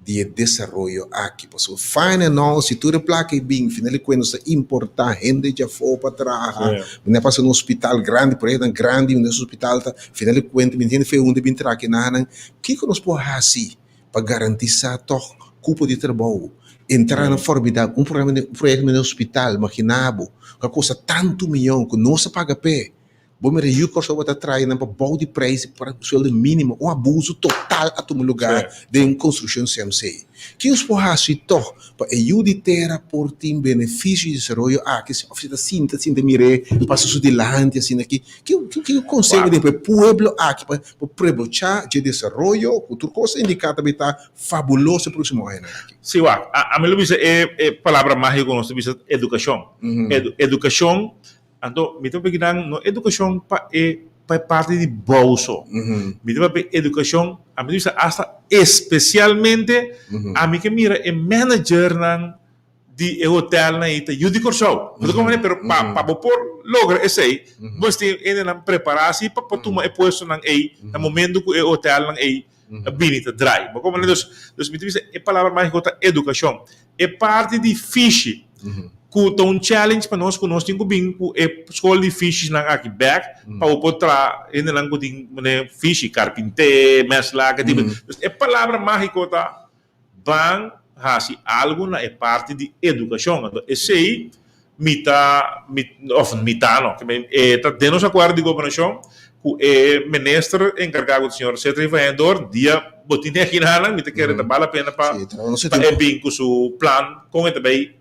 di e desaroyo aki? Pasobra fine and all, si tur e plaka ei bin, final di kuenta nos ta importá hende djafó pa traha, mi a pasa na un hospital grandi, proyektonan grandi, unda e hospital ta, final di kuenta mi hende fe unda bin traha kinanan. Kiko nos por hasi pa garantisá tòg kupo di trabou, entrada formidabel, un programa un proyekto den hospital, maginá bo, ku a kosta tantu miyon ku nos a paga p'e, bo mira yu Kòrsou bo ta traha nan pa bou di preis pa sueldo mínimo, un abuso total a tuma lugá den konstrukshon CMC. Ke nos por hasi tòg pa e yu di tera por tin benefisio di desaroyo aki, òf si ta sinta sinta mir'é pasa su dilanti asina aki, ke ke konseho bo den pa e pueblo aki pa Por prebrochá dje desaroyo ku tur kos a indiká ta bai ta fabuloso e próksimo añanan aki. Sí, wak, ami lo bisa e e palabra mágiko ku nos ta bisa edukashon. Edu edukashon, anto mi ta papia kinan no edukashon pa e pa e parti di bou so. Mi ta papia edukashon, ami ta bisa asta espesialmente ami ke mira e managernan di e hotelnan ei ta yu di Kòrsou. Bo ta komprendé? Pero pa pa bo por logra esei, bo mester tin hendenan prepará si pa por tuma e puestonan ei na momento ku e hotelnan ei a bini ta drai. Bo komprendé? Dus, dus mi ta bisa e palabra mágiko ta edukashon. E parti di fishi ku ta un challenge pa nos ku nos tin ku bin ku e skol di fishinan aki bèk pa bo por traha hendenan ku tin manera fishi, karpinté, mèslak, e tipo. Dus e palabra mágiko ta Ban hasi algu na e parti di edukashon. Anto esei mi ta, mi, òf mi ta no, e ta den nos akuerdo di gobernashon ku e minister enkargá ku ta señor Cedric van Heydoorn, dia bo tin e kinanan mi ta kere ta bal la pena pa pa e bin ku su plan kon e ta bay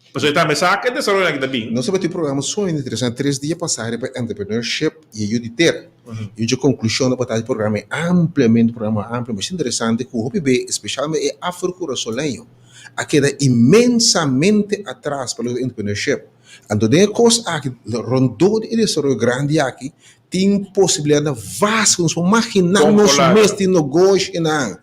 Pasobra e tambe sa ke desaroyonan ki ta bin. Nos tabatin un programa sumamente interesante tres dia pasa riba entrepreneurship i e yu di tera. I un dje konklushon tabata di programa e ampliamente, un programa amplio masha interesante ku hopi be, espeshalmente e afro-kurasoleño a keda inmensamente atras pa loke ta entrepreneurship. Anto den e kos aki, rondó di e desaroyo grandi aki, Tin posibilidatnan vasto ku nos por maginá nos mes tin negoshinan,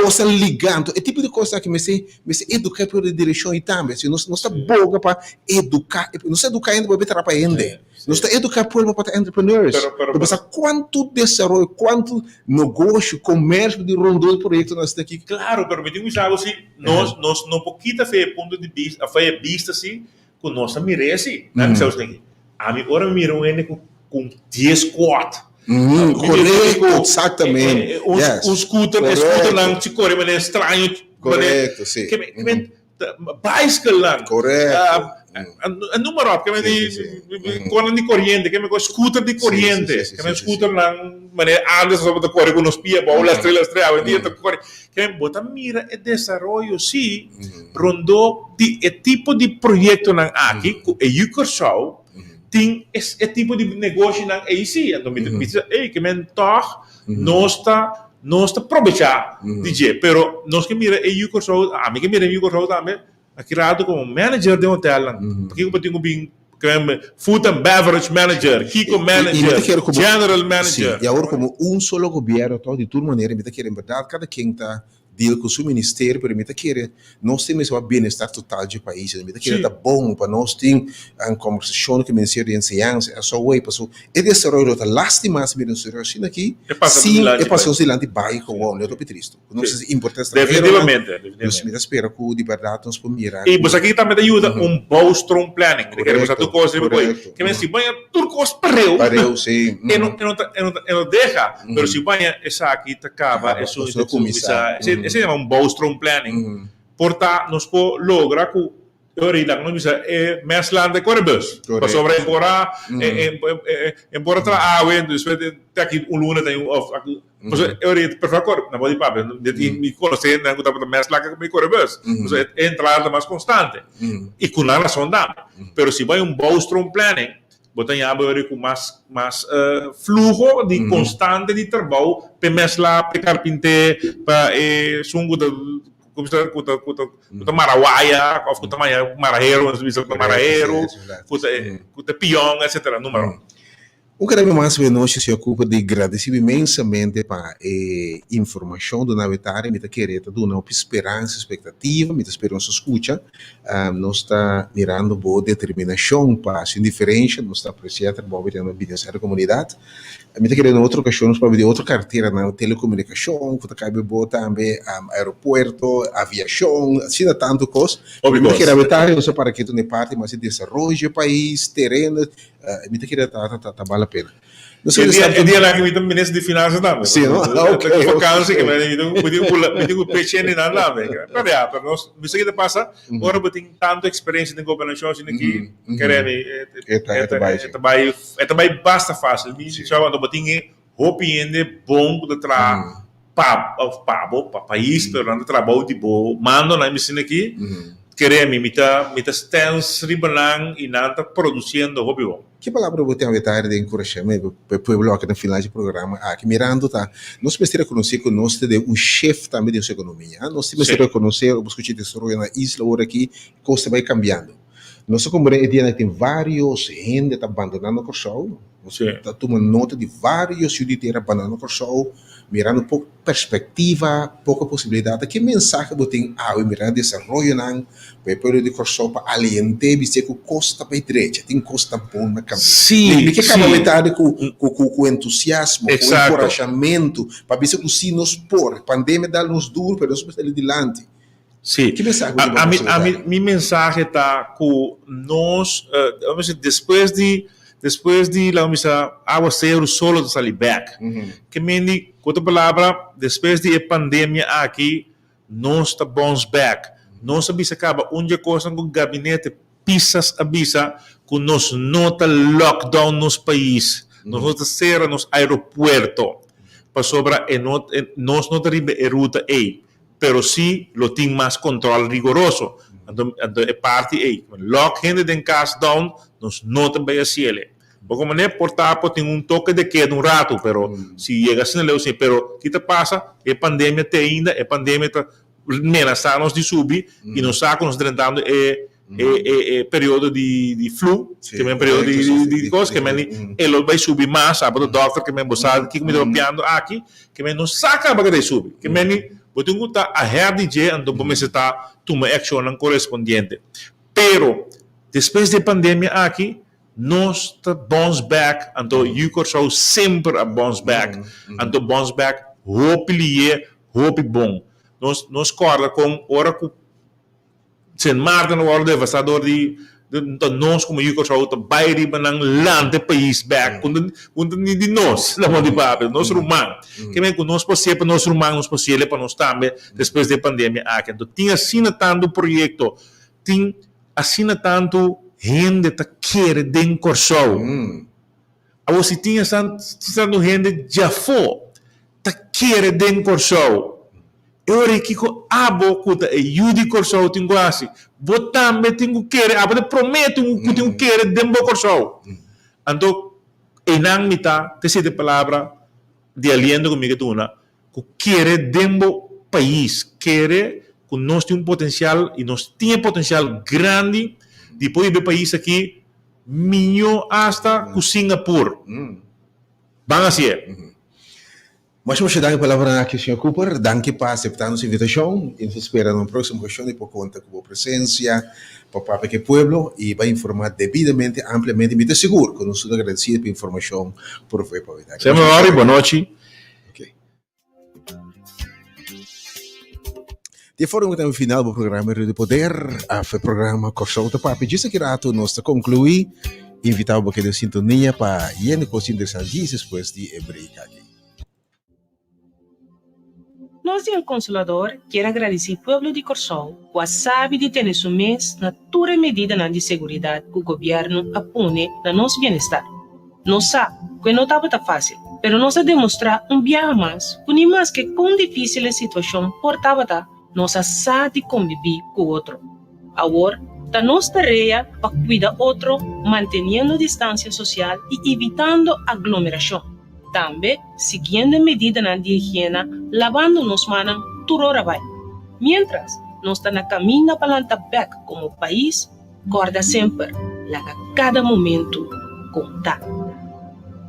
kosnan ligá. Anto e tipo di kos aki mester mester eduká e pueblo den direkshon ei tambe. Si nos nos ta boga pa eduká e pueblo, nos ta eduká hende pa bai traha pa hende. Nos ta eduká e pueblo pa ta entrepreneurs. Lo bo sa kuantu desaroyo, kuantu negoshi, komersio di rondó di proyektonan asina aki. Klaro, pero mi tin ku bisa bo si nos nos no por kita fe e punto di bista, fe e bista si ku nos a mir'é si. Nan bisa bo esaki. Ami ora mi mira un hende ku ku dies quad. Korekto, eksaktamente. Un scooter, e scooternan si kore manera straño. Korekto, si. Bicycle nan. Korekto. Noem maar op. Konan di koriente, scooter di koriente. Scooternan manera antes nos tabata kore ku nos pia abou lastre lastre awendia ta kore. Bo ta mira e desaroyo si rondó di e tipo di proyektonan aki ku e yu Kòrsou tin e tipo di negoshinan ei si. Anto mi ta bisa, ey, ke men tòg nos ta nos ta probechá di dje. Pero nos ke mira e yu Kòrsou, ami ke mira e yu Kòrsou tambe aki rato komo manager den hotelnan. Pakiko bo tin ku bin food and beverage manager, kiko manager, general manager. Si, i awor komo un solo gobièrnu tòg di tur manera mi ta kere en bèrdat kada ken ta deal ku su ministerio, pero mi ta kere nos tin mester wak bienestar total dje pais. Mi ta kere ta bon pa nos tin un kombersashon ku e ministerio di enseñansa i aso wey pasobra e desaroyo lo ta lastima si mira un desaroyo asina aki sin e pasa nos dilanti bai gewoon lo ta hopi tristu. Ku nos a importa estranheronan, dus mi ta spera ku di bèrdat nos por mira. I bo sa ki tambe ta yuda un bouwstroom planning. Mi ta kere bo sa tur kos riba koe. Ke men si baña tur kos pareu. Pareu, si. E no e no ta e no ta e no deha. Pero si baña esaki ta kaba esun ta kuminsá. Esei esei yama un bouwstroom planning. Por ta nos por logra ku e ora ei laga nos bisa e mèslan ta e kore bus. Pasobra e por a e por a traha awe despues te aki un luna ta òf aki pasobra e ora ei ta preferá kore nan por di papia mi konosé hendenan ku tabata mèslan ku mi kore bus. Pasobra e entrada ta mas konstante i ku nan rason tambe. Pero si bo hay un bouwstroom planning Bo ta yaba ori ku mas mas fluho di konstante di trabou p'e mesla, p'e karpinté, pa e esun ku ta ku ta ku ta ku ta ku ta mara waya òf ku ta mara heru, nos ta bisa ku ta mara heru, ku ta ku ta pion etsetera, noem maar op. Un kere mas be nochi, señor Cooper, di gradeci inmensamente pa e informacion duna awe tardi. Mi ta kere ta duna hopi speransa, expectativa. Mi ta spera nos a scucha. Nos ta mirando bo determinacion pa haci un diferencia. Nos ta aprecia trabou bo ta na bienestar di comunidad. Mi ta kere na otro ocasion nos papia di otro carteranan, telecomunicacion cu ta cay be bo tambe, aeropuerto, aviacion, asina tanto cos. Hopi Mi ta cos. kere awe tardi nos a para ketu na e parti mas di desaroyo di e pais, tereno. Mi ta kere ta ta ta bal la pena. No sé, e dia, e dia na que mi ta minister di finanzas tambe. Sí, no? Ok. Okay. Vakantie que mi mi mi tin ku mi tin ku peche ni nan tambe. Pero ya, pero nos mi sa kita pasa, ora bo tin tanto experiencia den gobernacion asina ki kere mi E ta bai. E ta bai, e ta bai basta fácil. Mi sa cuando bo tin e hopi hende bon ku ta traha pa of pa bo, pa pais, pero nan ta traha bou di bo mando nan mi asina ki kere mi, mi ta mi ta stens riba nan i nan ta produciendo hopi bon. Ki palabra bo tin awetari den enkurashamentu pa e pueblo aki na final di programa aki? Mirando ta nos mester rekonosé ku nos ta den un shift tambe den nos ekonomia. Nos tin mester rekonosé ora bo skucha desaroyo na isla ora aki kos ta bai kambiando. Nos ta komprende e dianan tin vários hende ta bandonando Kòrsou. Nos ta tuma nota di vários yu di tera bandonando Kòrsou, mirando poko perspektiva, poko posibilidat. Ki mensahe bo tin awe mirando desaroyonan pa e pueblo di Kòrsou pa alient'é bis'é ku kos ta bai drecha, tin kos ta bon na kaminda? Mi ke kaba awe tardi ku entusiasmo, ku enkurashamentu pa bisa ku si nos por. Pandemia dal nos duru pero nos por sali dilanti. Sí. Ki mensahe bo tin pa Ami, nos ami, Solidario? mi mensahe ta ku nos, laga mi bisa, despues di, despues di, laga mi bisa, awaseru solo ta sali bèk. Ke mindi, ku otro palabra, despues di e pandemia aki, nos ta bounce back. Nos a bisa kaba un dje kosnan ku gabinete Pisas a bisa ku nos no ta lockdown nos pais, nos no ta sera nos aeropuerto, pasobra e no, nos no ta riba e ruta ei. pero si lo tin mas control rigoroso. Anto anto e parti ey, lock hende den cas down, nos no ta bay haciele. Bo como ne por ta por tin un toque de queda un rato, pero si yega asina leu si, pero ki ta pasa? E pandemia te ainda, e pandemia ta menasa nos di subi y nos sa cu nos drentando e e e e periodo di di flu, ke men periodo di di di kos, ke men di e lo bai subi mas, abo ta dòkter ke men bo sa kiko mi ta papiando aki, ke men no sa kaba ke ta subi, ke men di bo tin ku ta ahead di dje anto bo mester ta tuma e akshonnan korespondiente. Pero despues di e pandemia aki nos ta bounce back, anto yu Kòrsou semper a bounce back, anto bounce back hopi liye, hopi bon. Nos nos kòrda kon ora ku. Sint Maarten a wòrdu devastá dor di ta nos komo yu Kòrsou ta bai riba nan lanta e pais bèk ku ku ta ni di nos la mon di papia nos ruman ke men ku nos por hasié pa nos ruman nos por hasié pa nos tambe despues di e pandemia aki anto tin asina tantu proyekto tin asina tantu hende ta kere den Kòrsou Awor si tin esan tantu hende djafó ta kere den Kòrsou, e ora ei kiko abo ku ta e yu di Kòrsou tin ku hasi? Bo tambe tin ku kere, abo ta e promé ku tin ku kere den bo Kòrsou. Anto einan mi ta ta sete palabra di aliento ku mi ke duna, ku kere den bo pais, kere ku nos tin un potensial i nos tin e potensial grandi di por hiba e pais aki Miñó hasta ku Singapur. Ban hasié. Masha masha danki pa palabranan aki señor Cooper. Danki pa aseptá nos invitashon i nos ta spera na un próksimo okashon di por konta ku bo presensia pa papia ku e pueblo i bai informá debidamente, ampliamente. Mi ta sigur ku nos tur ta agradesido pa e informashon provee pa hoy. Danki. Señor Mauri, bonochi. Di e forma ku ta final bo programa Rio di Poder, af e programa Kòrsou ta papia. Djis aki ratu nos ta konkluí. Invitá bo keda den sintonia pa yende kos interesante djis despues di e break aki. Nos di El Consolador kier a gradisí pueblo di Kòrsou ku a sabi di tene su mes na tur e medidanan di seguridat ku gobièrnu a pone na nos bienestar. Nos sa ku e no tabata fásil, pero nos a demostrá un biaha mas ku ni maske kon difísil e situashon por tabata, nos a sa di kombibí ku otro. Awor, ta nos tarea pa kuida otro manteniendo distansia sosial i evitando aglomerashon. Tambe siguiendo e medidanan di higiena labando nos mannan tur ora bai. Miéntras nos ta na kaminda pa lanta bèk komo pais, Kòrda semper, laga kada momentu konta.